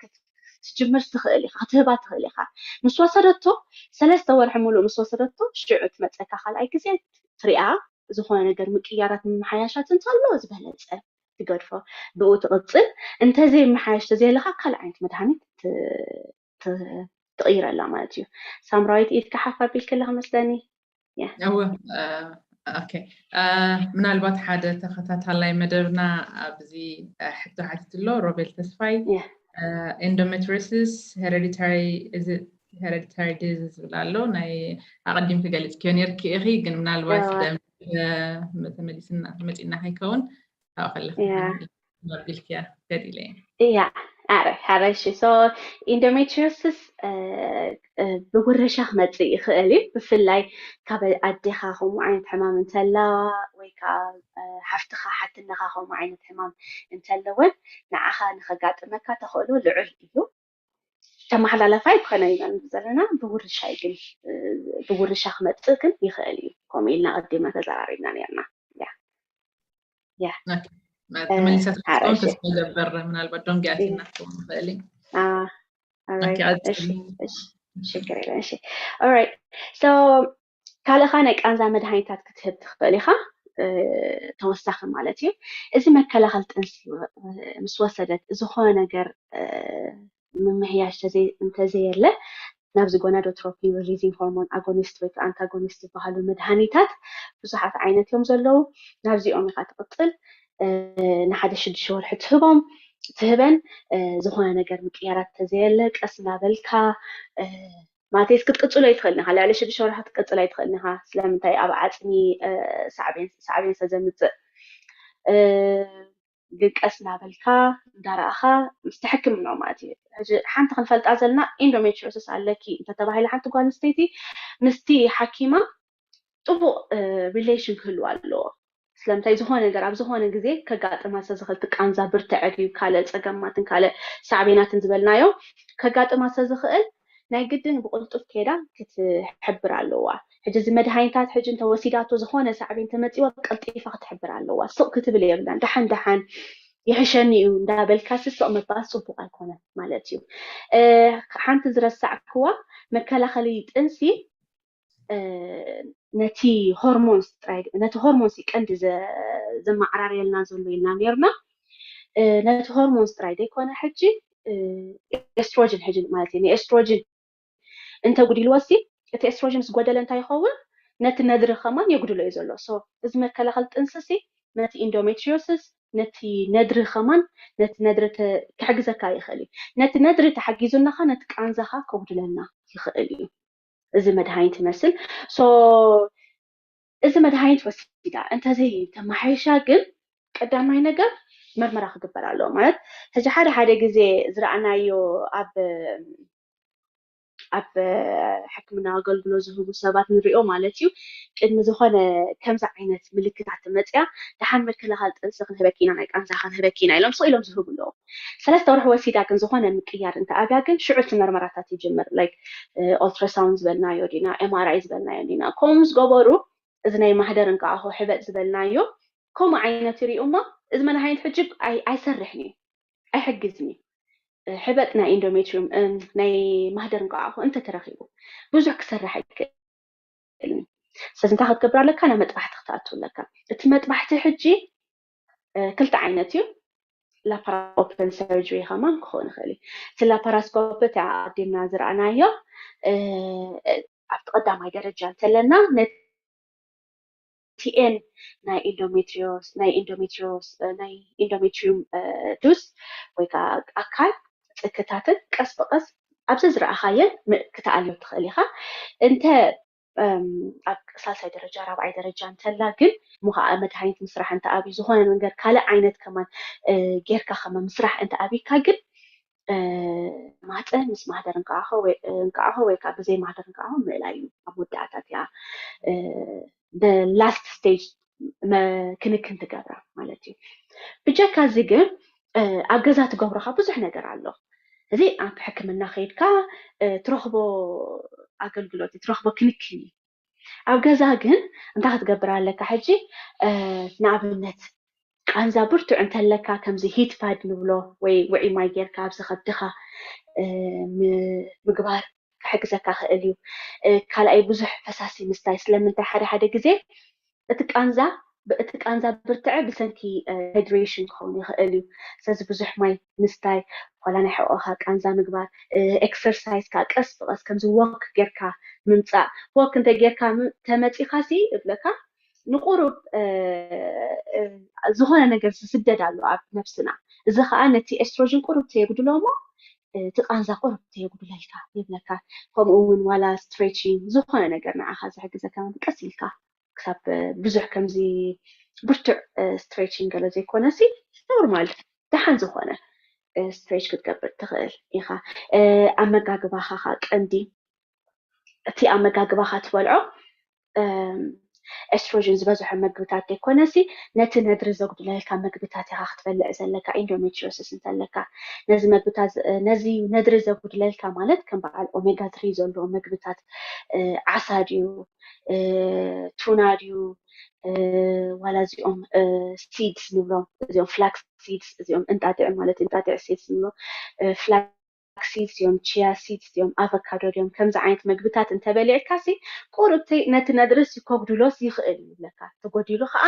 ክትጅምር ትኽእል ኢኻ፣ ክትህባ ትኽእል ኢኻ። ምስ ወሰደቶ ሰለስተ ወርሒ ሙሉእ ምስ ወሰደቶ ሽዑ ትመፀካ ካልኣይ ግዜ ትሪኣ ዝኾነ ነገር ምቅያራት ምምሓያሻት እንተሎ ዝበለፀ ትገድፎ ብኡ ትቕፅል። እንተዘይመሓየሽ ተዘየለካ ካልእ ዓይነት መድሃኒት ትቕይረላ ማለት እዩ። ሳምራዊት ኢድካ ሓፍ ኣቢልክላ መስለኒ። እወ ኦኬ። ምናልባት ሓደ ተኸታታላይ መደብና ኣብዚ ሕቶ ሓቲትሎ ሮቤል ተስፋይ፣ endometriosis hereditary is it hereditary disease ዝብል ኣሎ። ናይ ኣቐዲምኪ ገሊፅክዮ ነርኪ ኢኺ፣ ግን ምናልባት ተመሊስና ተመፂና ከይከውን ካብኡ ከለኺ ኣቢልክያ ገሊለ እየ። እያ ኣረ ሓረሽ ሶ ኢንዶሜትሪዮሲስ ብውርሻ ክመፅእ ይኽእል እዩ። ብፍላይ ካብ ኣዴኻ ከምኡ ዓይነት ሕማም እንተለዋ ወይ ከዓ ሓፍትኻ ሓትነኻ ከምኡ ዓይነት ሕማም እንተለወን ንዓኻ ንኸጋጥመካ ተኽእሎ ልዑል እዩ። ተመሓላለፋ ኣይኮነ ኢና ንብል ዘለና ብውርሻ እዩ ግን ብውርሻ ክመፅእ ግን ይኽእል እዩ። ከምኡ ኢልና ኣቐዲምና ተዘራሪብና ነርና። ያ ያ ተመሊሳ ትሕዝቶን ተስፋ ይገብር። ምናልባት ዶንጊ ኣቲና ክኸውን ይኽእል እዩ። ሽግር የለን። እሺ ኦራይት ሶ ካልእኻ ናይ ቃንዛ መድሃኒታት ክትህብ ትኽእል ኢኻ። ተወሳኺ ማለት እዩ። እዚ መከላኸል ጥንሲ ምስ ወሰደት ዝኾነ ነገር ምምሕያሽ እንተዘየለ ናብዚ gonadotropin releasing hormone agonist ወይ ከዓ ኣንታጎኒስት ዝበሃሉ መድሃኒታት ብዙሓት ዓይነት እዮም ዘለዉ። ናብዚኦም ኢኻ ትቕፅል። ንሓደ ሽዱሽተ ወርሒ ትህቦም ትህበን። ዝኾነ ነገር ምቅያራት እንተዘየለ ቀስ እናበልካ ማለት ክትቅፅሎ ኣይትኽእልን ኢኻ። ልዕሊ ሽዱሽተ ወርሒ ክትቅፅል ኣይትኽእልን ኢኻ። ስለምንታይ ኣብ ዓፅሚ ሳዕቤን ስለ ዘምፅእ ግን ቀስ እናበልካ እንዳረኣኻ ምስ ትሕክምኖ ማለት እዩ። ሕጂ ሓንቲ ክንፈልጣ ዘለና ኢንዶሜትሪዮሲስ ኣለኪ እንተተባሂላ ሓንቲ ጓል ኣንስተይቲ ምስቲ ሓኪማ ጥቡቕ ሪሌሽን ክህልዋ ኣለዎ። ስለምንታይ ዝኾነ ነገር ኣብ ዝኾነ ግዜ ከጋጥማ ስለ ዝኽእል ትቃንዛ ብርትዐ ድዩ ካልእ ፀገማትን ካልእ ሳዕቤናትን ዝበልናዮ ከጋጥማ ስለ ዝኽእል ናይ ግድን ብቕልጡፍ ከይዳ ክትሕብር ኣለዋ። ሕጂ እዚ መድሃኒታት ሕጂ እንተወሲዳቶ ዝኾነ ሳዕቤን ተመፂዋ ቀልጢፋ ክትሕብር ኣለዋ። ስቕ ክትብል የብላን። ደሓን ደሓን ይሕሸኒ እዩ እንዳበልካ ስስቕ ምባል ፅቡቕ ኣይኮነን ማለት እዩ። ሓንቲ ዝረሳዕክዋ መከላኸሊ ጥንሲ ነቲ ሆርሞንስ ጥራይ ነቲ ሆርሞንስ ቀንዲ ዘመዓራርየልና ዘሎ ኢልና ነርና። ነቲ ሆርሞንስ ጥራይ ዘይኮነ ሕጂ ኤስትሮጅን ሕጂ ማለት እዩ ንኤስትሮጅን እንተ ጉዲልወሲ እቲ ኤስትሮጅን ምስ ጎደለ እንታይ ይኸውን? ነቲ ነድሪ ከማን የጉድሎ እዩ ዘሎ። ሶ እዚ መከላኸል ጥንስሲ ነቲ ኢንዶሜትሪዮሲስ ነቲ ነድሪ ከማን ነቲ ነድሪ ክሕግዘካ ይኽእል እዩ። ነቲ ነድሪ ተሓጊዙናኻ ነቲ ቃንዛኻ ከጉድለልና ይኽእል እዩ። እዚ መድሃኒት ይመስል። ሶ እዚ መድሃኒት ወሲዳ እንተዘይ ተመሓይሻ ግን ቀዳማይ ነገር መርመራ ክግበር ኣለዎ። ማለት ሕጂ ሓደ ሓደ ግዜ ዝረኣናዮ ኣብ ኣብ ሕክምና ኣገልግሎት ዝህቡ ሰባት ንሪኦ ማለት እዩ። ቅድሚ ዝኾነ ከምዚ ዓይነት ምልክታት መፅያ ደሓን መከላኸሊ ጥንሲ ክንህበኪ ኢና፣ ናይ ቃንዛ ክንህበኪ ኢና ኢሎም ስቕ ኢሎም ዝህቡ ኣለዉ። ሰለስተ ወርሒ ወሲዳ ግን ዝኾነ ምቅያር እንተኣብያ ግን ሽዑ እቲ መርመራታት ይጅምር። ላይክ ኦልትራሳውንድ ዝበልናዮ ዲና ኤምኣርኣይ ዝበልናዮ ዲና ከምኡ ምስ ገበሩ እዚ ናይ ማህደር እንቃኣኹ ሕበጥ ዝበልናዮ ከምኡ ዓይነት ይሪኡ እሞ እዚ መድሃኒት ሕጂ ኣይሰርሕን እዩ ኣይሕግዝን እዩ። ሕበጥ ናይ ኢንዶሜትሪዩም ናይ ማህደር እንቃኣኹ እንተተረኺቡ ብዙሕ ክሰርሕ ኣይክእልን። ስለዚ እንታይ ክትገብር ኣለካ? ናብ መጥባሕቲ ክትኣቱ ኣለካ። እቲ መጥባሕቲ ሕጂ ክልተ ዓይነት እዩ። ላፓራስኮፕን ሰርጀሪ ከማን ክኸውን ይኽእል እዩ። እቲ ላፓራስኮፕ እቲ ኣቐዲምና ዝረኣናዮ ኣብቲ ቀዳማይ ደረጃ እንተለና ነቲ ቲኤን ናይ ኢንዶሜትሪዮስ ናይ ኢንዶሜትሪዮስ ናይ ኢንዶሜትሪዩም ዱስ ወይ ከዓ ኣካል ጽክታትን ቀስ ብቀስ ኣብዚ ዝረኣኻየን ክትኣልዮ ትኽእል ኢኻ። እንተ ኣብ ሳልሳይ ደረጃ ራብዓይ ደረጃ እንተላ ግን ምኸዓ መድሃኒት ምስራሕ እንተ ኣብዩ ዝኾነ ነገር ካልእ ዓይነት ከማን ጌርካ ከማን ምስራሕ እንተ ኣብካ ግን ማፀ ምስ ማህደር እንቃዓኸ ወይ ከዓ ብዘይ ማህደር እንቃዓኸ ምእላይ እዩ ኣብ መወዳእታት እያ ላስት ስቴጅ ክንክን ትገብራ ማለት እዩ። ብጀካ እዚ ግን ኣብ ገዛ ትገብሮካ ብዙሕ ነገር ኣሎ። እዚ ኣብ ሕክምና ከይድካ ትረኽቦ ኣገልግሎት ትረኽቦ ክንክን እዩ። ኣብ ገዛ ግን እንታይ ክትገብር ኣለካ ሕጂ? ንኣብነት ቃንዛ ብርቱዕ እንተለካ ከምዚ ሂት ፓድ ንብሎ ወይ ውዒ ማይ ጌርካ ኣብዚ ከብድኻ ምግባር ክሕግዘካ ክእል እዩ። ካልኣይ ብዙሕ ፈሳሲ ምስታይ ስለምንታይ ሓደ ሓደ ግዜ እቲ ቃንዛ እቲ ቃንዛ ብርትዐ ብሰንኪ ሃይድሬሽን ክኸውን ይኽእል እዩ። ስለዚ ብዙሕ ማይ ምስታይ ዋላ ናይ ሕቆኻ ቃንዛ ምግባር ኤክሰርሳይዝ ከዓ ቀስ ብቀስ ከምዚ ወክ ጌርካ ምምፃእ ወክ እንተ ጌርካ ተመፂኻ ሲ እብለካ ንቁሩብ ዝኾነ ነገር ዝስደድ ኣሎ ኣብ ነብስና። እዚ ከዓ ነቲ ኤስትሮጅን ቁሩብ ተየጉድሎ እሞ እቲ ቃንዛ ቁሩብ ተየጉድለልካ ይብለካ። ከምኡ እውን ዋላ ስትሬቺንግ ዝኾነ ነገር ንዓኻ ዝሕግዘካ ቀስ ኢልካ ክሳብ ብዙሕ ከምዚ ብርቱዕ ስትሬቺንግ ገለ ዘይኮነ ሲ ኖርማል ደሓን ዝኾነ ስትሬች ክትገብር ትኽእል ኢኻ። ኣመጋግባኻ ከዓ ቀንዲ እቲ ኣመጋግባኻ ትበልዖ ኤስትሮጅን ዝበዝሖ መግብታት ዘይኮነሲ ነቲ ነድሪ ዘጉድለልካ መግብታት ኢኻ ክትበልዕ ዘለካ ኢንዶሜትሪዮሲስ እንተለካ ነዚ መግብታት ነዚ ነድሪ ዘጉድለልካ ማለት ከም በዓል ኦሜጋ ትሪ ዘለዎ መግብታት ዓሳ ድዩ ቱና ድዩ ዋላ እዚኦም ሲድስ ንብሎም እዚኦም ፍላክስ ሲድስ እዚኦም እንጣጢዕ ማለት እንጣጢዕ ሲድስ ንብሎም ፍላክስ ሲድስ እዮም ቺያ ሲድስ እዮም ኣቨካዶ ድዮም ከምዚ ዓይነት መግብታት እንተበሊዕካ ሲ ቁርብቲ ነቲ ነድርስ ይኮጉድሎስ ይኽእል እዩ ይብለካ ተጎዲሉ ከዓ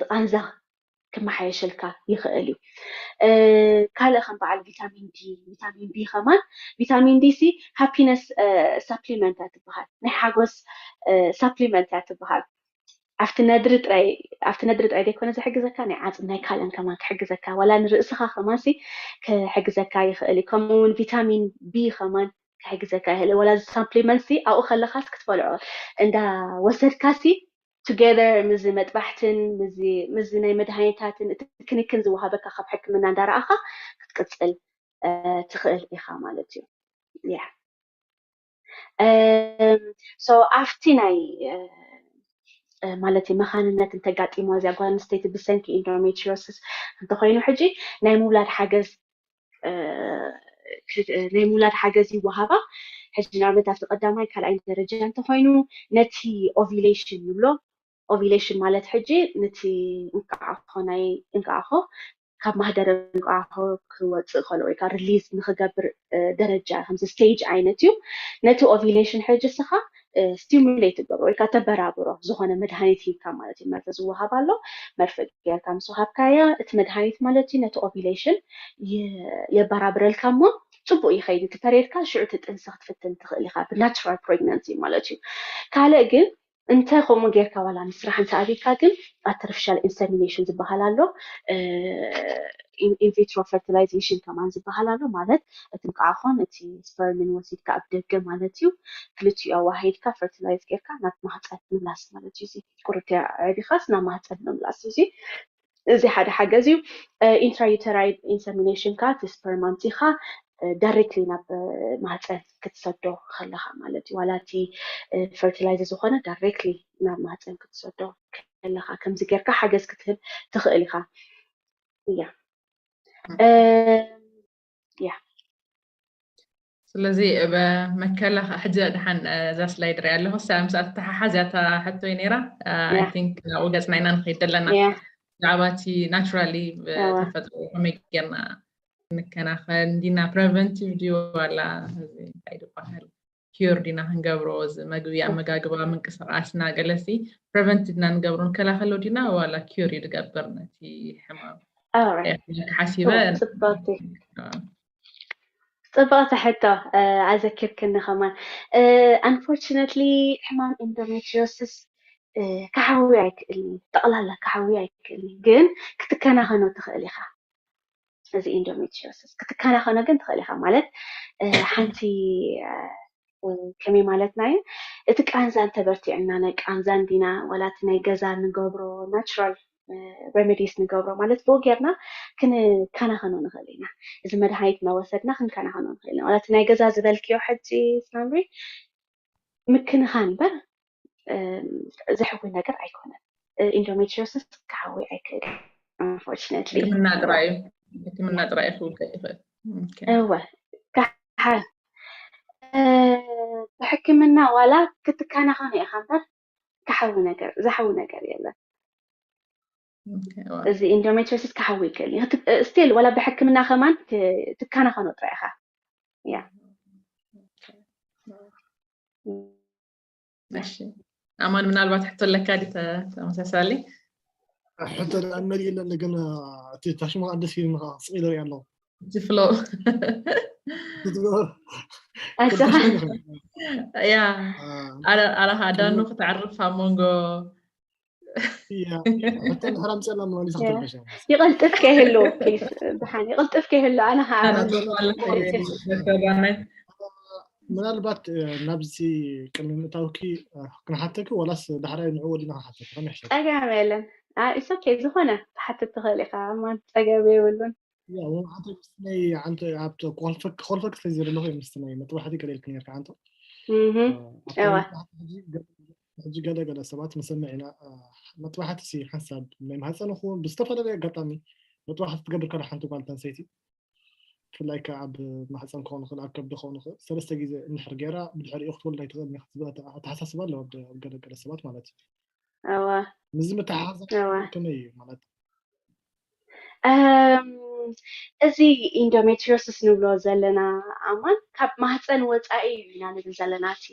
ትቃንዛ ክመሓየሸልካ ይኽእል እዩ ካልእ ከም በዓል ቪታሚን ዲ ቪታሚን ቢ ከማን ቪታሚን ዲ ሲ ሃፒነስ ሳፕሊመንት እያ ትበሃል ናይ ሓጎስ ሳፕሊመንት እያ ትበሃል ኣብቲ ነድሪ ጥራይ ኣብቲ ነድሪ ጥራይ ዘይኮነ ዝሕግዘካ ናይ ዓፅም ናይ ካልእን ከማን ክሕግዘካ ዋላ ንርእስኻ ከማን ሲ ክሕግዘካ ይኽእል እዩ ከምኡ እውን ቪታሚን ቢ ከማን ክሕግዘካ ይኽእል ዋላ እዚ ሳፕሊመንት ሲ ኣብኡ ከለኻስ ክትበልዖ እንዳ ወሰድካ ሲ ቱጌዘር ምዚ መጥባሕትን ምዚ ናይ መድሃኒታትን እቲ ክንክን ዝወሃበካ ካብ ሕክምና እንዳረኣኻ ክትቅፅል ትኽእል ኢኻ ማለት እዩ ያ ሶ ኣብቲ ናይ ማለት መኻንነት እንተጋጢሞ እዚኣ ጓል ኣንስተይቲ ብሰንኪ ኢንዶሜትሪዮሲስ እንተኮይኑ ሕጂ ናይ ምውላድ ሓገዝ ናይ ምውላድ ሓገዝ ይወሃባ ሕጂ ንኣብነት ኣብቲ ቀዳማይ ካልኣይ ደረጃ እንተኮይኑ ነቲ ኦቪሌሽን ንብሎ ኦቪሌሽን ማለት ሕጂ ነቲ እንቃዓኾ ናይ እንቃዓኾ ካብ ማህደረ እንቃዓኾ ክወፅእ ከሎ ወይ ከዓ ሪሊዝ ንክገብር ደረጃ ከምዚ ስቴጅ ዓይነት እዩ ነቲ ኦቪሌሽን ሕጂ ስኻ ስቲሙሌት ትገብሮ ወይ ከዓ ተበራብሮ ዝኾነ መድሃኒት ሂብካ ማለት እዩ መርፌ ዝወሃብ ኣሎ መርፌ ጌርካ ምስ ወሃብካያ እቲ መድሃኒት ማለት እዩ ነቲ ኦቪሌሽን የበራብረልካ እሞ ፅቡቅ ይኸይድ እቲ ፐሬድካ ሽዑ ትጥንሲ ክትፍትን ትኽእል ኢኻ ብናቹራል ፕሬግናንሲ ማለት እዩ ካልእ ግን እንተ ከምኡ ጌርካ ዋላ ምስራሕ እንተ ኣቢልካ ግን ኣርቲፊሻል ኢንሰሚኔሽን ዝበሃል ኣሎ ኢንቪትሮ ፈርቲላይዜሽን ከማን ዝበሃል ኣሎ ማለት እቲ እንቃዓኾን እቲ ስፐርምን ወሲድካ ኣብ ደገ ማለት እዩ ክልቲኡ ኣዋሃሂድካ ፈርቲላይዝ ጌርካ ናብ ማህፀን ምላስ ማለት እዩ ቁርተ ዕቢኻስ ናብ ማህፀን ምምላስ እዩ እዚ ሓደ ሓገዝ እዩ ኢንትራዩተራይድ ኢንሰሚኔሽን ካ እቲ ስፐርም ኣምፂኻ ዳይሬክትሊ ናብ ማህፀን ክትሰዶ ከለኻ ማለት እዩ ዋላ እቲ ፈርቲላይዝ ዝኾነ ዳይሬክትሊ ናብ ማህፀን ክትሰዶ ከለኻ ከምዚ ጌርካ ሓገዝ ክትህብ ትኽእል ኢኻ እያ ያ ስለዚ መከላኸ ሕጂ ድሓን እዛ ስላይድ ሪኣ ኣለኹ ሳ ምስ ኣተሓሓዝያ እታ ሕቶይ ነይራ I think ናብኡ ገፅና ኢና ንኸይድ ዘለና ብዛዕባ እቲ ናቹራሊ ተፈጥሮ ከመይ ጌርና ንከናኸን እንዲና ፕሬቨንቲቭ ድዩ ዋላ እንታይ ዝበሃል ኪር ዲና ክንገብሮ እዚ መግቢ ኣመጋግባ ምንቅስቃስና ገለሲ ፕሬቨንቲቭ ና ንገብሮ ንከላኸሎ ዲና ዋላ ኪር እዩ ዝገብር ነቲ ሕማም ሓሲበ ፅብቅቲ ሕቶ ኣዘኪርክኒ ከማን unfortunately ሕማም endometriosis ክሓዊ ኣይክእልን፣ ጠቕላላ ክሓዊ ኣይክእልን፣ ግን ክትከናኸኖ ትኽእል ኢኻ። እዚ ኢንዶሜትሪዮሲስ ክትከናኸኖ ግን ትኽእል ኢኻ። ማለት ሓንቲ ከመይ ማለትና እዩ? እቲ ቃንዛ እንተበርቲዕና፣ ናይ ቃንዛ እንዲና ዋላ እቲ ናይ ገዛ ንገብሮ ናቹራል ረሜዲስ ንገብሮ፣ ማለት ብኡ ጌርና ክንከናኸኖ ንኽእል ኢና። እዚ መድሃኒት እናወሰድና ክንከናኸኖ ንኽእል ኢና። ዋላ እቲ ናይ ገዛ ዝበልክዮ ሕጂ ሳምሪ ምክንኻን እምበር ዘሕዊ ነገር ኣይኮነን። ኢንዶሜትሪዮሲስ ክሓዊ ኣይክእል። ሕክምና ጥራይ እዩ። ሕክምና ጥራይ ክውልቀ ይኽእል። እወ ብሕክምና ዋላ ክትከናኸኖ ኢኻ እምበር ክሓዊ ነገር፣ ዝሓዊ ነገር የለን። እዚ ኢንዶሜትሪዮሲስ ክሓዊ ይክእል እዩ። ስቲል ዋላ ብሕክምና ከማን ትከናኸኖ ጥራይ ኢኻ። ያ እሺ ኣማን፣ ምናልባት ሕቶ ኣለካ ዲ ተመሳሳሊ ሕቶ ደኣ መሊእ ኣለኒ፣ ግን እቲ ታሽሙ ከዓ ደስ ኢሉኒ ከዓ ስቕ ኢለ ሪኣ ኣለኹ። እቲ ፍሎ ያ ኣረ ከዓ ዳኑ ክትዕርፍ ኣብ መንጎ ሕቶ እንድሕር ኣምፅኣላ መመሊሳ ክትርበሻ ይቐልጥፍ ከይህሉ ፕሊስ፣ ደሓን ይቐልጥፍ ከይህሉ ኣነ ከዓ ኣነ ተስፋ ኣለኒ። ምናልባት ናብዚ ቅድሚ ምእታውኪ ክንሓተኪ ወላስ ዳሕራይ ንዑ ወዲና ክንሓተኪ ከመይ ይሕሸኪ? ጸገም የለን። ኢትስ ኦኬ፣ ዝኾነ ትሓትት ትኽእል ኢኻ። ኣማን ጸገም የብሉን። ያ ወ ሓንቲ ምስ ናይ ሓንቲ ኣብቲ ኮልፈክ ኮልፈክ ስለ ዘለኹ ምስ ናይ መጥባሕቲ ገለ ኢልኪ ነርካ ዓንቶ እህ ኣብቲ እወ። መጥባሕቲ ሕጂ ገ- ሕጂ ገለ ገለ ሰባት ንሰምዕ ኢና። መጥባሕቲ ሲ ሓንሳብ ናይ ማህፀን ይኹን ብዝተፈላለየ ኣጋጣሚ መጥባሕቲ ትገብር ከላ ሓንቲ ጓል ኣንስተይቲ ብፍላይ ከዓ ኣብ ማህፀን ክኸውን ይኽእል ኣብ ከብዲ ክኸውን ይኽእል ሰለስተ ግዜ እንድሕር ገይራ ብድሕሪኡ ክትወልድ ኣይትኽእልን እያ ክትብል ኣተ- ኣተሓሳስባ ኣለዎ ኣብ ደ- ኣብ ገለ ገለ ሰባት ማለት እዩ። እወ ምስዚ ምትሓሓዝ እወ። ከመይ እዩ ማለት እም፣ እዚ ኢንዶሜትሪዮሲስ ንብሎ ዘለና ኣማን ካብ ማህፀን ወፃኢ እዩ ኢና ንብል ዘለና እቲ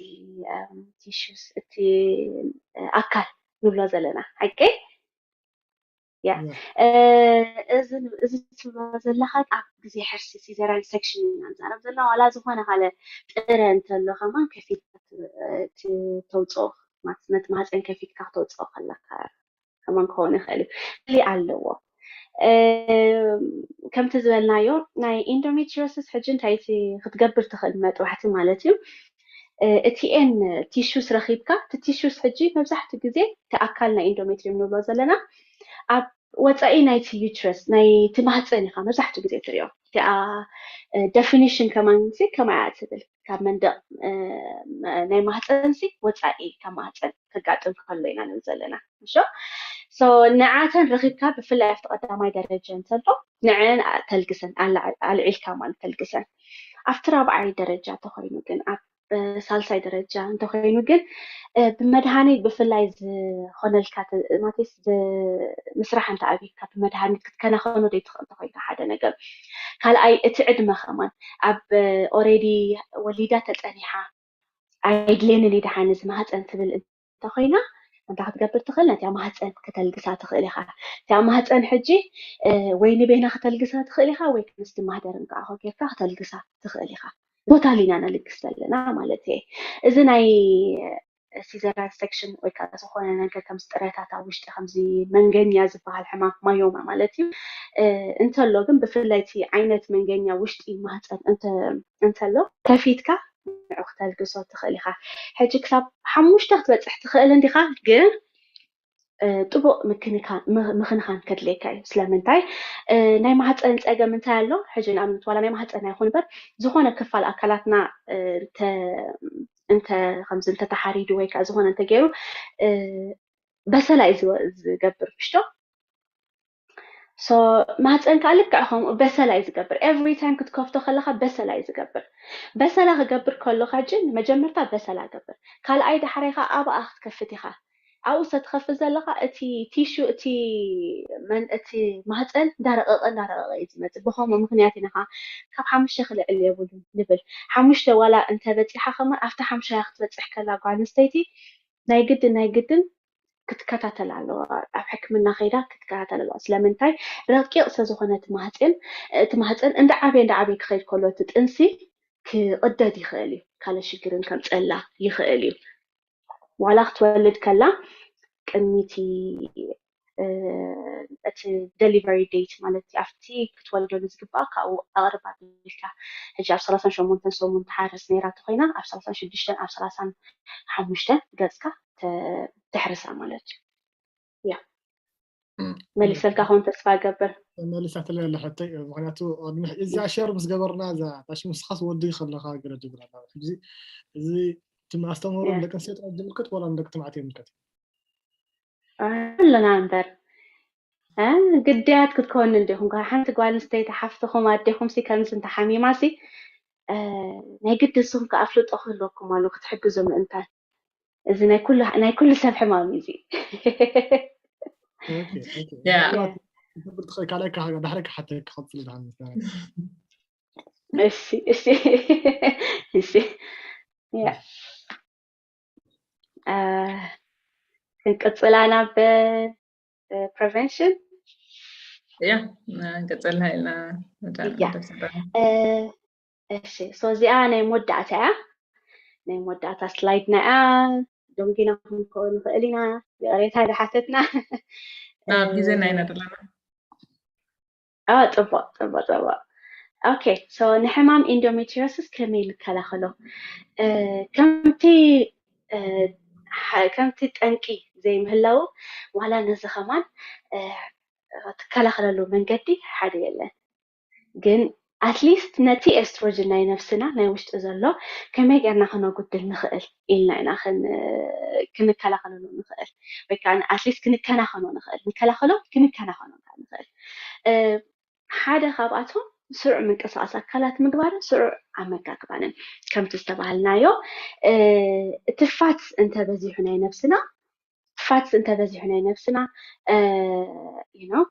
እም፣ ቲሹስ እቲ እ፣ ኣካል ንብሎ ዘለና ሓቂ ያ ያ። እ፣ እዚ እዚ ትብሎ ዘለኻ ኣብ ግዜ ሕርሲ ሲዘራን ሴክሽን ኢና ንዛረብ ዘለና ዋላ ዝኾነ ካለ ጥረ እንተሎ ከማን ከፊት ተውፅኦ ማለት ነቲ ማህፀን ከፊትካ ክተውፅኦ ከለካ ከማን ክኸውን ይኽእል እዩ። ፍሊ ኣለዎ። እም፣ ከምቲ ዝበልናዮ ናይ ኢንዶሜትሪዮሲስ ሕጂ እንታይ እቲ ክትገብር ትኽእል መጥባሕቲ ማለት እዩ። እ፣ እቲ ኤን ቲሹስ ረኺብካ እቲ ቲሹስ ሕጂ መብዛሕትኡ ግዜ እቲ ኣካል ናይ ኢንዶሜትሪየም ንብሎ ዘለና ኣብ ወፃኢ ናይቲ ዩትረስ ናይቲ ማህፀን ኢኻ መብዛሕትኡ ግዜ ትሪኦ። እቲኣ ደፊኒሽን ከማን ሲ ከማይ እያ ትብል ካብ መንደቕ እ፣ ናይ ማህፀን ሲ ወፃኢ ካብ ማህፀን ከጋጥም ከሎ ኢና ንብል ዘለና እሾ ሶ ንዓተን ረኺብካ ብፍላይ ኣብቲ ቀዳማይ ደረጃ እንተሎ ንዐን ተልግሰን ኣልዒልካ ማለት ተልግሰን ኣብቲ ራብዓይ ደረጃ እንተኮይኑ ግን ኣብ ሳልሳይ ደረጃ እንተኮይኑ ግን ብመድሃኒት ብፍላይ ዝኾነልካ ማቴስ ምስራሕ እንተ ኣብካ ብመድሃኒት ክትከናኸኖ ዘይትኽእል እንተኮይንካ ሓደ ነገር ካልኣይ እቲ ዕድመ ከማን ኣብ ኦሬዲ ወሊዳ ተፀኒሓ ኣይድሌንን ይድሓን እዚ ማህፀን ትብል እንተኮይና እንታይ ክትገብር ትኽእል ነቲያ ማህፀን ከተልግሳ ትኽእል ኢኻ እቲያ ማህፀን ሕጂ ወይ ንቤና ከተልግሳ ትኽእል ኢኻ ወይ ምስቲ ማህደርን ከዓ ጌርካ ከተልግሳ ትኽእል ኢኻ ቶታሊ ኢና ነልግስ ዘለና ማለት እየ እዚ ናይ ሲዘራን ሴክሽን ወይ ከዓ ዝኾነ ነገር ከምዚ ጥረታት ኣብ ውሽጢ ከምዚ መንገኛ ዝበሃል ሕማም ማዮማ ማለት እዩ እንተሎ ግን ብፍላይ እቲ ዓይነት መንገኛ ውሽጢ ማህፀን እንተሎ ከፊትካ ንዑ ክተልግሶ ትኽእል ኢኻ ሕጂ ክሳብ ሓሙሽተ ክትበፅሕ ትኽእል እንዲኻ ግን ጥቡቕ ምክንኻን ከድልየካ እዩ ስለምንታይ ናይ ማህፀን ፀገም እንታይ ኣሎ ሕጂ ንኣብነት ዋላ ናይ ማህፀን ኣይኹን በር ዝኾነ ክፋል ኣካላትና እንተ ከምዚ እንተተሓሪዱ ወይ ከዓ ዝኾነ እንተገይሩ በሰላ እዩ ዝገብር ምሽቶ ሶ ማህፀን ከዓ ልክዕ ከምኡ በሰላ እዩ ዝገብር every time ክትከፍቶ ከለካ በሰላ እዩ ዝገብር በሰላ ክገብር ከሎ ካጂ ንመጀመርታ በሰላ ገብር ካልኣይ ዳሕራይ ከዓ ኣብኣ ክትከፍት ኢካ ኣብኡ ሰትኸፍት ዘለካ እቲ ቲሹ እቲ መን እቲ ማህፀን እንዳረቀቀ እንዳረቀቀ እዩ ዝመፅእ ብከምኡ ምክንያት ኢና ከዓ ካብ ሓሙሽተ ክልዕል የብሉን ንብል ሓሙሽተ ዋላ እንተበፂሓ ከማን ኣብታ ሓሙሻያ ክትበፅሕ ከላ ጓል ኣንስተይቲ ናይ ግድን ናይ ግድን ክትከታተል ኣለዋ ኣብ ሕክምና ከይዳ ክትከታተል ኣለዋ ስለምንታይ ረቂቕ ስለዝኾነ እቲ ማህፀን እቲ ማህፀን እንዳ ዓበየ እንዳ ዓበየ ክኸይድ ከሎ እቲ ጥንሲ ክቕደድ ይኽእል እዩ ካለ ሽግርን ከምፀላ ይኽእል እዩ ዋላ ክትወልድ ከላ ቅድሚቲ እቲ delivery date ማለት ኣብቲ ክትወልደሉ ዝግባእ ካብኡ ኣቕርብ ኣቢልካ። ሕጂ ኣብ ሰላሳን ሸሞንተን ሰሙን ትሓርስ ነይራ ተኮይና ኣብ ሰላሳን ሽዱሽተን ኣብ ሰላሳን ሓሙሽተን ገፅካ ተሕርሳ ማለት እዩ። ያ መሊሰልካ ከውን ተስፋ እገብር። መሊሳትለይ ኣላ ሕቶይ። ምክንያቱ እዚኣ ሸር ምስ ገበርና እዛ ታሽ ምስኻስ ወዲ ከለካ ገለ ትብል ኣላ። ሕጂ እዚ እቲ ኣስተምህሮ ንደቂ ኣንስትዮ ጥራይ ዝምልከት ዋላ ንደቂ ተባዕትዮ ይምልከት? ኣለና እምበር ግድያት ክትከውን እንዲኹም። ካብ ሓንቲ ጓል ኣንስተይቲ ሓፍትኹም ኣዴኹም ሲ ከምዚ እንተሓሚማ ሲ ናይ ግዲ ንስኹም ከኣፍልጦ ክህልወኩም ኣሎ ክትሕግዙ ምእንታን። እዚ ናይ ኩሉ ሰብ ሕማም እዩ እዚ። ካልኣይ ዳሕረ ክሓተካ ክቐፅል። እሺ እሺ እሺ ክንቅፅላ ናብ prevention ያ እንቀፀልና ኢልና እሺ ሶ እዚኣ ናይ መወዳእታ እያ። ናይ መወዳእታ ስላይድና እያ። ደንጊና ክንከው ንኽእል ኢና። ይቕሬታ ዝሓተትና ኣብ ግዜና ኢና ዘለና። ጽቡቕ ጽቡቕ ጽቡቕ። ኦኬ ሶ ንሕማም ኢንዶሜትሪዮሲስ ከመይ ንከላኸሎ? ከምቲ ከምቲ ጠንቂ ዘይምህላው ዋላ ነዚ ከማን ትከላኸለሉ መንገዲ ሓደ የለን። ግን ኣትሊስት ነቲ ኤስትሮጅን ናይ ነፍስና ናይ ውሽጢ ዘሎ ከመይ ጌርና ክነጉድል ንኽእል ኢልና ኢና ክንከላኸለሉ ንኽእል ወይ ከዓ ኣትሊስት ክንከናኸኖ ንኽእል። ንከላኸሎ ክንከናኸኖ ንኽእል። ሓደ ካብኣቶም ስሩዕ ምንቅስቃስ ኣካላት ምግባርን ስሩዕ ኣመጋግባንን ከምቲ ዝተባሃልናዮ እቲ ፋት እንተበዚሑ ናይ ነፍስና ፋትስ እንተበዚሑ ናይ ነፍስና you know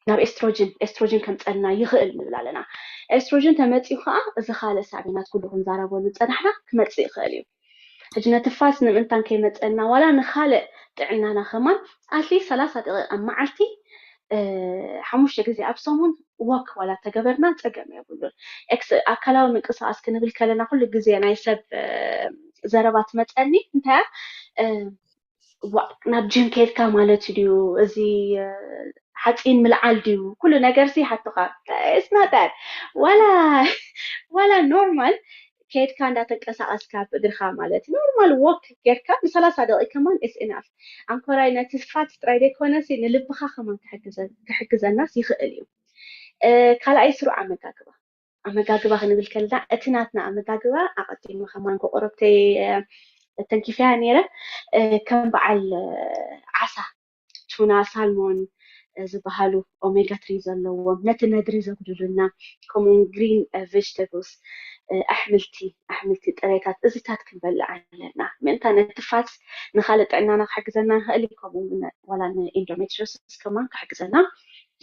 ናብ ኤስትሮጅን ኤስትሮጅን ከምፀልና ይኽእል ንብል ኣለና። ኤስትሮጅን ተመፂኡ ከዓ እዚ ካልእ ሳዕቤናት ኩሉ ክንዛረበሉ ዝፀናሕና ክመፅእ ይኽእል እዩ። ሕጂ ነቲ ፋትስ ንምእንታን ከይመፀልና ዋላ ንካልእ ጥዕናና ከማን ኣትሊስት ሰላሳ ደቂቃ ኣብ መዓልቲ ሓሙሽተ ግዜ ኣብ ሰሙን ወክ ዋላ ተገበርና ፀገም የብሉን። ኣካላዊ ምንቅስቃስ ክንብል ከለና ኩሉ ግዜ ናይ ሰብ ዘረባ ትመፀኒ እንታይ ናብ ጅም ከድካ ማለት ድዩ እዚ ሓፂን ምልዓል ድዩ ኩሉ ነገር ሲ ሓቶካ ስናዳር ዋላ ዋላ ኖርማል ከድካ እንዳተንቀሳቀስካ ብእግርካ ማለት ኖርማል ወክ ጌርካ ንሰላሳ ደቂቅ ከማን ስናፍ ኣንኮራይ ነቲ ፋት ጥራይ ዘይኮነ ሲ ንልብካ ከማን ክሕግዘና ይኽእል እዩ። ካልኣይ ስሩዕ ኣመጋግባ ኣመጋግባ ክንብል ከለና እቲ ናትና ኣመጋግባ ኣቐዲመ ከማን ከቆረብተይ ተንኪፈያ ነይረ ከም በዓል ዓሳ ቱና ሳልሞን ዝበሃሉ ኦሜጋ ትሪ ዘለዎም ነቲ ነድሪ ዘጉድሉና ከምኡውን ግሪን ቬጅተብልስ ኣሕምልቲ ኣሕምልቲ ጥሬታት እዚታት ክንበልዕ ኣለና ምእንታ ነቲ ፋትስ ንካልእ ጥዕናና ክሕግዘና ንክእል እዩ ከምኡ ዋላ ንኢንዶሜትሪዮሲስ ከማን ክሕግዘና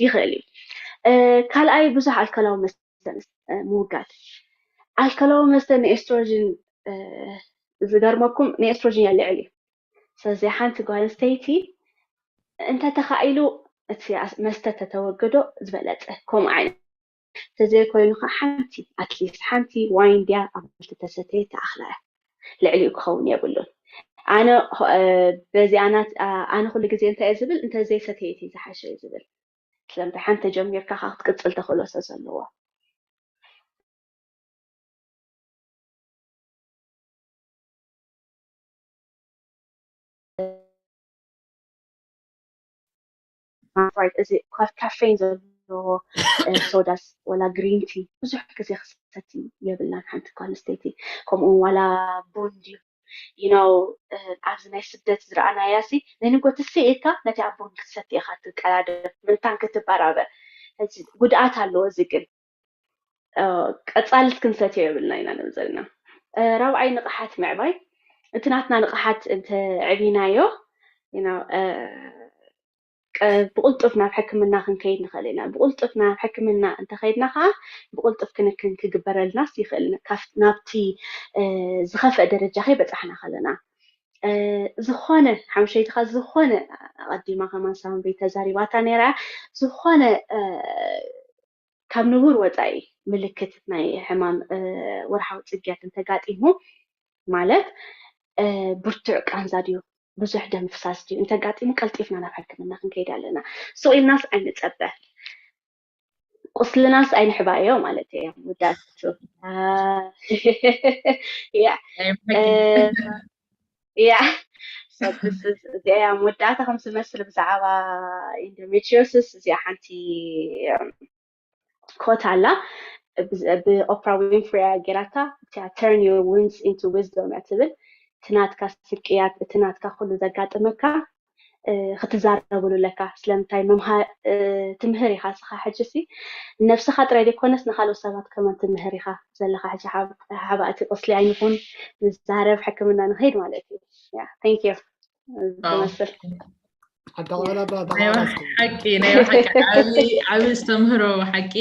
ይኽእል እዩ። ካልኣይ ብዙሕ ኣልኮላዊ መስተ ምውጋድ። ኣልኮላዊ መስተ ንኤስትሮጅን ዝገርመኩም ንኤስትሮጅን የልዕል እዩ። ስለዚ ሓንቲ ጓል ኣንስተይቲ እንተተኻኢሉ እቲ መስተ ተተወገዶ ዝበለፀ ከምኡ ዓይነት እንተዘይኮይኑ ከዓ ሓንቲ ኣትሊስት ሓንቲ ዋይን ድያ ኣብ ክልተ ሰተየ ተኣኽላ እያ። ልዕሊኡ ክኸውን የብሉን። ኣነ በዚኣ ኣነ ኩሉ ግዜ እንታይ እየ ዝብል እንተዘይሰተየት እዩ ዝሓሸ እዩ ዝብል። ስለምንታይ ሓንቲ ተጀሚርካ ከዓ ክትቅፅል ተኽእሎ ስለ ዘለዎ። እዚ ካፌን ዘለዎ ሶዳስ ወላ ግሪን ቲ ብዙሕ ግዜ ክሰቲ የብልናን ሓንቲ ጓል ኣንስተይቲ ከምኡ ዋላ ቡን ድዩ you know ኣብዚ ናይ ስደት ዝረኣናያ ሲ ናይ ንጎ ትስእ ኢልካ ነቲ ኣብ ቡን ክትሰቲ ኢኻ ትቀዳደም ምንታን ክትበራበር ጉድኣት ኣለዎ እዚ ግን ቀፃልት ክንሰትዮ የብልና ኢና ንብል ዘለና። ራብዓይ ንቕሓት ምዕባይ እቲ ናትና ንቕሓት እንተዕቢናዮ ብቕልጡፍ ናብ ሕክምና ክንከይድ ንኽእል ኢና። ብቕልጡፍ ናብ ሕክምና እንተኸይድና ከዓ ብቕልጡፍ ክንክን ክግበረልናስ ይኽእል። ናብቲ ዝኸፍአ ደረጃ ከይበፃሕና ከለና ዝኾነ ሓምሸይትኻ ዝኾነ ኣቐዲማ ከማን ሳምሪ ተዛሪባታ ነይራ ዝኾነ ካብ ንቡር ወፃኢ ምልክት ናይ ሕማም ወርሓዊ ፅግያት እንተጋጢሙ ማለት ብርቱዕ ቃንዛ ድዩ ብዙሕ ደም ምፍሳስ ድዩ እንተጋጢሙ ቀልጢፍና ናብ ሕክምና ክንከይድ ኣለና። ሱቕ ኢልናስ ኣይንጸበ፣ ቁስልናስ ኣይንሕባዮ ማለት እየ። ውዳቱ ያ ያ እዚኣ መወዳእታ ከም ዝመስል ብዛዕባ ኢንዶሜትሪዮሲስ እዚኣ ሓንቲ ኮት ኣላ ብኦፕራ ዊንፍሪ ገይራታ እቲያ turn your wounds into wisdom እያ ትብል። እቲ ናትካ ስቅያት እቲ ናትካ ኩሉ ዘጋጥመካ ክትዛረብሉ ኣለካ። ስለምንታይ ትምህር ኢኻ እስኻ ሕጂ ሲ ነብስኻ ጥራይ ዘይኮነስ ንካልኦት ሰባት ከማን ትምህር ኢኻ ዘለኻ ሕጂ ሓባ እቲ ቁስሊ ኣይንኹን ንዛረብ ሕክምና ንኸይድ ማለት እዩ። Thank you ዝመስል ሓቂ ናይ ሓቂ ዓብዪ ኣስተምህሮ ሓቂ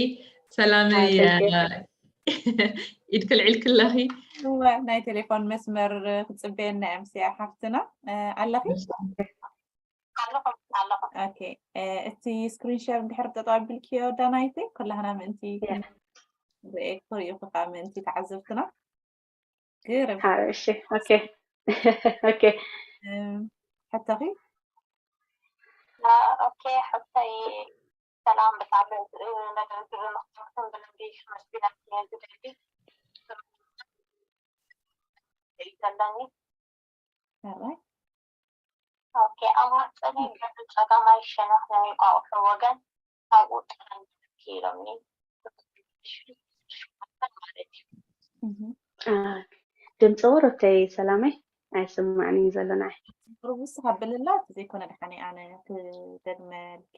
ሰላም ኢድ ክልዒል ክለኺ ናይ ቴሌፎን መስመር ክፅበየና እዮም ስያ ሓፍትና ኣለኺ እቲ ስክሪን ሸር እንድሕር ጠጠው ኣቢልክዮ ዳናይቲ ኩላህና ምእንቲ ርኤ ክሪኡ ከዓ ምእንቲ ተዓዘብትና ግርም እሺ ኦኬ ኦኬ ሕቶኺ ኦኬ ሕቶይ ሰላም ብጣዕሚ ነገር ግርም ክትምህርትን ብልምዲ ክመስግነኪ ዝደሊ እዩ ዘለኒ ኦኬ ኣብ ማህፀነይ ገብ ፀጋማይ ሸነኽ ናይ እንቋቑሖ ወገን ኣብኡ ጥረን ኢሎምኒ ማለት እዩ ድምፂ ቁሩብተይ ሰላመይ ኣይስማዕን እዩ ዘሎ ናይ ቁሩብ ውስኽ ኣብልላ እቲ ዘይኮነ ድሓኒ ኣነ ክደግመልክ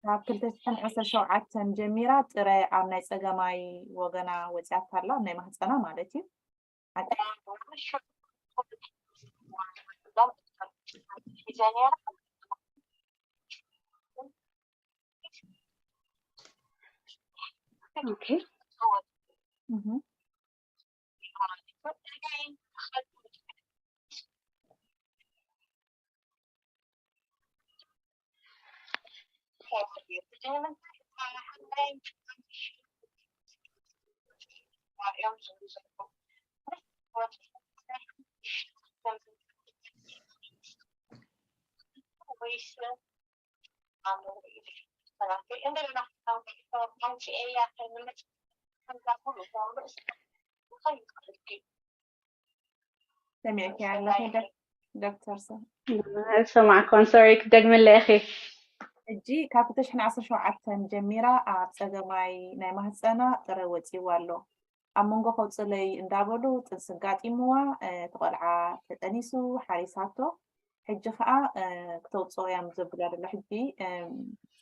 ካብ ክልተ ሽሕን ዓሰርተ ሸውዓተን ጀሚራ ጥረ ኣብ ናይ ፀገማይ ወገና ወፂኣታ ኣላ ኣብ ናይ ማህፀና ማለት እዩ Okay. ሰሚዕኪ ኣለኺ ዶክተር ሰማዕኮን ሶሪ ክደግምለ ኢኺ ሕጂ ካብ ክልተ ሽሕን ዓሰርተ ሸውዓተን ጀሚራ ኣብ ፀገማይ ናይ ማህፀና ጥረ ወፂዋ ኣሎ ኣብ መንጎ ከውፅለይ እንዳበሉ ጥንሲ ኣጋጢምዋ እቲ ቆልዓ ተጠኒሱ ሓሪሳቶ ሕጂ ከዓ ክተውፅኦ እያ ዘብላ ዘሎ ሕጂ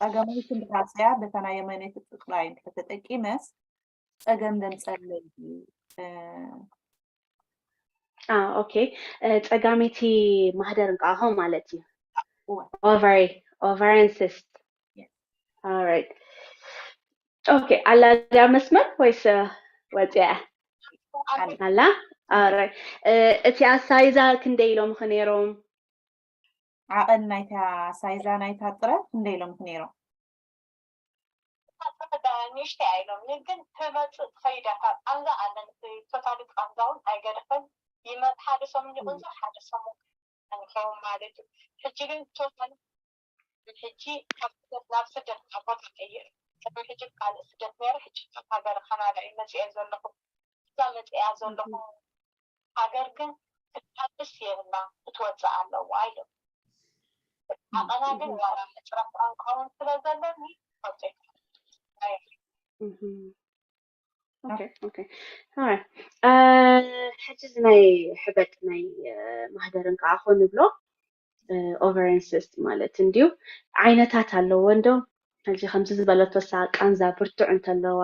ፀገማይ ክንድራፅያ በታ ናይ የመነይቲ ጥቅላይ እንድሕር ተጠቂመስ ፀገም ደምፀለይ እዩ ኦኬ ፀጋሚቲ ማህደር እንቃቆሖ ማለት እዩ ovary ovarian cyst right okay ኣላ ድያ መስመር ወይስ ወፅያ ኣላ እቲኣ ሳይዛ ክንደይ ኢሎምኺ ነይሮም ዓቐን ናይታ ሳይዛ ናይታ ጥረ ክንደይ ኢሎምኺ ነይሮም ንእሽተይ ኣይሎም ግን ትመፅእ ትኸይድ እያ ካብ ቃንዛ ኣለን ቶታሊ ቃንዛ እውን ኣይገደፈን ይመፅ ሓደ ሰሙን ይቁንዝር ሓደ ሰሙን ንኸውን ማለት እዩ ሕጂ ግን ቶታሊ ሕጂ ካብ ስደት ናብ ስደት ናብ ቦታ ቀይር ቅድሚ ሕጂ ካልእ ስደት ነይረ ሕጂ ካብ ሃገር ካናዳ እዩ መፅአ ዘለኹ እዛ መፅአ ዘለኹ ሃገር ግን ክትሓብስ የብላ ክትወፅእ ኣለዋ ኢሎም ዓቐና ግን ዋላ ሕፅረት ቋንቋ እውን ስለ ዘለኒ ኣውፅእ ሕጂ ናይ ሕበጥ ናይ ማህደርን ከዓ ኮ ንብሎ ovarian cyst ማለት እንድዩ ዓይነታት ኣለዎ እንዶ ሕጂ ከምዚ ዝበለቶ እሳ ቃንዛ ብርቱዕ እንተለዋ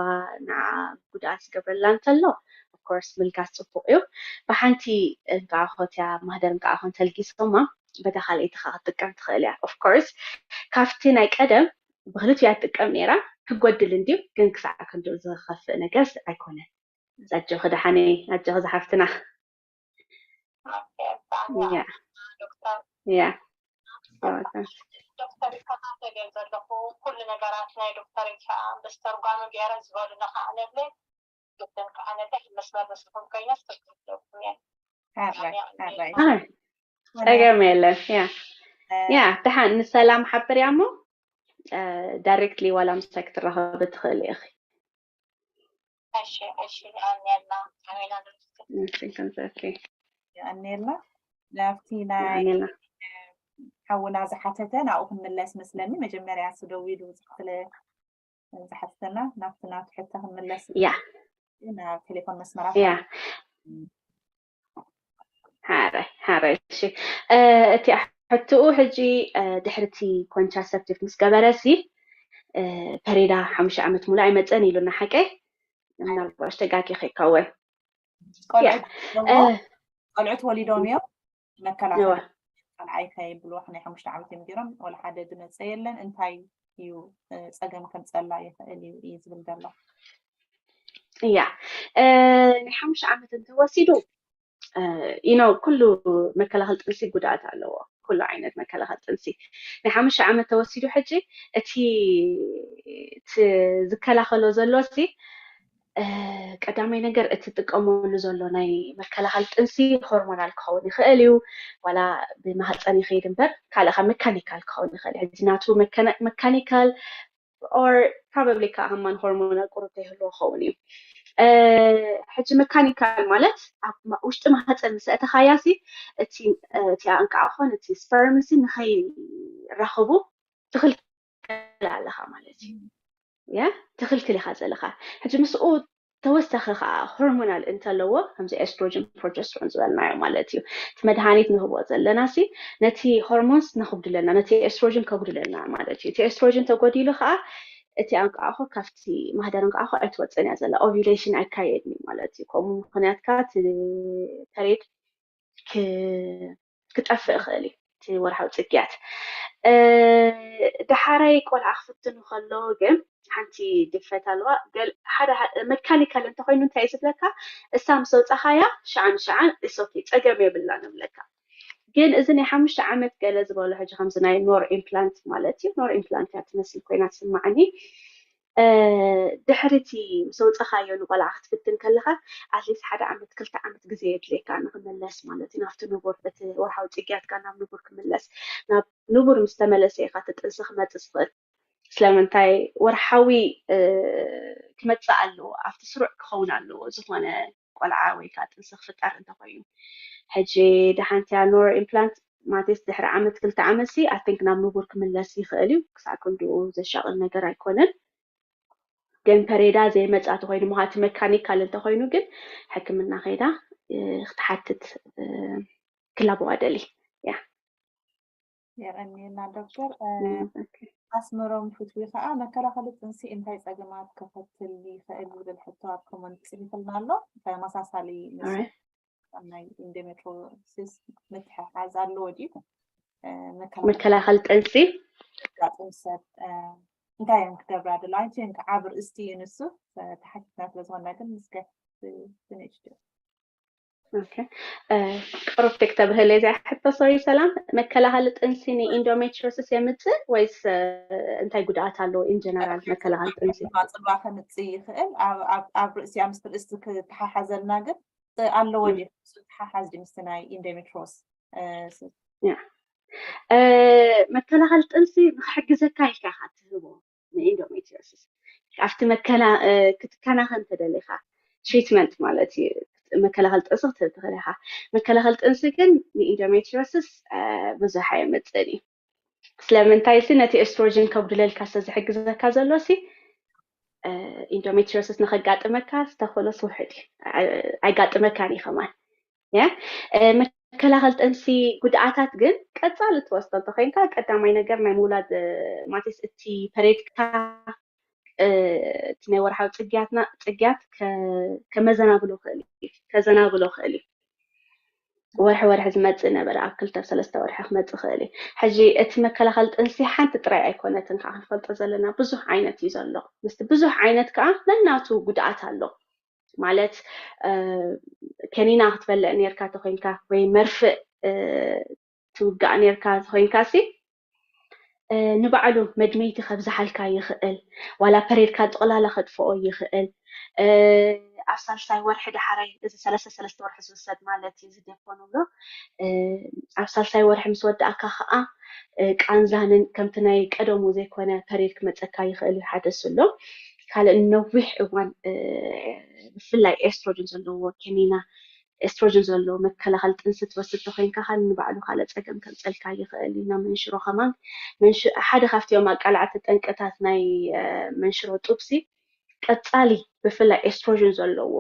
ንዓ ጉድኣት ዝገብረላ እንተሎ ኦፍኮርስ ምልጋስ ፅቡቅ እዩ ብሓንቲ እንቃ ኮትያ ማህደር እንቃ ኮን ተልጊሶማ በታ ካልኣይቲ ከዓ ክትጥቀም ትኽእል እያ ኦፍኮርስ ካብቲ ናይ ቀደም ብክልቲኡ እያ ትጥቀም ነይራ ክጎድል እንድዩ ግን ክሳዕ ክንድኡ ዝኸፍእ ነገርስ ኣይኮነን ኣጆኺ ደሓነይ ኣጆኺ ዝሓፍትና ያ ዶክተር ይከታተል እየ ዘለኹ ኩሉ ነገራት ናይ ዶክተር ከዓ ምስ ተርጓሚ ገይረ ዝበሉና ከዓ ነለ ግድን ከዓ ነለ መስመር ምስኹም ኮይነ ስትርጉም እየ ሓራይ ሓራይ ኣይ፣ ጸገም የለን። ያ ያ ደሓን ንሰላም ሓብር እያ እሞ ዳይሬክትሊ ዋላ ምሳይ ክትራኸቢ ትኽእሊ ኢኺ። እሺ እሺ። ኣሜና ኣሜና። እሺ፣ ከምዚ፣ ኦኬ። የቀንየልና። ናብቲ ናይ የቀንየልና። ሓውና ዝሓተተ ናብኡ ክንምለስ መስለኒ። መጀመርያ ስደዊሉ ዝክፍለ ዝሓተተና ናብቲ ናቱ ሕቶ ክንምለስ ያ ናብ ቴሌፎን መስመራት ያ ሓረ ሓረ። እሺ፣ እ፣ እቲ ሕትኡ ሕጂ፣ እ፣ ድሕርቲ ኮንትራሰፕቲቭ ምስ ገበረ ሲ፣ እ፣ ፐሬዳ ሓሙሽተ ዓመት ሙሉ ኣይመፀን ኢሉና ሓቀይ? ምናልባሽ ተጋጊ ከይከውን። ያ ቆልዑት እ፣ ቆልዑት ወሊዶም እዮም። መከላኸሊ ነዋ ካልኣይ ከይብሉ ናይ ሓሙሽተ ዓመት እዮም ገይሮም። ወላ ሓደ ዝመፀ የለን። እንታይ እዩ፣ እ፣ ፀገም ከምፀላ ይኽእል እዩ እዩ ዝብል ዘሎ። ያ እ፣ ናይ ሓሙሽተ ዓመት እንተወሲዱ ኢኖ ኩሉ መከላኸል ጥንሲ ጉድኣት ኣለዎ። ኩሉ ዓይነት መከላኸል ጥንሲ ናይ ሓሙሽተ ዓመት ተወሲዱ ሕጂ እቲ እቲ ዝከላኸሎ ዘሎ ሲ እ፣ ቀዳማይ ነገር እቲ ጥቀመሉ ዘሎ ናይ መከላኸል ጥንሲ ሆርሞናል ክኸውን ይኽእል እዩ። ዋላ ብማህፀን ይኸይድ እምበር ካልእ ካብ መካኒካል ክኸውን ይኽእል እዩ። ሕጂ ናቱ መካኒካል ኦር ፕሮባብሊ ከዓ ከማን ሆርሞናል ቁሩብ ይህልዎ ክኸውን እዩ። እ፣ ሕጂ መካኒካል ማለት ኣብ ማ- ውሽጢ ማህፀን ምስ ኣእተኻያ ሲ እቲ እ፣ እቲ ኣንቃዕ ኾን እቲ ስፐርም ሲ ንኸይራኸቡ ትኽልክል ኣለኻ ማለት እዩ። ያ ትኽልክል ኢኻ ዘለኻ። ሕጂ ምስኡ ተወሳኺ ከዓ ሆርሞናል እንተለዎ ከምዚ ኤስትሮጅን ፕሮጀስትሮን ዝበልናዮ ማለት እዩ። እቲ መድሃኒት ንህቦ ዘለና ሲ ነቲ ሆርሞንስ ነኽብድለና ነቲ ኤስትሮጅን ከጉድለና ማለት እዩ። እቲ ኤስትሮጅን ተጎዲሉ ከዓ እቲ ኣንቃዕኾ ካብቲ ማህደር እንቃዕኾ ኣይትወፅን እያ ዘላ ኦቪሌሽን ኣይካየድን እዩ ማለት እዩ። ከምኡ ምክንያት ከዓ እቲ ፐሬድ ክ- ክጠፍእ ይኽእል እዩ እቲ ወርሓዊ ፅግያት። እ፣ ዳሓራይ ቆልዓ ክፍትኑ ከለዉ ግን ሓንቲ ድፍረት ኣለዋ። ገል ሓደ መካኒካል እንተኮይኑ እንታይ እዩ ዝብለካ? እሳ ምስ ኣውፃኻያ ሸዓን ሸዓን እሶኪ ፀገም የብላን እብለካ። ግን እዚ ናይ ሓሙሽተ ዓመት ገለ ዝበሎ ሕጂ ከምዚ ናይ ኖር ኢምፕላንት ማለት እዩ። ኖር ኢምፕላንት እያ ትመስል ኮይና ትስማዓኒ። ድሕሪ እቲ ምስ ኣውፃኻዮ ንቆልዓ ክትፍትን ከለካ ኣትሊስት ሓደ ዓመት ክልተ ዓመት ግዜ የድልየካ ንክምለስ ማለት እዩ ናብቲ ንቡር እቲ ወርሓዊ ፅግያትካ ናብ ንቡር ክምለስ ናብ ንቡር ምስ ተመለሰ ኢካ እቲ ጥንሲ ክመፅእ ዝኽእል ስለምንታይ ወርሓዊ ክመፅእ ኣለዎ ኣብቲ ስሩዕ ክኸውን ኣለዎ ዝኾነ ቆልዓ ወይ ከዓ ጥንሲ ክፍጠር እንተኮይኑ ሕጂ ደሓንቲ ያ ኖር ኢምፕላንት ማቴስ ድሕሪ ዓመት ክልተ ዓመት ሲ ኣቲንክ ናብ ንቡር ክምለስ ይኽእል እዩ ክሳብ ክንድኡ ዘሻቕል ነገር ኣይኮነን ግን ፐሬዳ ዘይመፃ ተኮይኑ ምኳ እቲ መካኒካል እንተኮይኑ ግን ሕክምና ከይዳ ክትሓትት ክላበዋ ደሊ ያ የቀኒና ዶክተር ኣስመሮም ፍትዊ ከዓ መከላኸሊ ጥንሲ እንታይ ፀገማት ከኸትል ይኽእል ዝብል ሕቶ ኣብ ኮመንት ፅሒፍልና ኣሎ ተመሳሳሊ ምስ ናይ ኢንዶሜትሮሲስ ምትሕሓዝ ኣለዎ ድዩ መከላኸሊ ጥንሲ ጥንሰት እንታይ እዮም ክገብራ ደሎ ኣንቲ ዓብ ርእስቲ እዩ ንሱ ተሓቲትና ስለዝኮና ግን ምስከ ትንእሽቲ ቅሩብ ክተብህል እዛ ሕቶ ሶሪ ሰላም መከላኸሊ ጥንሲ ንኢንዶሜትሪዮሲስ የምፅእ ወይስ እንታይ ጉድኣት ኣለዎ ኢንጀነራል መከላኸሊ ጥንሲ ፅልዋ ከምፅእ ይኽእል ኣብ ርእሲያ ምስ ርእሲ ክተሓሓዘልና ግን ኣለዎ ድዩ ተሓሓዝ ድዩ ምስ ናይ ኢንዶሜትሪዮስ መከላኸሊ ጥንሲ ንክሕግዘካ ኢልካ ኢካ ትህቦ ንኢንዶሜትሪዮሲስ ኣብቲ ክትከናኸን ተደሊካ ትሪትመንት ማለት እዩ መከላኸል ጥንሲ ክትህብ ትኽእል ኢኻ መከላኸል ጥንሲ ግን ንኢንዶሜትሪዮሲስ ብዙሕ ኣየምፅእን እዩ ስለምንታይ ሲ ነቲ ኤስትሮጅን ከጉድለልካ ስለዝሕግዘካ ዘሎ ሲ ኢንዶሜትሪዮሲስ ንከጋጥመካ ዝተኽእሎ ስውሕድ እዩ ኣይጋጥመካን እዩ ከማን መከላኸል ጥንሲ ጉድኣታት ግን ቀፃሊ ትወስዶ እንተኮይንካ ቀዳማይ ነገር ናይ ምውላድ ማቴስ እቲ ፐሬድካ እቲ ናይ ወርሓዊ ፅግያትና ፅግያት ከመዘናብሎ ክእል እዩ ከዘናብሎ ክእል እዩ ወርሒ ወርሒ ዝመፅእ ነበረ ኣብ ክልተ ሰለስተ ወርሒ ክመፅእ ክእል እዩ ሕጂ እቲ መከላኸል ጥንሲ ሓንቲ ጥራይ ኣይኮነትን ከዓ ክንፈልጦ ዘለና ብዙሕ ዓይነት እዩ ዘሎ ምስቲ ብዙሕ ዓይነት ከዓ ነናቱ ጉድኣት ኣሎ ማለት ከኒና ክትበልዕ ነርካ ተኮይንካ ወይ መርፍእ ትውጋእ ነርካ ተኮይንካ ሲ ንባዕሉ መድመይቲ ከብዝሓልካ ይኽእል ዋላ ፐሬድካ ጥቕላላ ከጥፍኦ ይኽእል ኣብ ሳልሳይ ወርሒ ዳሕራይ፣ እዚ ሰለስተ ሰለስተ ወርሒ ዝውሰድ ማለት እዩ፣ እዚ ዴፖ ንብሎ። ኣብ ሳልሳይ ወርሒ ምስ ወዳእካ ከዓ ቃንዛንን ከምቲ ናይ ቀደሙ ዘይኮነ ፐሬድ ክመፀካ ይኽእል እዩ፣ ሓደ እሱ ኣሎ። ካልእ፣ ነዊሕ እዋን ብፍላይ ኤስትሮጅን ዘለዎ ኬኒና፣ ኤስትሮጅን ዘለዎ መከላኸሊ ጥንሲ ትወስድ ተኮይንካ፣ ካል ንባዕሉ ካልእ ፀገም ከምፀልካ ይኽእል እዩ። ናብ መንሽሮ ከማን፣ ሓደ ካብቲኦም ኣቃላዕቲ ጠንቅታት ናይ መንሽሮ ጡብሲ ቀፃሊ፣ ብፍላይ ኤስትሮጅን ዘለዎ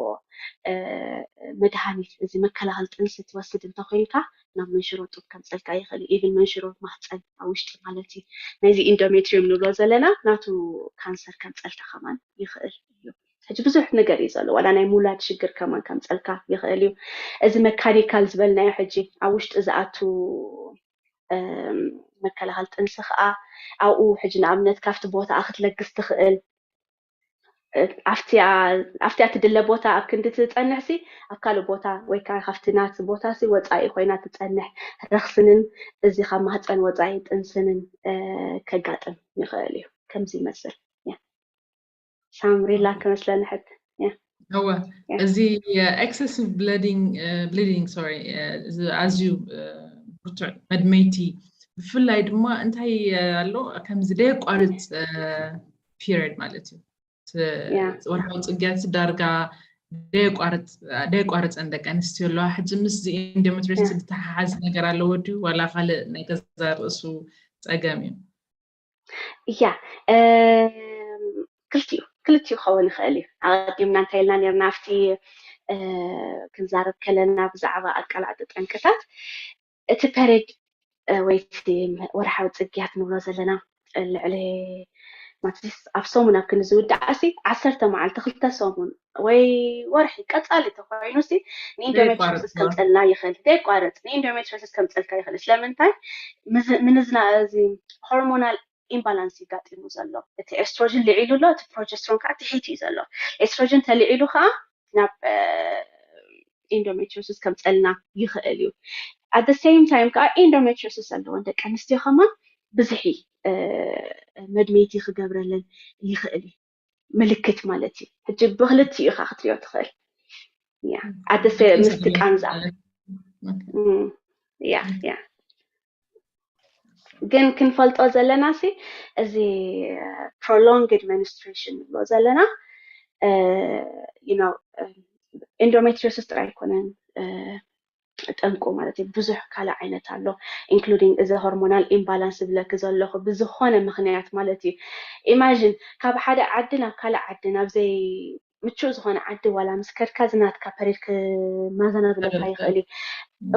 መድሃኒት፣ እዚ መከላኸሊ ጥንሲ ትወስድ እንተኮይንካ፣ ናብ መንሽሮ ጡብ ከምፀልካ ይኽእል እዩ። ኢቭን መንሽሮ ማህፀን ኣብ ውሽጢ ማለት እዩ። ነዚ ኢንዶሜትሪየም ንብሎ ዘለና ናቱ ካንሰር ከምፀልካ ከማን ይኽእል እዩ። ሕጂ ብዙሕ ነገር እዩ ዘሎ። ዋላ ናይ ሙላድ ሽግር ከማን ከምፀልካ ይኽእል እዩ። እዚ መካኒካል ዝበልናዮ ሕጂ ኣብ ውሽጢ ዝኣቱ መከላኸል ጥንሲ ከዓ ኣብኡ ሕጂ ንኣብነት ካብቲ ቦታ ክትለግስ ትኽእል። ኣብቲያ ትድለ ቦታ ኣብ ክንዲ ትፀንሕሲ፣ ኣብ ካልእ ቦታ ወይ ከዓ ካብቲ ናቲ ቦታሲ ወፃኢ ኮይና ትፀንሕ ረኽስንን እዚ ካብ ማህፀን ወፃኢ ጥንስንን ከጋጥም ይኽእል እዩ። ከምዚ ይመስል። ሳምሪላ ክመስለኒ ሕት እወ። እዚ ኤክሰሲቭ ብሊዲንግ ብሊዲንግ ሶሪ፣ ኣዝዩ ብርቱዕ መድመይቲ፣ ብፍላይ ድማ እንታይ ኣሎ፣ ከምዚ ደየቋርፅ ፒሪድ ማለት እዩ። ወርሓዊ ፅግያት ዳርጋ ደየቋርፀን ደቂ ኣንስትዮ ኣለዋ። ሕጂ ምስዚ ኢንዶሜትሪዮሲስ ዝተሓሓዝ ነገር ኣለዎ ድዩ ዋላ ካልእ ናይ ገዛ ርእሱ ፀገም እዩ? እያ፣ ክልቲኡ ክልቲኡ ክኸውን ይኽእል እዩ። ኣቐዲምና እንታይ ኢልና ነርና ኣብቲ ክንዛረብ ከለና ብዛዕባ ኣቃላዕጢ ጠንቅታት፣ እቲ ፐሬድ ወይ እቲ ወርሓዊ ፅግያት ንብሎ ዘለና ልዕሊ ማትሪስ ኣብ ሰሙን ኣብ ክንዲ ዝውዳእ ሲ ዓሰርተ መዓልቲ፣ ክልተ ሰሙን ወይ ወርሒ ቀፃሊ ተኮይኑ ሲ ንኢንዶሜትሪዮሲስ ከምፀልና ይኽእል፣ ዘይቋረፅ ንኢንዶሜትሪዮሲስ ከምፀልካ ይኽእል። ስለምንታይ? ምንዝና እዚ ሆርሞናል ኢምባላንስ ይጋጢሙ ዘሎ። እቲ ኤስትሮጅን ልዒሉ ኣሎ፣ እቲ ፕሮጀስትሮን ከዓ ትሒት እዩ ዘሎ። ኤስትሮጅን ተልዒሉ ከዓ ናብ ኢንዶሜትሪዮሲስ ከምፀልና ይኽእል እዩ። ኣት ሰይም ታይም ከዓ ኢንዶሜትሪዮሲስ ዘለወን ደቂ ኣንስትዮ ከማን ብዝሒ መድመይቲ ክገብረለን ይኽእል እዩ። ምልክት ማለት እዩ። ሕጂ ብክልቲኡ ኢኻ ክትሪኦ ትኽእል። ኣደሰ ምስቲ ቃንዛ ያ ያ ግን ክንፈልጦ ዘለና ሲ እዚ ፕሮሎንግድ መንስትሬሽን ንብሎ ዘለና ኢንዶሜትሪዮሲስ ጥራይ ኣይኮነን ጠንቁ ማለት እዩ። ብዙሕ ካልእ ዓይነት ኣሎ፣ ኢንክሉዲንግ እዚ ሆርሞናል ኢምባላንስ ዝብለኪ ዘለኹ ብዝኾነ ምኽንያት ማለት እዩ። ኢማጂን ካብ ሓደ ዓዲ ናብ ካልእ ዓዲ ናብ ዘይ ምቹእ ዝኾነ ዓዲ ዋላ ምስ ከድካ ዝናትካ ፐሬድ ክማዘናግለካ ይኽእል እዩ።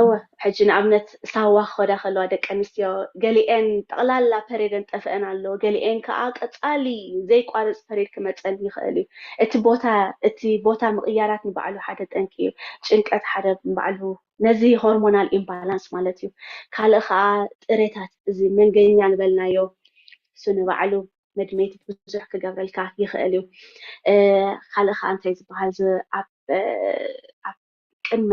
እወ ሕጂ ንኣብነት ሳዋ ክኸዳ ከለዋ ደቂ ኣንስትዮ ገሊኤን ጠቕላላ ፐሬደን ጠፍአን ኣለዎ፣ ገሊኤን ከዓ ቀፃሊ ዘይቋርፅ ፐሬድ ክመፀን ይኽእል እዩ። እቲ ቦታ እቲ ቦታ ምቕያራት ንባዕሉ ሓደ ጠንቂ እዩ። ጭንቀት ሓደ ንባዕሉ ነዚ ሆርሞናል ኢምባላንስ ማለት እዩ። ካልእ ከዓ ጥሬታት እዚ መንገኛ ዝበልናዮ እሱ ንባዕሉ መድመይቲ ብዙሕ ክገብረልካ ይኽእል እዩ። ካልእ ከዓ እንታይ ዝበሃል ኣብ ቅድመ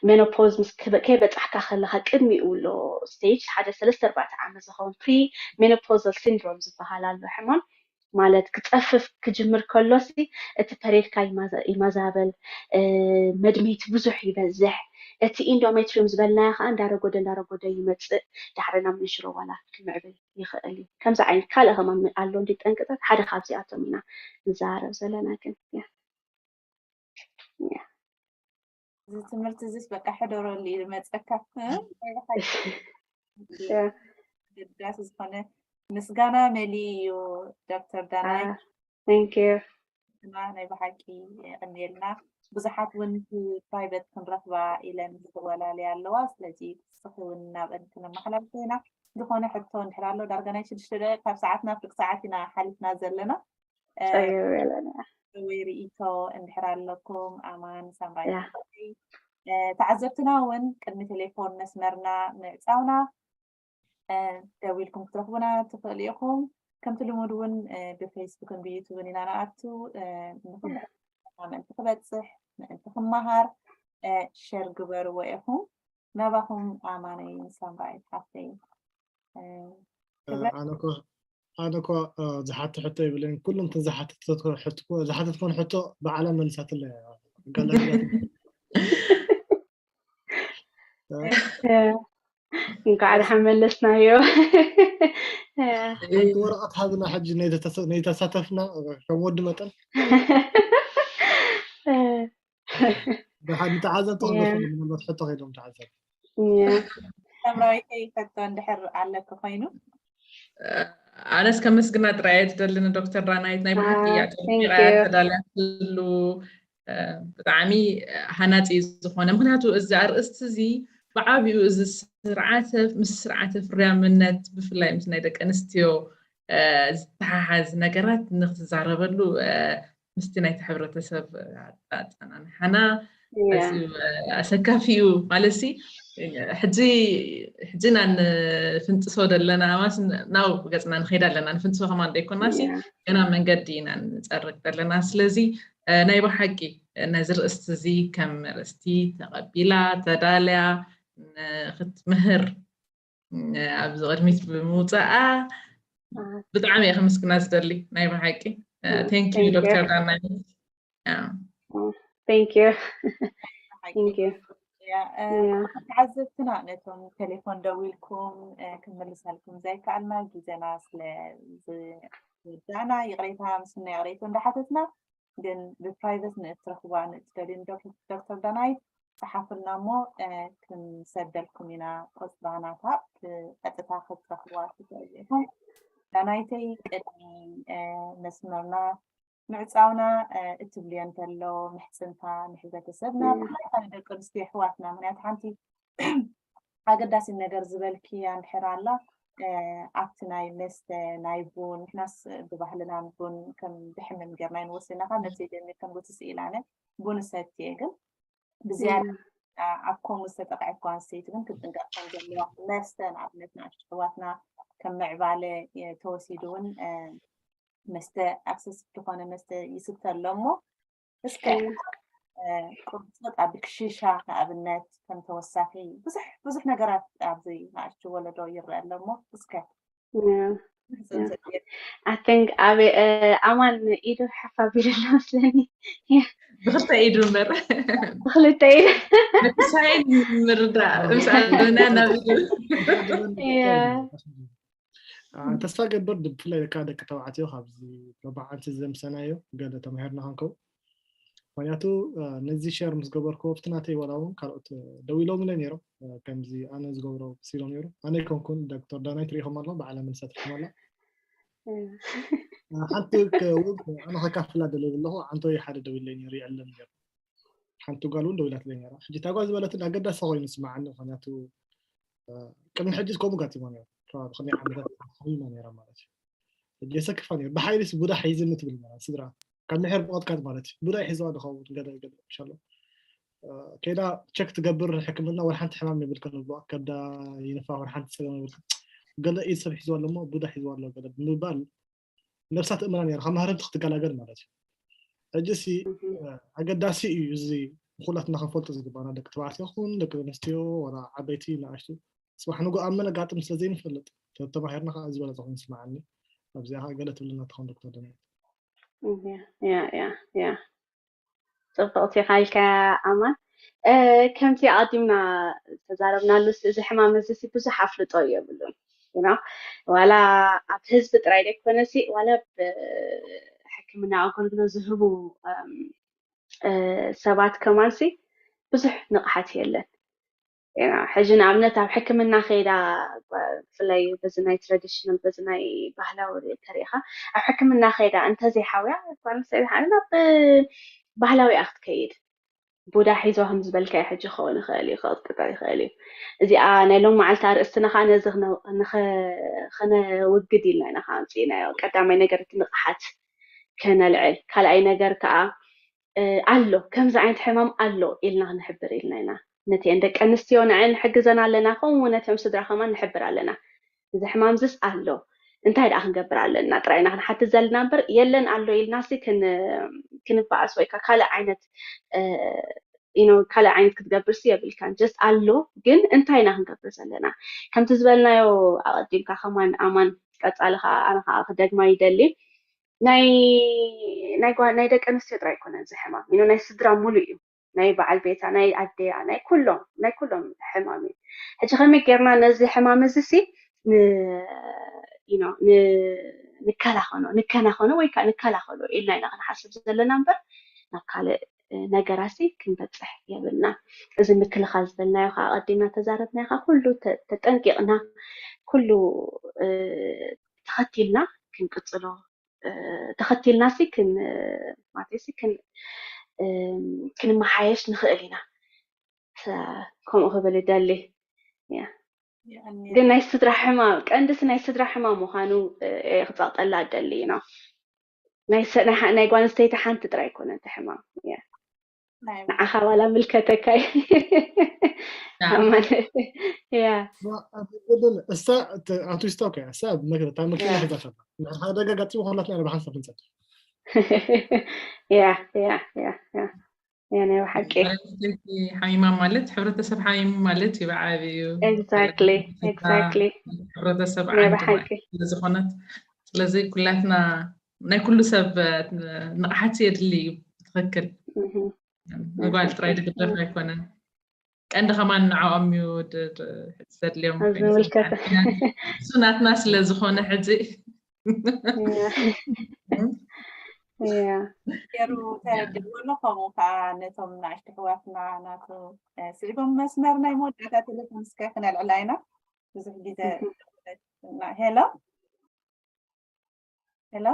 ሜኖፖዝ ምስ ከይበፃሕካ ከለካ ቅድሚኡ ኣሎ ስቴጅ ሓደ ሰለስተ ኣርባዕተ ዓመት ዝኸውን ፕሪ ሜኖፖዛል ሲንድሮም ዝበሃል ኣሎ ሕማም ማለት ክፀፍፍ ክጅምር ከሎሲ እቲ ፐሬድካ ይማዛበል፣ መድመይቲ ብዙሕ ይበዝሕ፣ እቲ ኢንዶሜትሪዩም ዝበልናዮ ከዓ እንዳረጎደ እንዳረጎደ ይመፅእ፣ ዳሕረ ናብ መንሽሮ ዋላ ክምዕብል ይኽእል እዩ። ከምዚ ዓይነት ካልእ ከማን ኣሎ እንዲ ጠንቅታት ሓደ ካብዚኣቶም ኢና ንዘራረብ ዘለና ግን እዚ ትምህርቲ እዚስ በቃ ሕደረሉ እዩ ዝመፀካ። ደጋሲ ዝኾነ ምስጋና መሊ እዩ ዶክተር ዳናይ። Thank you። ናይ ብሓቂ የቐንየልና። ብዙሓት እውን ፕራይቬት ክንረኽባ ኢለን ዝወላልያ ኣለዋ። ስለዚ ንስኺ እውን ናብአን ክነመሓላልፎ ኢና። ዝኾነ ሕቶ እንድሕር ኣሎ ዳርጋ ናይ ሽዱሽተ ደቂቕ ካብ ሰዓትና ፍርቂ ሰዓት ኢና ሓሊፍና ዘለና። ፀገብ የለን። ወይ ርእይቶ እንድሕር ኣለኩም ኣማን ሳምራይ ተዓዘብትና እውን ቅድሚ ቴሌፎን መስመርና ምዕፃውና ደዊልኩም ክትረኽቡና ትኽእሉ ኢኹም። ከምቲ ልሙድ እውን ብፌስቡክን ብዩቱብን ኢና ንኣቱ። ምእንቲ ክበፅሕ ምእንቲ ክመሃር ሸር ግበርዎ ኢኹም። ናባኹም ኣማነይ ሳምራይ ሓፍተይ። ኣነ እኮ ኣነ እኮ ዝሓቶ ሕቶ ይብለኝ። ኩሉ እንትን ዝሓተትኮን ሕቶ ብዓላ መልሳትለ ጋላ እንኳዕ ደሓን መለስናዮ። ሓንቲ ወረቐት ሃብና ሕጂ ነይተሳተፍና ከም ወዲ መጠን ንተዓዘብቲ ክገ ምናልባት ሕቶ ከይዶም ተዓዘብ ሰምራዊተይ ሕቶ እንድሕር ኣለኪ ኮይኑ ኣነስ ከመስግና ጥራይ እየ ዝደሊ ንዶክተር ዳናይት ናይ ብሓቂ እያ ተዳልያትሉ ብጣዕሚ ሃናፂ ዝኾነ ምክንያቱ እዚ ኣርእስቲ እዚ ብዓብኡ እዚ ስርዓተ ምስ ስርዓተ ፍርያምነት ብፍላይ ምስ ናይ ደቂ ኣንስትዮ ዝተሓሓዝ ነገራት ንክትዛረበሉ ምስቲ ናይቲ ሕብረተሰብ ኣፀናንሓና ኣሰካፊ እዩ ማለት ሕጂ ሕጂ ኢና ንፍንጥሶ ዘለና ማስ ናብ ገፅና ንኸይዳ ኣለና ንፍንጥሶ ከማን ደይኮናሲ ገና መንገዲ ኢና ንፀርግ ዘለና ስለዚ ናይ ብሓቂ ነዚ ርእስቲ እዚ ከም ርእስቲ ተቐቢላ ተዳልያ ንክትምህር ኣብዚ ቅድሚት ብምውፃኣ ብጣዕሚ እየ ከመስግና ዝደሊ ናይ ብሓቂ thank you ዶክተር ዳናይት thank you thank you ተዓዘብትና ነቶም ቴሌፎን ደዊልኩም ክንምልሰልኩም ዘይከኣልና ግዜና ስለ ዝወዳእና ይቕሬታ ምስና ይቕሬቱ እንዳሓተትና ግን ብፕራይቨት ንእትረኽቧ ንእትደልዩ ዶክተር ዳናይት ፀሓፍልና እሞ ክንሰደልኩም ኢና ቆፅራናታ ብቀጥታ ክትረኽቧ ትኽእሉ ኢኹም ዳናይተይ ቅድሚ መስመርና ምዕፃውና እትብልዮ እንተሎ ምሕፅንታ ንሕብረተሰብና ብሓይካ ንደቂ ኣንስትዮ ኣሕዋትና ምክንያቱ ሓንቲ ኣገዳሲ ነገር ዝበልክያ እንድሕር ኣላ ኣብቲ ናይ መስተ ናይ ቡን ንሕናስ ብባህልናን ቡን ከም ብሕምም ጌርና ንወስድና ካብ ነብሰይ ጀሚር ከም ጉቲ ስኢላነ ቡን ሰትየ ግን ብዝያዳ ኣብ ከምኡ ዝተጠቕዐት ጓል ኣንስተይቲ ግን ክትጥንቀቕ ከም ዘለዋ መስተ ንኣብነት ንኣሽቱ ኣሕዋትና ከም ምዕባለ ተወሲዱ እውን መስተ ኣክሰስ ዝኾነ መስተ ይስተ ኣሎ እሞ እስከ ቁርፅጥ ኣብ ክሽሻ ንኣብነት ከም ተወሳኺ ብዙሕ ብዙሕ ነገራት ኣብዚ ንኣሽቱ ወለዶ ይረአ ኣሎ እሞ እስከ I think ኣብ ኣማን ኢዱ ሓፍ ኣቢሉ ኣሎ መስለኒ ብክልተ ኢዱ እምበር ብክልተ ኢዱ ሳይን ምርዳእ ምስ ኣለና ናብ ኢዱ ተስፋ ገብር ብፍላይ ደካ ደቂ ተባዕትዮ ካብዚ መባዓልቲ ዘምሰናዮ ገለ ተማሂርና ክንከው ምክንያቱ ነዚ ሸር ምስ ገበርክዎ ኣብቲ ናተይ ዋላ እውን ካልኦት ደው ኢሎም ኢለ ነይሮም ከምዚ ኣነ ዝገብሮ ክሲሎም ነይሩ ኣነ ይኮንኩን ዶክተር ዳናይት ሪኢኹም ኣለኹም ብዓለም ንሳትፍኩም ኣላ ሓንቲ ኣነ ከካፍላ ደለ ዘለኹ ዓንተወይ ሓደ ደው ኢለይ ነይሩ ይዕለም ነይሩ ሓንቲ ጓል እውን ደው ኢላትለይ ነይራ ሕጂ እታ ጓል ዝበለትን ኣገዳሲ ኮይኑ ስማዓኒ ምክንያቱ ቅድሚ ሕጂ ከምኡ ጋጢሞ ነይሩ ብከመይ ዓመታት ሓሚማ ነይራ ማለት እዩ ሕጂ የሰክፋ ነይሩ ብሓይሊስ ቡዳ ሒዝኒ ትብል ነራ ስድራ ካብ ምሕር ብቐጥቃጥ ማለት እዩ ቡዳ ሒዝዋ ዝኸውን ገለ ገለ ኢንሻሎ ከይዳ ቸክ ትገብር ሕክምና ወላ ሓንቲ ሕማም የብልክን ብዋ ከብዳ ይንፋ ወላ ሓንቲ ፀገም የብልክን ገለ ኢድ ሰብ ሒዝዋ ኣለሞ ቡዳ ሒዝዋ ኣሎ ገለ ብምባል ነብሳ ትእምና ነራ ካብ ማህረምቲ ክትገላገል ማለት እዩ ሕጂ ሲ ኣገዳሲ እዩ እዚ ንኩላትና ክንፈልጦ ዝግባና ደቂ ተባዕትዮ ኹን ደቂ ኣንስትዮ ወላ ዓበይቲ ንኣሽቱ ፅባሕ ንጎ ኣብ መን ኣጋጥም ስለ ዘይንፈልጥ ተተማሂርና ከዓ ዝበለፀ ኮይኑ ስማዓኒ ኣብዚኣ ከዓ ገለ ትብልና ትኾን ዶክተር ደናይት ያ ያ ያ ፅብቕቲ ኢኻ ኢልካያ ኣማን ከምቲ ኣቐዲምና ዝተዛረብናሉስ እዚ ሕማም እዚ ብዙሕ ኣፍልጦ የብሉን ዋላ ኣብ ህዝቢ ጥራይ ዘይኮነሲ ዋላ ሕክምና ኣገልግሎት ዝህቡ ሰባት ከማንሲ ብዙሕ ንቕሓት የለን ሕጂ ንኣብነት ኣብ ሕክምና ከይዳ ብፍላይ በዚ ናይ ትራዲሽናል በዚ ናይ ባህላዊ ተሪኢኻ ኣብ ሕክምና ከይዳ እንተዘይሓውያ ጓል ኣንስተይቲ ሓንቲ ናብ ባህላዊ እያ ክትከይድ ቡዳ ሒዞ ከም ዝበልካዮ ሕጂ ክኸውን ይኽእል እዩ ክቕጥቅጥ ይኽእል እዩ እዚኣ ናይ ሎም መዓልቲ ኣርእስትና ከዓ ነዚ ከነውግድ ኢልና ኢና ከዓ ኣምፅእናዮ ቀዳማይ ነገር እቲ ንቕሓት ከነልዕል ካልኣይ ነገር ከዓ ኣሎ ከምዚ ዓይነት ሕማም ኣሎ ኢልና ክንሕብር ኢልና ኢና ነቲአን ደቂ ኣንስትዮ ንዐን ንሕግዘን ኣለና ከምኡ ነቶም ስድራ ከማን ንሕብር ኣለና እዚ ሕማም ዝስ ኣሎ እንታይ ደኣ ክንገብር ኣለና ጥራይ ኢና ክንሓትት ዘለና እምበር የለን ኣሎ ኢልና ሲ ክንበኣስ ወይ ካልእ ዓይነት ካልእ ዓይነት ክትገብር ሲ የብልካን ጀስት ኣሎ ግን እንታይ ኢና ክንገብር ዘለና ከምቲ ዝበልናዮ ኣቐዲምካ ከማን ኣማን ቀጻሊ ከዓ ኣነ ከዓ ክደግማ ይደሊ። ናይ ናይ ጓ- ናይ ደቂ ኣንስትዮ ጥራይ ኣይኮነን እዚ ሕማም፣ you know፣ ናይ ስድራ ሙሉ እዩ። ናይ በዓል ቤታ፣ ናይ ኣደያ፣ ናይ ኩሎም ናይ ኩሎም ሕማም እዩ። ሕጂ ከመይ ጌርና ነዚ ሕማም እዚ ሲ ን you know ን ንከላኸኖ ንከናኸኖ ወይ ከዓ ንከላኸሎ ኢልና ኢና ክንሓስብ ዘለና እምበር ናብ ካልእ ነገራሲ ክንበፅሕ የብልና። እዚ ምክልኻል ዝበልናዮ ከዓ ቀዲምና ተዛረብናዮ ከዓ ኩሉ ተ- ተጠንቂቕና ኩሉ እ፣ ተኸቲልና ክንቅፅሎ እ፣ ተኸቲልና ሲ ክን ማለት ሲ ክን እ፣ ክንመሓየሽ ንኽእል ኢና። ሰ- ከምኡ ክብል ይደሊ። ያ። ግን ናይ ስድራ ሕማም ቀንድስ ናይ ስድራ ሕማም ምዃኑ እ፣ እየ ክፀቕጠላ እደሊ ነው። ናይ ሰ- ናይ ሓ- ናይ ጓል ኣንስተይቲ ሓንቲ ጥራይ ኣይኮነን እቲ ሕማም። ያ። ናይ ንዓኻ ዋላ ምልከተካ እዩ። ያ። ማለት ያ። እሳ ኣርቲስት እኮ እያ። እሳ መክረ እታ መኪና ያ። ሒዛ ከላ ንድሕር ሓደ ደጋ ጋጢሙ ከላትና ኢና ብሓንሳብ ክንፀድፍ። ያ ያ ያ ያ ያ ናይ ብሓቂ ሓሚማ ማለት ሕብረተሰብ ሓሚሙ ማለት እዩ ብዓብዩ። exactly exactly ሕብረተሰብ ናይ ዓንዲ ብሓቂ ስለዝኾነት ስለዚ ኩላትና ናይ ኩሉ ሰብ ንቕሓት የድሊ እዩ። ትኽክል። እህም። ንጓል ጥራይ ዝግደፍ ኣይኮነን። ቀንዲ ከማን ንዕኦም እዩ ድ- ድ- ዘድልዮም ኣብ ኮይኑ ዝምልከተ እሱ ናትና ስለ ዝኾነ ሕጂ ያ ያ ገይሩ ተረዲእዎ ኣሎ። ከምኡ ከዓ ነቶም ንኣሽቱ ኣሕዋትና ናቱ እ፣ ስዒቦም መስመር ናይ መወዳእታ ቴሌፎን እስከ ክነልዕላ ኢና። ብዙሕ ግዜ እህም። እና ሄሎ ሄሎ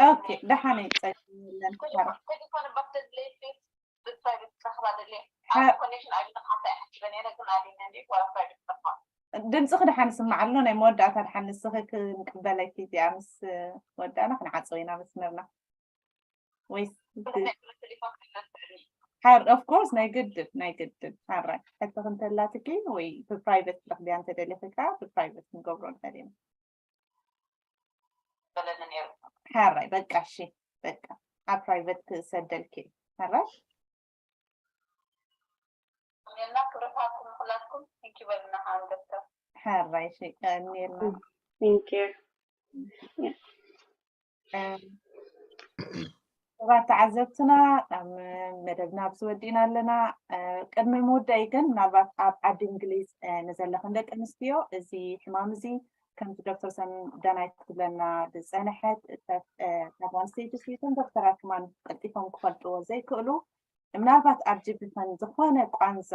ኦኬ ደሓን እዩ። ፀገም የለን። ሓ- ድምፅኺ ደሓን ይስማዕ ኣሎ። ናይ መወዳእታ ደሓን ንስኺ ክንቅበለኪ እዚኣ ምስ ወዳእና ክንዓፅው ኢና መስመርና። ወይስ ብ- ሓር of course ናይ ግድን ናይ ግድን ሓራይ ሕቶ ክንተላትኪ ወይ ብፕራይቬት ትረኽብያ እንተደሊኺ ከዓ ብፕራይቬት ክንገብሮ ንኽእል ኢና። ሓራይ በቃ እሺ በቃ ኣብ ፕራይቬት ክሰደልኪ ሓራይ ና ክብረታትኩም ንኩላትኩም ቴንኪ በሉና ከዓን ዶክተር ሓራይ እሺ ቀኒልና Thank you. ክቡራት ተዓዘብትና ኣብ መደብና ኣብዚ ወዲእና ኣለና። ቅድሚ ምውዳይ ግን ምናልባት ኣብ ዓዲ እንግሊዝ ንዘለኽን ደቂ ኣንስትዮ እዚ ሕማም እዚ ከምቲ ዶክተር ሰን ዳናይት ክትብለና ዝፀንሐት እታ ጓል ኣንስተይቲ ስዊትን ዶክተራት ከማን ቀልጢፎም ክፈልጥዎ ዘይክእሉ ምናልባት ኣብ ጅቢ ከም ዝኾነ ቋንዛ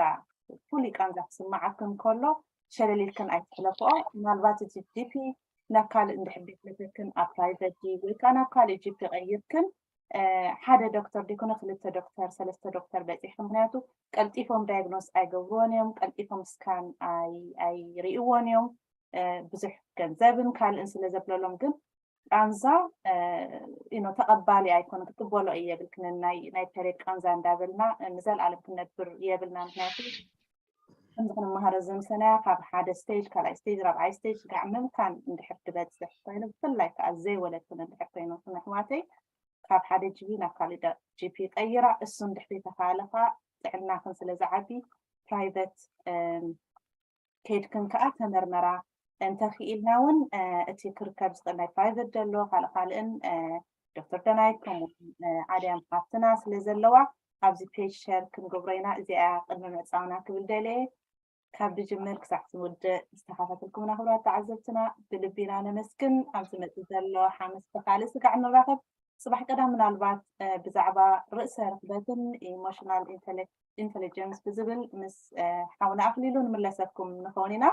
ፍሉይ ቃንዛ ክስምዓኩም ከሎ ሸለል ኢልክን ኣይትሕለፍኦ። ምናልባት እቲ ጂፒ ናብ ካልእ እንድሕር ደይሕለፈክን ኣብ ፕራይቨት ድዩ ወይ ከዓ ናብ ካልእ ጂፒ ቀይርክን ሓደ ዶክተር ደይኮነ ክልተ ዶክተር ሰለስተ ዶክተር በፂሕክን። ምክንያቱ ቀልጢፎም ዳያግኖስ ኣይገብርዎን እዮም፣ ቀልጢፎም ስካን ኣይርእይዎን እዮም። ብዙሕ ገንዘብን ካልእን ስለ ዘብለሎም ግን ቃንዛ ተቐባሊ ኣይኮነ ክቅበሎ እዩ የብልክን። ናይ ፔሬድ ቃንዛ እንዳበልና ንዘለኣለም ክነብር የብልና። ምክንያቱ ከምዚ ክንመሃሮ ዘምሰናያ ካብ ሓደ ስቴጅ ካልኣይ ስቴጅ ራብዓይ ስቴጅ ጋዕ ምምካን እንድሕር ትበፅሕ ኮይኑ ብፍላይ ከዓ ዘይወለድክን እንድሕር ኮይኑ ኣሕዋተይ ካብ ሓደ ጂቢ ናብ ካልእ ጂፒ ቀይራ እሱ እንድሕር ተካለ ከዓ ጥዕናክን ስለ ዝዓቢ ፕራይቨት ከይድክን ከዓ ተመርመራ። እንተኽኢልና እውን እቲ ክርከብ ዝኽእል ናይ ፕራይቨት ዘሎ ካልእ ካልእን ዶክተር ደናይት ከምኡ ኣድያም ሓፍትና ስለ ዘለዋ ኣብዚ ፔጅ ሸር ክንገብሮ ኢና። እዚኣ ቅድሚ ምዕፃውና ክብል ደልየ ካብ ድጅምር ክሳዕ ዝውድእ ዝተኻፈተልኩምና ክብራት ተዓዘብትና ብልቢ ኢና ነመስግን። ኣብ ዝመፅእ ዘሎ ሓሙስ ብካልእ ስጋዕ ንራኸብ። ፅባሕ ቀዳም ምናልባት ብዛዕባ ርእሰ ርክበትን ኢሞሽናል ኢንቴሊጀንስ ብዝብል ምስ ሓውና ኣክሊሉ ንምለሰኩም ንኸውን ኢና።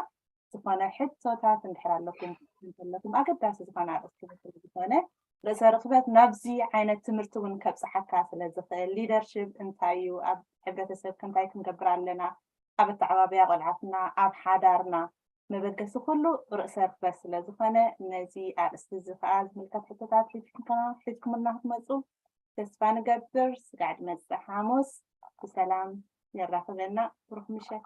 ዝኾነ ሕቶታት እንድሕር ኣለኩም እንተለኩም ኣገዳሲ ዝኾነ ኣርእስቲ ስለ ዝኾነ ርእሰ ርክበት ናብዚ ዓይነት ትምህርቲ እውን ከብፅሓካ ስለ ዝኽእል ሊደርሽፕ እንታይ እዩ፣ ኣብ ሕብረተሰብ ከምታይ ክንገብር ኣለና፣ ኣብ ኣተዓባብያ ቆልዓትና፣ ኣብ ሓዳርና መበገሲ ኩሉ ርእሰ ርክበት ስለ ዝኾነ ነዚ ኣርእስቲ እዚ ከዓ ዝምልከት ሕቶታት ሒዝኩምና ክትመፁ ተስፋ ንገብር። ስጋዕ ድመፅእ ሓሙስ ብሰላም የራኽበና። ብሩኽ ምሸት።